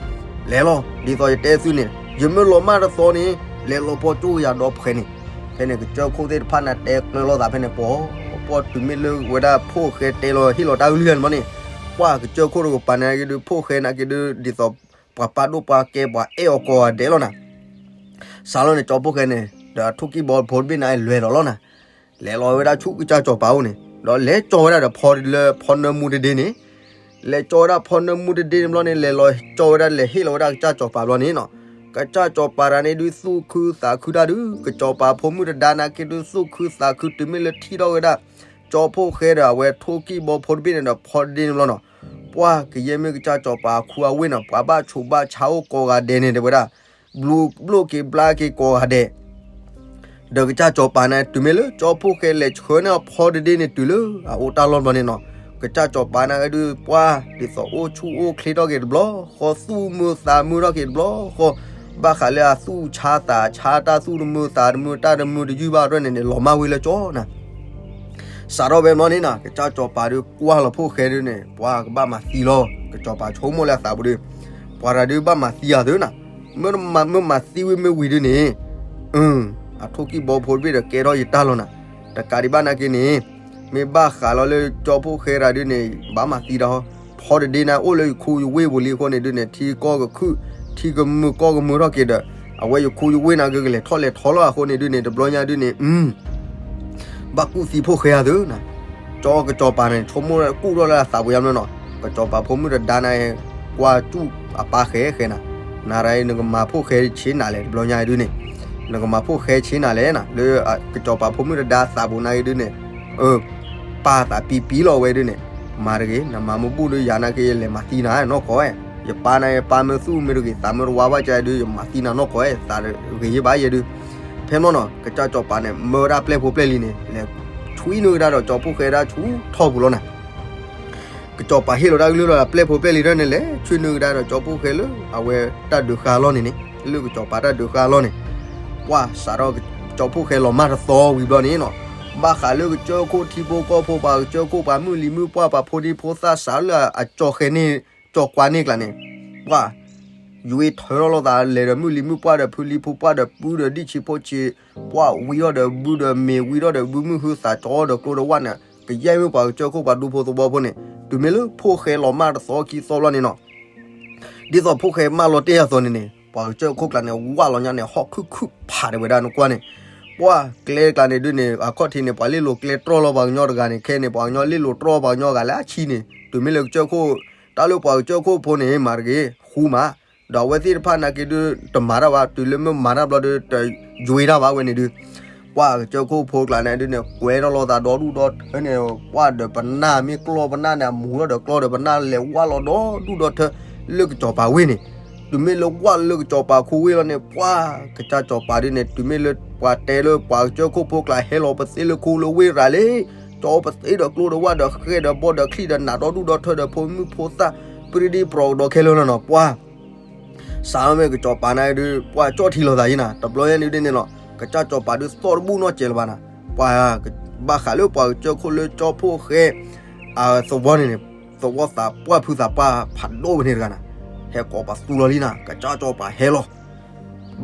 လဲၤလီၤ ဒ်သိးယတဲသုန့ၣ် ယမ့ၢ်လီၤမၢ်တသီန့ၣ် လဲၤလီၤပီၣ်ကၠိၣ်ယၤဒီးဖှဲးန့ၣ်, ဖဲန့ၣ် ကစၢၢ်ခိၣ်သ့ၣ်တဖၣ်န့ၣ် တဲကျၢၤလိာ်သးဖဲန့ၣ် ပှၤ ပှၤတုၤမ့ၢ်လၢဝဲဒၣ်ဖိၣ်ဃဲတဲလီၤဟ့ၣ်လီၤတၢ်ကလုၢ်န့ၣ်မ့ၢ်န့ၣ်, ပှၤကစၢၢ်ခိၣ်တကပၤန့ၣ်က့ဒုး ဖိၣ်ဃဲနာ်က့ဒုး ဒ်သိး ပှၤပာ်ဒိၣ်ပှၤကဲပှၤအဲၣ်အီၤကိးဂၤဒဲးလီၤနၤ စးထီၣ်န့ၣ် ကၠီဖိၣ်ဃဲန့ၣ် ဒီးထိၣ်ကံၢ်ဘီဖိတဘ့ၣ်န့ၣ် လဲၤလီၤလီၤနၤ, လဲၤလီၤဝဲဒၣ်ဆူကစၢ်စီၤပၤအိၣ်န့ၣ် ဒီးလဲၤကၠီဝဲဒၣ်ဒီးဖီလၢဖီနၢမူတဒ့န့ၣ်, လဲၤကၠီဝဲဒၣ်ဖီနၢမူတဒ့န့ၣ်ဘျီန့ၣ် လဲၤလီၤကၠီဝဲဒၣ် လဲၤဟ့ၣ်လီၤဝဲဒၣ်ကစၢ်စီၤပၤဘျီန့ၣ်နီၤ, ကစၢ်စီၤပၤတဂၤန့ၣ်ဒုးသူၣ်ခုသးခုတၢ်ဒုး ကစၢ်စီၤပၤဖိမုၣ်တဒါနာ်က့ဒုးသူၣ်ခုသးခုတုၤမ့ၢ်လၢထံၣ်ထီၣ်ဝဲဒၣ် ကၠီဖိၣ်ဃဲဒီးအဝဲထိၣ်ကံၢ်ဘီဖိတဘ့ၣ်န့ၣ်ဒီးဖီတဒ့န့ၣ်ဘျီနီၤ, ပှၤကယဲၢ်မ့ၢ်ကစၢ်စီၤပၤအခူအဝ့ၢ်နီၤ ပှၤဘၣ်ဆိးဘၣ်ဆါအိၣ်ကိးဂၤဒဲးန့ၣ် တဲဝဲဒၣ် ဘျိၣ်ဘျိၣ်က့ၤဘျါက့ၤကိးဂၤဒဲး ဒီးကစၢ်စီၤပၤန့ၣ် တုၤမ့ၢ်လၢကၠီဖိၣ်ဃဲလဲၤဆှၢန့ၢ်အဖီတဒ့န့ၣ် တုၤလၢအအိၣ်တၢ်လီၢ်ဘျီန့ၣ်နီၤ, ကစၢ်စီၤပၤနာ်က့ဒုး ပှၤဒ်သိးအိၣ်ဆူၣ်အိၣ်ချ့ထီၣ်က့ၤတဘျီဃီ သူၣ်မုာ်သးမုာ်ထီၣ်က့ၤတဘျီဃီ, ဘၣ်ဃးလၢအသူၣ်ဆါသးဆါတၢ်သူၣ်တမုာ်သးတမုာ်တၢ်တမုာ်တယုၢ်ဘၣ်အတၢ်န့ၣ်န့ၣ် လီၤမၢ်ဝံၤလၢကၠီနၤ စးထီၣ်ဖဲဘျီန့ၣ်နီၤ ကစၢ်စီၤပၤဒုးကွၢ်လီၤဖိၣ်ဃဲဒုးန့ၣ် ပှၤကဘၣ်မၤသံလီၤ ကစၢ်စီၤပၤဆိကမိၣ်လၢအသးပူၤဒုး, ပှၤတဂၤဒုးဘၣ်မၤသံအီၤသုနီၤ, မ့ၢ်မၤသံဝံၤမ့ၢ်ဝံၤဒုးန့ၣ်, အထိၣ်ကံၢ်ဘီဖိတဘ့ၣ်ဒီးကဲထီၣ်ယတၢ်လီၤနၤ, တကးဒံးဘၣ်နာ်က့န့ၣ်, မ့ၢ်ဘၣ်ဃးလီၤလၢကၠီဖိၣ်ဃဲတဂၤဒုးန့ၣ် ဘၣ်မၤသံတၢ်ဟီ, ဖီတဒ့န့ၣ်အိၣ်လၢယခူယဝ့ၢ်ပူၤလံအဃိန့ၣ်ဒုးန့ၣ် ထံကီၢ်ကခုၣ်, ထံကမုာ်ကီၢ်ကမုာ်ထီၣ်က့ၤဒီး, အဝဲယခူယဝ့ၢ်နာ်က့ကလဲၤထီၣ်လဲၤထီလီၤအဃိန့ၣ်ဒုးန့ၣ် တဘျီညါဒုးန့ၣ် ဘၣ်ကူၣ်သံဖိၣ်ဃဲအီၤသုနီၤ, ကၠီကစၢ်စီၤပၤန့ၣ် ဆိကမိၣ်ကူၣ်ထီၣ်လၢအသးပူၤယါမ့ၢ်နီၤ, ကစၢ်စီၤပၤဖိမုၣ်တဒါန့ၣ် ကွၢ်စူၣ်အပၢ်ဃဲဃဲနၤ, နၤရၤအံၤ နကမၤဖိၣ်ဃဲဆ့နၤလဲၣ် တဘျီညါအံၤဒုးန့ၣ်, နကမၤဖိၣ်ဃဲဆ့နၤလဲၣ်နၤ လၢကစၢ်စီၤပၤဖိမုၣ်တဒါအသးပူၤနာ်က့ဒုးန့ၣ်, ပၢ်သးပံပံလီၤဝဲဒုးန့ၣ်, မၤတဂ့ၤ နမၤမ့ၢ်ဘူၣ်ဒုးယၤနာ်က့ယလဲၤမၤသံနၤနီၢ်ကီၢ်, ယပၢ်န့ၣ် ယပၢ်မ့ၢ်သူၣ်မ့ၢ်တဂ့ၤ သးမ့ၢ်တဝါဘၣ်ကါဒုး ယမၤသံနၤနီၢ်ကီၢ် သးတဂ့ၤယဘၣ်ယဲဒုး, ဖဲမ့ၢ်နီၤ ကစၢ်စီၤပၤန့ၣ် မၢဝဲဒၣ်ပျဲၢ်ဖိပျဲၢ်လံၤန့ၣ် လဲၤဆွံနုာ်ကဒါဒီးကၠီဖိၣ်ဃဲဒၣ်ဆူထီၣ်ပူၤလီၤနၤ ကစၢ်စီၤပၤဟ့ၣ်လီၤတၢ်ကလုၢ်လီၤဒီးပျဲၢ်ဖိပျဲၢ်လံၤဒၣ်န့ၣ် လဲၤဆွံနုာ်ကဒါဒီးကၠီဖိၣ်ဃဲလၢအဝဲတၢ်ဒုးဃာ်အလီၢ်န့ၣ်န့ၣ်, လၢကစၢ်စီၤပၤတၢ်ဒုးဃာ်အလီၢ်န့ၣ်, ပှၤစးထီၣ်ကၠီဖိၣ်ဃဲလီၤမၢ်တသီဝံၤဘျီန့ၣ်နီၤ, ဘၣ်ဃးလၢကစၢၢ်ခိၣ်ထံဖိကီၢ်ဖိ ပှၤကစၢၢ်ခိၣ်ပှၤမုၢ်လံၤမုၢ်ပှၢ် ပှၤဖိဒံဖိသၣ်စးလၢအကၠီဃဲန့ၣ် ကၠီကွၢ်န့ၢ်ကျါန့ၣ်, ပှၤ ယွ့ထၢထီၣ်လိာ်သးလဲၤဒီးမုၢ်လံၤမုၢ်ပှၢ်ဒီးဖုလံၤဖုပှၢ်ဒီး ပုၢ်ဒီးဒံၣ်ဆံးဖိဆံး, ပှၤဝံထီၣ်ဒီးဘုဒီးမ့ၤ ဝံထီၣ်ဒီးဘုမုၢ်ဟုသးကၠီဒီးကျိဒီးဝၣ်န့ၣ် ကယဲၢ်မ့ၢ်ပှၤကစၢၢ်ခိၣ်ပှၤဒူဖိသဝီဖိန့ၣ်, တုၤမ့ၢ်လၢဖိၣ်ဃဲလီၤမၢ်တသီခံသီဘျီန့ၣ်နီၤ, ဒ်သိးဖိၣ်ဃဲမၢလီၤတ့ၢ်အသိးန့ၣ်န့ၣ် ပှၤကစၢၢ်ခိၣ်ကျါန့ၣ် ဝၣ်လီၤညါန့ၣ် ဟီၣ်ခုၣ်ခုၣ်ဖးတဲဝဲဒၣ်နကွၢ်န့ၣ်, ပှၤကျဲကျါန့ၣ်ဒုးန့ၣ် အခီၣ်ထံးန့ၣ် ပှၤလ့လိာ်ကျဲတြီၢ်လီၤပှၤကညီတဂၤန့ၣ် ခဲန့ၣ် ပှၤကညီလ့လိာ်တြီၢ်ပှၤကညီဂၤလၢအဆံန့ၣ် တုၤမ့ၢ်လၢကစၢၢ်ခိၣ်, တၢ်လၢပှၤကစၢၢ်ခိၣ်ဖိန့ၣ် မၤတဂ့ၤ ဃူမး, ဒီးအဝဲသ့ၣ်တဖၣ်နာ်က့ဒုး တမၤတၢ်ဘၣ် တုၤလၢမ့ၢ်မၤတၢ်ဘျီဒုး တယွ့တၢ်ဘၣ်ဝဲန့ၣ်ဒုး ပှၤကစၢၢ်ခိၣ်ဖိကျါန့ၣ်ဒုးန့ၣ် ကွဲထီၣ်လိာ်သးဒီဒူၣ်ဒီထၢန့ၣ်, ပှၤဒီးပနၢ်မ့ၢ်ကျီၢ်ပနၢ်န့ၣ် အမူၤထီၣ်ဒီးကျီၢ်ဒီးပနၢ်လဲၤဝၣ်လီၤဒီဒူၣ်ဒီထၢ လၢကစၢ်စီၤပၤဝ့ၢ်န့ၣ်, တုၤမ့ၢ်လၢဝၣ်လၢကစၢ်စီၤပၤခူဝ့ၢ်လီၤန့ၣ် ပှၤကစၢ်စီၤပၤဒုးန့ၣ် တုၤမ့ၢ်လၢပှၤတဲလၢပှၤကစၢၢ်ခိၣ်ဖိကျါဟဲလီၤပသ့လၢခူလၢဝ့ၢ်ရၤလံ, ကၠီပသ့ဒီးကျိဒီးဝၣ်ဒီးဃဲဒီးဘီဒီးချံၣ်ဒီးနးဒီဒူၣ်ဒီထၢဒီးဖိမုၣ်ဖိသၣ် ပြံဒံပြီကဒီခဲလၢာ်လီၤနီၤ ပှၤ စးထီၣ်မ့ၢ်ကစၢ်စီၤပၤန့ၣ်ဒုး ပှၤကၠီၣ်ထံလီၤသးယံၤနၤ တဘျီညါန့ၣ်ဒုးန့ၣ်လီၤ, ကစၢ်စီၤပၤဒုးသီၣ်တဘူၣ်နီတစဲးလၢၤဘၣ်နၤ, ပှၤ ဘၣ်ဃးလၢပှၤကစၢၢ်ခိၣ်လၢကၠီဖိၣ်ဃဲ အသဝီန့ၣ်န့ၣ်, သဝီသးပှၢ်ဖုသးပှၢ်ဖးဒိၣ်ဝဲန့ၣ်တဂၤနၤ, ဟဲကိးပှၤသူလီၤလံနၤ ကစၢ်စီၤပၤဟဲလီၤ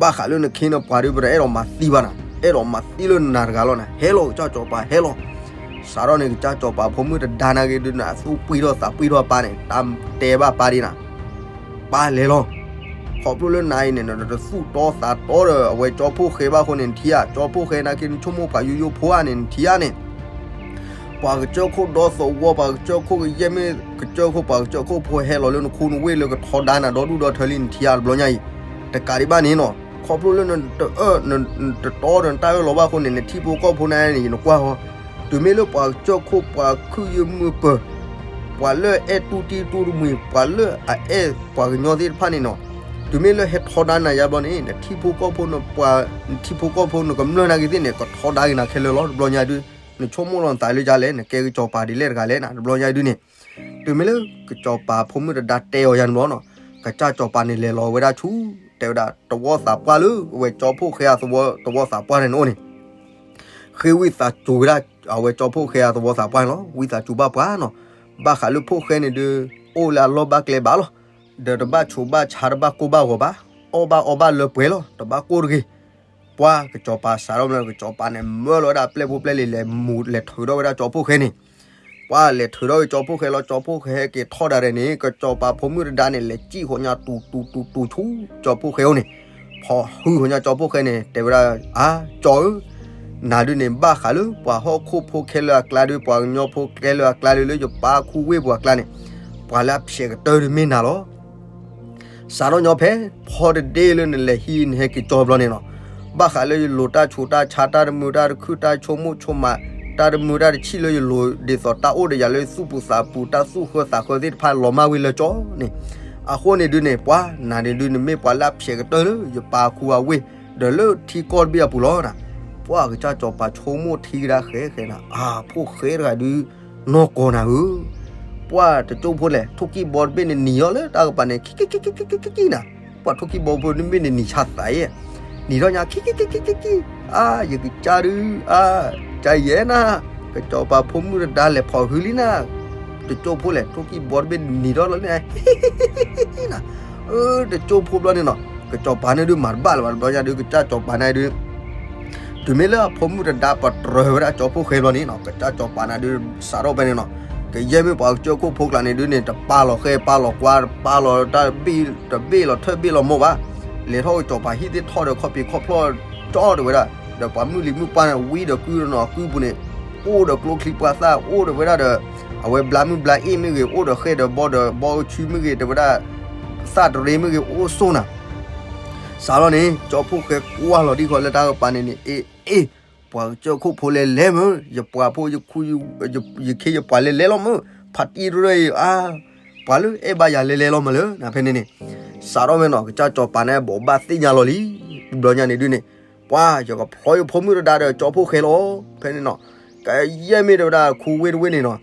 ဘၣ်ဃးလၢနခ့နပှၤဒုး ပတအဲၣ်ဒိးမၤသံဘၣ်နၤ, အဲၣ်ဒိးမၤသံလၢနၤတဂၤလီၤနၤ, ဟဲလီၤကစၢ်စီၤပၤဟဲလီၤ, စးထီၣ်န့ၣ် ကစၢ်စီၤပၤဖိမုၣ်တဒါနာ်က့ဒုးနၤ သူၣ်ပှံၢ်ထီၣ်သးပှံၢ်ထီၣ်ပၢ်န့ၣ် တၢ်တဲဘၣ်ပၢ်ဒ်နၤ, ပၢ်လဲၤလီၤ, ခီဖျိလၢနၤအံၤန့ၣ် နတသူၣ်တီသးတီဒီး အဝဲကၠီဖိၣ်ဃဲဘၣ်အဃိန့ၣ် နထံၣ်ဧါ, ကၠီဖိၣ်ဃဲနာ်က့ နဆိကမိၣ်ပှၤယိယိဖိဧါန့ၣ် နထံၣ်ဧါန့ၣ် ပှၤကစၢၢ်ခိၣ်ဒီသဝီ ပှၤကစၢၢ်ခိၣ်ကယဲၢ်မ့ၢ်ကစၢၢ်ခိၣ် ပှၤကစၢၢ်ခိၣ်ဖိဟဲလီၤလၢနခူနဝ့ၢ်လၢကထီဒါနၤဒီဒူၣ်ဒီထၢလံနထံၣ်ဧါတဘျီညါအံၤ, တကးဒံးဘၣ်န့ၣ်နီၤ ခီဖျိလၢနတအၢၣ် နတတီဒီးနတၢ်အၢၣ်လီၤဘၣ်အဃိန့ၣ် နထံဖိကီၢ်ဖိန့ၣ်န့ၣ် ယနကွၢ်ဟီ တုၤမ့ၢ်လၢပှၤကစၢၢ်ခိၣ် ပှၤခုၣ်ယုၢ်မုၢ်ပၢၤ, ပှၤလၢအအဲၣ်တူၢ်တံၢ်တူၢ်တမှံၤ, ပှၤလၢအအဲၣ်ပှၤကညီသ့ၣ်တဖၣ်န့ၣ်နီၤ, တုၤမ့ၢ်လၢဟဲထီဒါနၤယါဘျီန့ၣ် နထံဖိကီၢ်ဖိ နပှၤ နထံဖိကီၢ်ဖိ နကမျၢၢ်နာ်က့သ့ၣ်န့ၣ် ကထီဒါက့ၤနၤခဲလၢာ်လီၤ. တဘျီညါဒုး နဆိကမိၣ်လီၤနသးလၢဒ်လဲၣ်, နကဲကစီၤပၤဒ်လဲၣ်တဂၤလဲၣ်နၤ, တဘျီညါဒုးန့ၣ် တုၤမ့ၢ်လၢကစီၤပၤဖိမုၣ်တဒါတဲအီၤယါန့ၣ်ဘျီနီၤ, ကစၢ်စီၤပၤန့ၣ်လဲၤလီၤဝဲဒၣ်ဆူ တဲဝဲဒၣ် သဝီသးပှၢ်လၢ အဝဲကၠီဖှိၣ်ဃဲအသဝီသးပှၢ်န့ၣ်န့ၣ်အိၣ်န့ၣ် ဃ့ဝံသးစူၤဝဲဒၣ် အဝဲကၠီဖှိၣ်ဃဲအသဝီသးပှၢ်န့ၣ်လီၤ. ဝံသးစူၤဘၣ်ပှၤနီၤ, ဘၣ်ဃးလၢဖှိၣ်ဃဲန့ၣ်ဒုး အိၣ်လၢအလီၢ်ဘၣ်ကျဲဘၣ်လီၤ. ဒီးတဘၣ်ဆူးဘၣ်ဆါ တဘၣ်ကိၢ်ဘၣ်ဂီၤဘၣ်, အီၣ်ဘၣ်အီဘၣ်လၢပှဲၤလီၤ, တဘၣ်ကိၢ်တဂ့ၤ. ပှၤကစီၤပၤစးထီၣ်မ့ၢ် ကစီၤပၤန့ၣ် မၢလီၤဝဲဒၣ်ပျဲၢ်ဖိပျဲၢ်လံၤ လဲၤမူၤလဲၤထုးထီၣ်ဝဲဒၣ်ကၠီဖှိၣ်ဃဲန့ၣ် ပှၤလဲၤထုးထီၣ်က့ၤကၠီဖှိၣ်ဃဲလီၤ. ကၠီဖှိၣ်ဃဲက့ၤထီၣ်ဒၣ်ရဲၣ်န့ၣ် ကစီၤပၤဖိမုၣ်တဒါန့ၣ် လဲၤစံၣ်ဃီညါတူၤတူၤတူၤတူၤဆူ ကၠီဖှိၣ်ဃဲအိၣ်န့ၣ်, ဖီၣ်ဟုဃီညါကၠီဖှိၣ်ဃဲန့ၣ် တဲဝဲဒၣ် အါ ကၠီဧၢ, နၤဒုးန့ၣ် ဘၣ်ဃးလၢပှၤဟီၣ်ခိၣ်ဖိခဲလၢာ်အကျါဒုး ပှၤကညီဖိခဲလၢာ်အကျါဒုး လၢယပၢ်ခူဝ့ၢ်ပူၤအကျါန့ၣ် ပှၤလၢအဖျဲးကတၢၢ်ဒုးမ့ၢ်နၤလီၤ. စးထီၣ်ညီဖဲ ဖီတဒ့လၢနလဲၤဟံး နဟဲက့ၤကၠီဘျီန့ၣ်နီၤ, ဘၣ်ဃးလၢယလိၤတၢ်ဆူးတၢ်ဆါ တၢ်တမုာ်တၢ်တခုၣ် တၢ်ဆိကမိၣ်ဆိကမး တၢ်တမုာ်တၢ်တဆံၣ်လၢယလိၤ ဒ်သိးတၢ်အိၣ်ဒီးယၤလၢသူၣ်ပူၤသးပူၤ တၢ်သူၣ်ဃၢသးဃၢသ့ၣ်တဖၣ် လီၤမၢ်ဝံၤလၢကၠီန့ၣ်, အဃိန့ၣ်ဒုးန့ၣ် ပှၤနၤန့ၣ်ဒုး နမ့ၢ်ပှၤလၢအဖျဲးကတၢၢ်လၢယပၢ်ခူအဝ့ၢ် ဒီးလၢထံကီၢ်တဘ့ၣ်အပူၤလီၤ. ပှၤကစၢ်စီၤပၤဆိကမိၣ်ထံကဒါဃဲဃဲနၤ, အါ ဖှိၣ်ဃဲတဂၤဒုး နီၢ်ကီၢ်နၤဧၢ, ပှၤတကၠိၣ်ဖိလဲၣ် ထိၣ်ကံၢ်ဘီတဘ့ၣ်န့ၣ်နံၤထီၣ်လၢတၢ်ကပၤန့ၣ် ခံခံခံခံခံခံခံနၤ, ပှၤထိၣ်ကံၢ်ဘီဖိတဘ့ၣ်န့ၣ် နံၤဆါသးယဲၢ်, နံၤထီၣ်ညါ ခံခံခံခံခံခံ, အါ ယကစၢ်ဒုး အါ ကယဲၢ်နၤ, ကစီၤပၤဖိမုၣ်တဒါလဲၤဖီၣ်ဟုလံနၤ, တကၠိၣ်ဖိလဲၣ် ထိၣ်ကံၢ်ဘီတဘ့ၣ်နံၤထီၣ်လီၤလံနၤ, နၤ, အၢ တကၠိၣ်ဖိဘျီန့ၣ်နီၤ, ကစီၤပၤန့ၣ်ဒုးမၤတဘၣ်လၢၤဘၣ် တဘျီညါဒုး ကစၢ်စီၤပၤန့ၣ်ဒုး တုၤမ့ၢ်လၢအဖိမုၣ်တဒါပတြၢၤဝဲဒၣ်ကၠီဖှိၣ်ဃဲဘျီန့ၣ်နီၤ, ကစၢ်စီၤပၤန့ၣ်ဒုး စးထီၣ်ဖဲန့ၣ်နီၤ, ကယဲၢ်မ့ၢ်ပှၤကစၢၢ်ခိၣ်ဖိကျါန့ၣ်ဒုးန့ၣ် တပာ်လီၤဃဲပာ်လီၤကွါ တပာ်လီၤတၢ်ဘ့ၣ် တဘ့ၣ်လီၤထၢၣ်ဘ့ၣ်လီၤမိၢ်ဘၣ်, လဲၤထီၣ်ကစီၤပၤဟံၣ်သ့ၣ်ထီၣ်ဒီးခီၣ်ဖံးခီၣ်ဖျီၣ်ကၠီဒီးဝဲဒၣ်, ဒီးပှၤမုၢ်လံၤမုၢ်ပှၢ်န့ၣ် ဝံဒီးကုၢ်ဒီးနီၤကုၢ်ပူၤန့ၣ်, အိၣ်ဒီးကျိချံပှၢ်သၣ် အိၣ်ဒီးဝဲဒၣ်ဒီး အဝဲဘျါမုၢ်ဘျါအ့ၣ်မ့ၢ်ဂ့ၤ အိၣ်ဒီးဃဲဒီးဘီဒီးဘီအုၣ်ဆူမ့ၢ်ဂ့ၤ တဲဝဲဒၣ် သၣ်တရ့မ့ၢ်ဂ့ၤ အိၣ်ဆိၣ်နၤ စးထီၣ်န့ၣ် ကၠီဖှိၣ်ဃဲကွၢ်လီၤဒံးဃီလၢတၢ်ကပၤန့ၣ်န့ၣ် အ့ အ့ ပှၤကစၢၢ်ခိၣ်ဖိလဲၤလဲၤမုၢ် ယပှၤဖိယခူ ယခ့ယပှၤလဲၤလဲၤလီၤမုၢ် ဖါတံၢ်တရၢအံၤ အါ ပှၤလၢအဲၣ်ဘၣ်ယၤလဲၤလဲၤလီၤမးလၢ နဖဲန့ၣ်န့ၣ် စးထီၣ်ဝဲနီၤ ကစၢ်စီၤပၤန့ၣ် ဘိးဘၣ်သ့ၣ်ညါလီၤလံ တဘျီညါန့ၣ်ဒုးန့ၣ် ပှၤယကဖျီယဖိမုၣ်တဒါဒီးကၠီဖှိၣ်ဃဲလီၤ ဖဲန့ၣ်နီၤ ကယဲၢ်မ့ၢ်တဲဝဲဒၣ်ခူဝ့ၢ်တဝ့ၢ်န့ၣ်နီၤ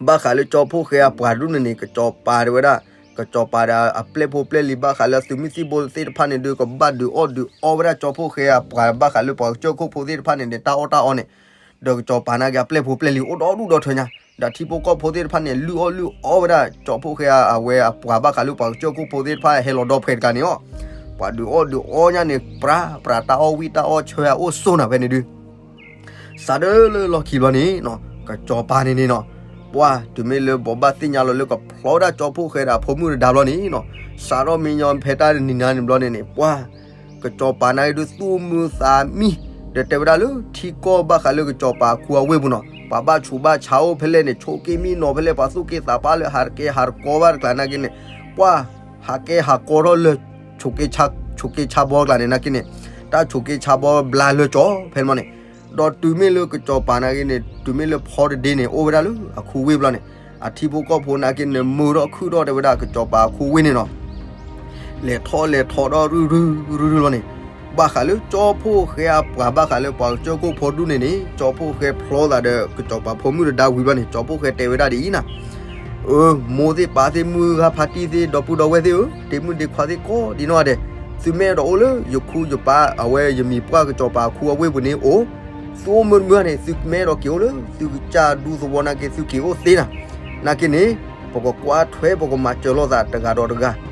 ဘၣ်ဃးလၢကၠီဖှိၣ်ဃဲအပှၤဒူၣ်န့ၣ်န့ၣ် ကစီၤပၤတဲဝဲဒၣ် ကစီၤပၤဒီးအပျဲၢ်ဖိပျဲၢ်လံၤ ဘၣ်ဃးလၢအသုးမုၢ်သံၣ်ဘိသ့ၣ်တဖၣ်န့ၣ်ဒုး ကဘၣ်ဒုးအီၣ်ဒုးအီဝဲဒၣ်ကၠီဖှိၣ်ဃဲအပှၤ ဘၣ်ဃးလၢပှၤကစၢၢ်ခိၣ်ဖိသ့ၣ်တဖၣ်န့ၣ်န့ၣ် တၢ်အီၣ်တၢ်အီန့ၣ် ဒီးကစီၤပၤနာ်က့အပျဲၢ်ဖိပျဲၢ်လံၤအိၣ်ဒီဒူၣ်ဒီထၢညါ ဒီးထံဖိကီၢ်ဖိသ့ၣ်တဖၣ်န့ၣ် လုၢ်အီၣ်လုၢ်အီဝဲဒၣ်ကၠီဖှိၣ်ဃဲအဝဲအပှၤ ဘၣ်ဃးလၢပှၤကစၢၢ်ခိၣ်ဖိသ့ၣ်တဖၣ်ဟဲလီၤဒီဖှဲးတကးန့ၣ်လီၤ ပှၤဒုးအီၣ်ဒုးအီညါန့ၣ် ပြးပြးတၢ်အီၣ်ဝံၣ်တၢ်အီၣ်ဆၢအအိၣ်ဆိၣ်နၤဖဲန့ၣ်ဒုး စးဒၢလၢလီၢ်ခံဘျီန့ၣ်နီၤ ကစီၤပၤန့ၣ်န့ၣ်နီၤ ပှၤတုၤမ့ၢ်လၢဘိးဘၣ်သ့ၣ်ညါလီၤလၢကဖျီဒၣ်ကၠီဖှိၣ်ဃဲဒီးအဖိမုၣ်တဒါဘျီန့ၣ်နီၤ စးထီၣ်မံညီဖဲတၢ်တနံၤနၤန့ၣ်ဘျီန့ၣ်န့ၣ် ပှၤ ကစီၤပၤနာ်က့ဒုးသူၣ်မုာ်သးမံ ဒီးတဲဝဲဒၣ်လၢထံကီၢ်ဘၣ်ဃးလၢကစီၤပၤခူအဝ့ၢ်ပူၤနီၤ ပှၤဘၣ်ဆူးဘၣ်ဆါအိၣ်ဖဲလဲၣ်န့ၣ် ဆိးက့မံနီၤဖဲလဲၣ် ပှၤသူၣ်က့သးပှၢ်လၢဟးတကဲဟးတကီဘၣ်တကျါနာ်က့န့ၣ် ပှၤ ဟးကဲဟးကီထီၣ်လၢ ဆိးက့ဆါဘီတကျါန့ၣ်နာ်က့န့ၣ် တၢ်ဆိးက့ဆါဘီဘျါလၢကၠီဖဲန့ၣ်မ့ၢ်န့ၣ် ဒီးတုၤမ့ၢ်လၢကစီၤပၤနာ်က့န့ၣ် တုၤမ့ၢ်လၢဖီတဒ့န့ၣ် အိၣ်ဝဲဒၣ်လၢအခူဝ့ၢ်ဘျီန့ၣ် အထံဖိကီၢ်ဖိနာ်က့န့ၣ် မုာ်ထီၣ်ခုၣ်ထီၣ်တဲဝဲဒၣ်ကစီၤပၤအခူဝ့ၢ်န့ၣ်နီၤ လဲၤထီၣ်လဲၤထီဒီးရုၢ်ရုၢ်ရုၢ်ရုၢ်လီၤန့ၣ် ဘၣ်ဃးလၢကၠီဖှိၣ်ဃဲအပှၤ ဘၣ်ဃးလၢပှၤကစၢၢ်ခိၣ်ဖိဒူၣ်န့ၣ်န့ၣ် ကၠီဖှိၣ်ဃဲဖျီသးဒီးကစီၤပၤဖိမုၣ်တဒါဝံၤဘျီန့ၣ် ကၠီဖှိၣ်ဃဲတဲဝဲဒၣ်ဒ်အံၤနၤ အၢ မိၢ်သ့ၣ်ပၢ်သ့ၣ်မုၢ်ဂၤဖါတံၢ်သ့ၣ် ဒီပုၢ်ဒီဝဲၢ်သ့ၣ်ဧၢ ဒ့မုၣ်ဒ့ခွါသ့ၣ်ကိးဒ်နီၢ်ဂၤဒဲး သုမ့ၢ်အဲၣ်ဒိးအိၣ်လၢယခူယပၢ် အဝဲယမံၤပှၢ်ကစီၤပၤခူအဝ့ၢ်ပူၤန့ၣ်အိၣ် သုအိၣ်မုာ်တမုာ်န့ၣ် သုမ့ၢ်အဲၣ်ဒိးက့ၤအိၣ်လၢ သုကစၢ်ဒူသဝီနာ်က့ သုက့ၤအိၣ်သ့နၤ နာ်က့န့ၣ် ပကကွၢ်ထွဲ ပကမၤစၢၤလိာ်သးတဂၤဒီးတဂၤ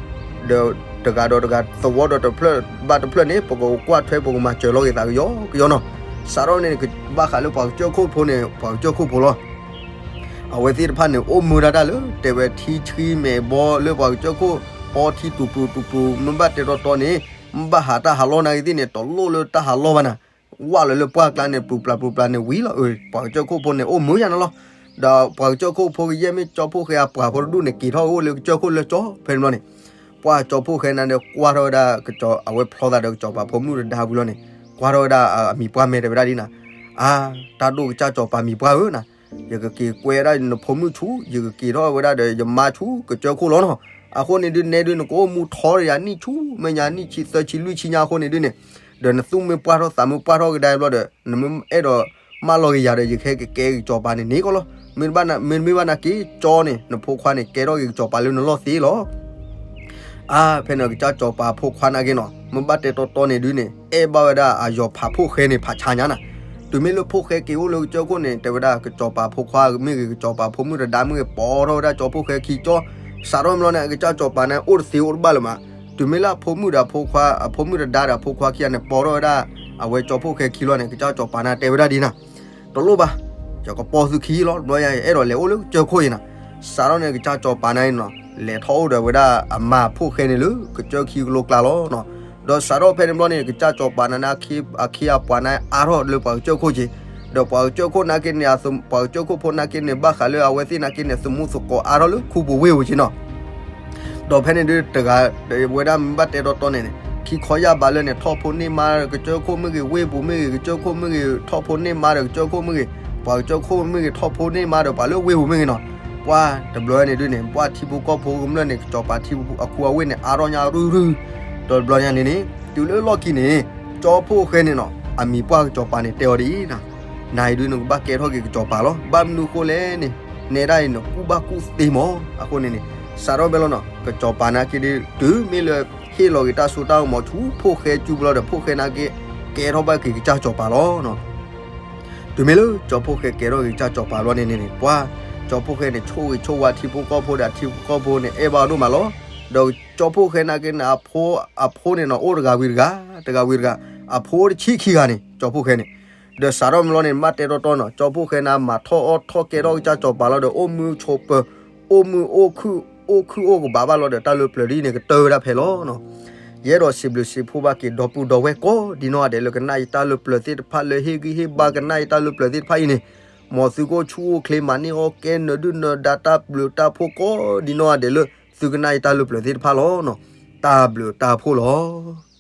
ဒီးတဂၤဒီးတဂၤ သဝီဒီးတဖျၢၣ်ဘၣ်တဖျၢၣ်န့ၣ် ပကကွၢ်ထွဲ ပကမၤစၢၤလိာ်က့ၤသးကယီကယီနီၤ စးထီၣ်န့ၣ် ဘၣ်ဃးလၢပှၤကစၢၢ်ခိၣ်ဖိန့ၣ် ပှၤကစၢၢ်ခိၣ်ဖိလီၤ အဝဲသ့ၣ်တဖၣ်န့ၣ် အိၣ်မုာ်ဒၣ်တၢ်လၢ တဲဝဲထံဆှံမဲာ်ဘီလၢပှၤကစၢၢ်ခိၣ် အီထံတူၤပျူၤတူၤပျူၤ မ့ၢ်ဘၣ်တဲတီတီန့ၣ် မ့ၢ်ဘၣ်ဟးတၢ်ဟးလီၢ်နာ်က့သ့ၣ်န့ၣ် တလိၣ်လၢတၢ်ဟးလီၢ်ဘၣ်နၤ ဝၣ်လီၤလၢပှၢ်ကျါန့ၣ် ပျူၤပျၢ်ပျူၤပျၢ်န့ၣ်ဝံၤလီၤ ပှၤကစၢၢ်ခိၣ်ဖိန့ၣ် အိၣ်မုာ်ယါန့ၣ်လီၤ ဒီးပှၤကစၢၢ်ခိၣ်ဖိကယဲၢ်မ့ၢ်ကၠီဖှိၣ်ဃဲအပှၤဖိတဒူၣ်န့ၣ် က့ၤထီၣ်အိၣ်လၢကစၢၢ်ခိၣ်လၢကၠီဖဲန့ၣ်ဘျီန့ၣ် ပှၤကၠီဖှိၣ်ဃဲနာ်က့ ကွၢ်ထီၣ်ဝဲဒၣ် အဝဲဖျီသးဒီးကစီၤပၤဖိမုၣ်တဒါဝံၤလီၤန့ၣ် ကွၢ်ထီၣ်ဝဲဒၣ်အမံၤပှၢ်မဲာ်တဲဝဲဒၣ်ဒ်နၤ အါ, တၢ်ဒိၣ်ကစၢ်စီၤပၤမံၤပှၢ်ဧၢနၤ, ယကက့ၤကွဲဒၣ်နဖိမုၣ်ဆူၣ်, ယကက့ၤထီၣ်ဝဲဒၣ်ဒီးယမါဆူၣ် ကစၢၢ်ခိၣ်လီၤနီၤ. အဃိန့ၣ်ဒုးနဲဒုး နကအိၣ်မူထီတယၤနံၣ်ဆူၣ် မဲာ်ညါနံၣ်ဆံသၢဆံလွံၢ်ဆံညါအဃိန့ၣ်ဒုးန့ၣ်, ဒီးနသူၣ်မ့ၢ်ပှၢ်ထီၣ်သးမ့ၢ်ပှၢ်ထီၣ်ကဒါဘျီဒီး နမ့ၢ်အဲၣ်ဒိးမၢလီၤက့ၤယၤဒီး ယကဟဲကကဲကစီၤပၤန့ၣ်န့ၣ်ကီးလီၤ. မ့တမ့ၢ်ဘၣ်နာ်က့ၤ ကၠီန့ၣ် နဖိခွါန့ၣ် ကဲထီၣ်က့ၤကစီၤပၤလၢနလီၢ်သ့လီၤ. အါ, ဖဲန့ၣ်ကစၢ်စီၤပၤဖိခွါနာ်က့ၤနီၤ မ့ၢ်ဘၣ်တဲတီတီန့ၣ်ဒုးန့ၣ် အဲၣ်ဘၣ်ဝဲဒၣ်အယီၤဖးဖိၣ်ဃဲန့ၣ် ဖးဆါညါနၤ. တုၤမ့ၢ်လၢဖိၣ်ဃဲက့ၤအိၣ်လၢကစၢၢ်ခိၣ်န့ၣ် တဲဝဲဒၣ် ကစီၤပၤဖိခွါမ့ၢ်ဂ့ၤ ကစီၤပၤဖိမုၣ်တဒါမ့ၢ်ဂ့ၤ ပိာ်ထီၣ်ဝဲဒၣ်ကၠီဖိၣ်ဃဲခံကၠီ, စးထီၣ်မ့ၢ်လီၤန့ၣ် အကစၢ်စီၤပၤန့ၣ် အိၣ်တသ့အိၣ်တဘၣ်လၢၤမး. တုၤမ့ၢ်လၢအဖိမုၣ်ဒီးအဖိခွါ အဖိမုၣ်တဒါဒီးအဖိခွါခံဂၤန့ၣ် ပိာ်ထီၣ်ဝဲဒၣ် အဝဲကၠီဖိၣ်ဃဲခံလီၤန့ၣ် ကစၢ်စီၤပၤန့ၣ်တဲဝဲဒၣ်ဒ်နၤ, တလိၣ်ဘၣ်, ယကပိာ်သုခံလီၤ. တဘျီညါ ယအဲၣ်ဒိးလဲၤအိၣ်လၢကစၢၢ်ခိၣ်အံၤနၤ. စးထီၣ်န့ၣ် ကစၢ်စီၤပၤန့ၣ်နီၤ လဲၤထီၣ်အိၣ်ဒီးဝဲဒၣ်အမါဖိၣ်ဃဲန့ၣ်လၢကစၢၢ်ခံကလိကျါလီၤ. ဒီးစးထီၣ်ဖဲန့ၣ်ဘျီန့ၣ် ကစၢ်စီၤပၤန့ၣ် အခ့အပှၤန့ၣ်အါထီၣ်လၢပှၤကစၢၢ်ခိၣ်က့ၤ, ဒီးပှၤကစၢၢ်ခိၣ်နာ်က့ၤန့ၣ် ပှၤကစၢၢ်ခိၣ်ဖိနာ်က့ၤန့ၣ် ဘၣ်ဃးလၢအဝဲသ့ၣ်နာ်က့ၤန့ၣ် သမူသကိးအါထီၣ်လၢခူပူၤဝ့ၢ်ပူၤက့ၤနီၤ. ဒီးဖဲန့ၣ်ဒုးတဂၤ ဝဲဒၣ်မ့ၢ်ဘၣ်တဲတီတီန့ၣ်န့ၣ် ခံခီယၢ်ဘးလၢန့ၣ် ထီၣ်ဖိန့ၢ်မါဒီးကစၢၢ်ခိၣ်မ့ၢ်ဂ့ၤ ဝ့ၢ်ပူၤမ့ၢ်ဂ့ၤ ကစၢၢ်ခိၣ်မ့ၢ်ဂ့ၤ ထီၣ်ဖိန့ၢ်မါဒီးကစၢၢ်ခိၣ်မ့ၢ်ဂ့ၤ, ပှၤကစၢၢ်ခိၣ်မ့ၢ်ဂ့ၤ ထီၣ်ဖိန့ၢ်မါဒီးပှၤလၢဝ့ၢ်ပူၤမ့ၢ်ဂ့ၤနီၤ. ပှၤတဘျီန့ၣ်ဒုးန့ၣ် ပှၤထံဖိကီၢ်ဖိကမျၢၢ်န့ၣ် ကစီၤပၤထံအခိအဝ့ၢ်န့ၣ် အါထီၣ်ညါရုၢ်ရုၢ်, ဒီးတဘျီညါန့ၣ်န့ၣ် တုၤလၢလီၢ်ခံန့ၣ် ကၠီဖိၣ်ဃဲန့ၣ်နီၤ အမံၤပှၢ်ကစီၤပၤန့ၣ်တဲအီၤဒ်အံၤနၤ, နၤအံၤဒုးနကဘၣ်ကဲထီၣ်က့ၤကစီၤပၤလီၤ. ဘၣ်မနုၤဃိလဲၣ်န့ၣ် နဲဒၣ်အံၤနကူၣ်ဘၣ်ကူၣ်သ့မး. အဃိန့ၣ်န့ၣ် စးထီၣ်ဖဲလီၤနီၤ ကစီၤပၤနာ်က့ၤဒုး တုၤမ့ၢ်လၢဟ့ၣ်လီၤက့ၤတၢ်စိတၢ်ကမီၤဆူဖိၣ်ဃဲစုပူၤလီၤဒီး ဖိၣ်ဃဲနာ်က့ၤ ကဲထီၣ်ဘၣ်က့ၤကစၢ်စီၤပၤလီၤ. တုၤမ့ၢ်လၢကၠီဖိၣ်ဃဲကဲထီၣ်က့ၤကစၢ်စီၤပၤဘျီန့ၣ်န့ၣ်န့ၣ် ပှၤကၠီဖိၣ်ဃဲန့ၣ် ဆိၣ်ဂ့ၤဆိၣ်ဝါထံဖိကီၢ်ဖိဒီးထံဖိကီၢ်ဖိန့ၣ် အဲၣ်ဘၣ်အီၤဒိၣ်မးလီၤ. ဒီးကၠီဖိၣ်ဃဲနာ်က့ၤန့ၣ် အဖိန့ၣ်နီၤ အိၣ်တဂၤဝံၤတဂၤ တဂၤဝံၤတဂၤ အဖိအိၣ်တဆံခံဂၤန့ၣ် ကၠီဖိၣ်ဃဲန့ၣ်. ဒီးစးထီၣ်မ့ၢ်လီၤန့ၣ် မ့ၢ်တဲတီတီနီၤ ကၠီဖိၣ်ဃဲန့ၣ် မၤထီၣ်အီၣ်ထီၣ်ကဲထီၣ်ကစၢ်စီၤပၤလီၤဒီး အိၣ်မူဆိးပၢၤ အိၣ်မူအိၣ်ခုၣ် အိၣ်ခုၣ်အိၣ်ကဘးဘၣ်လီၤဒီး တၢ်လၢပျၢၤဒ်န့ၣ် ကတၢၢ်ဝဲဒၣ်ဖဲလီၤနီၤ. ယအဲၣ်ဒိးစံးဘျုးစံးဖှိၣ်ဘၣ်က့ၤ ဒီပုၢ်ဒီဝဲၢ်ကိးဒ်နီၢ်ဂၤဒဲးလၢကနၣ်ယတၢ်လၢပျၢၤသ့ၣ်တဖၣ် လၢဟ့ၣ်ဂံၢ်ဟ့ၣ်ဘါကနၣ်ယတၢ်လၢပျၢၤသ့ၣ်တဖၣ်အံၤန့ၣ်, မ်သုကအိၣ်ဆူၣ်အိၣ်ချ့ မၤန့ၢ်အီၣ်ကဲ နၢၤဒုၣ်နၢၤဒါ တၢ်ဘျုးတၢ်ဖှိၣ်ကိးဒ်နီၢ်ဂၤဒဲးလၢ သုကနၣ်ယတၢ်လၢပျၢၤသ့ၣ်တဖၣ်လီၤနီၤ. တၢ်ဘျုးတၢ်ဖှိၣ်လီၤ.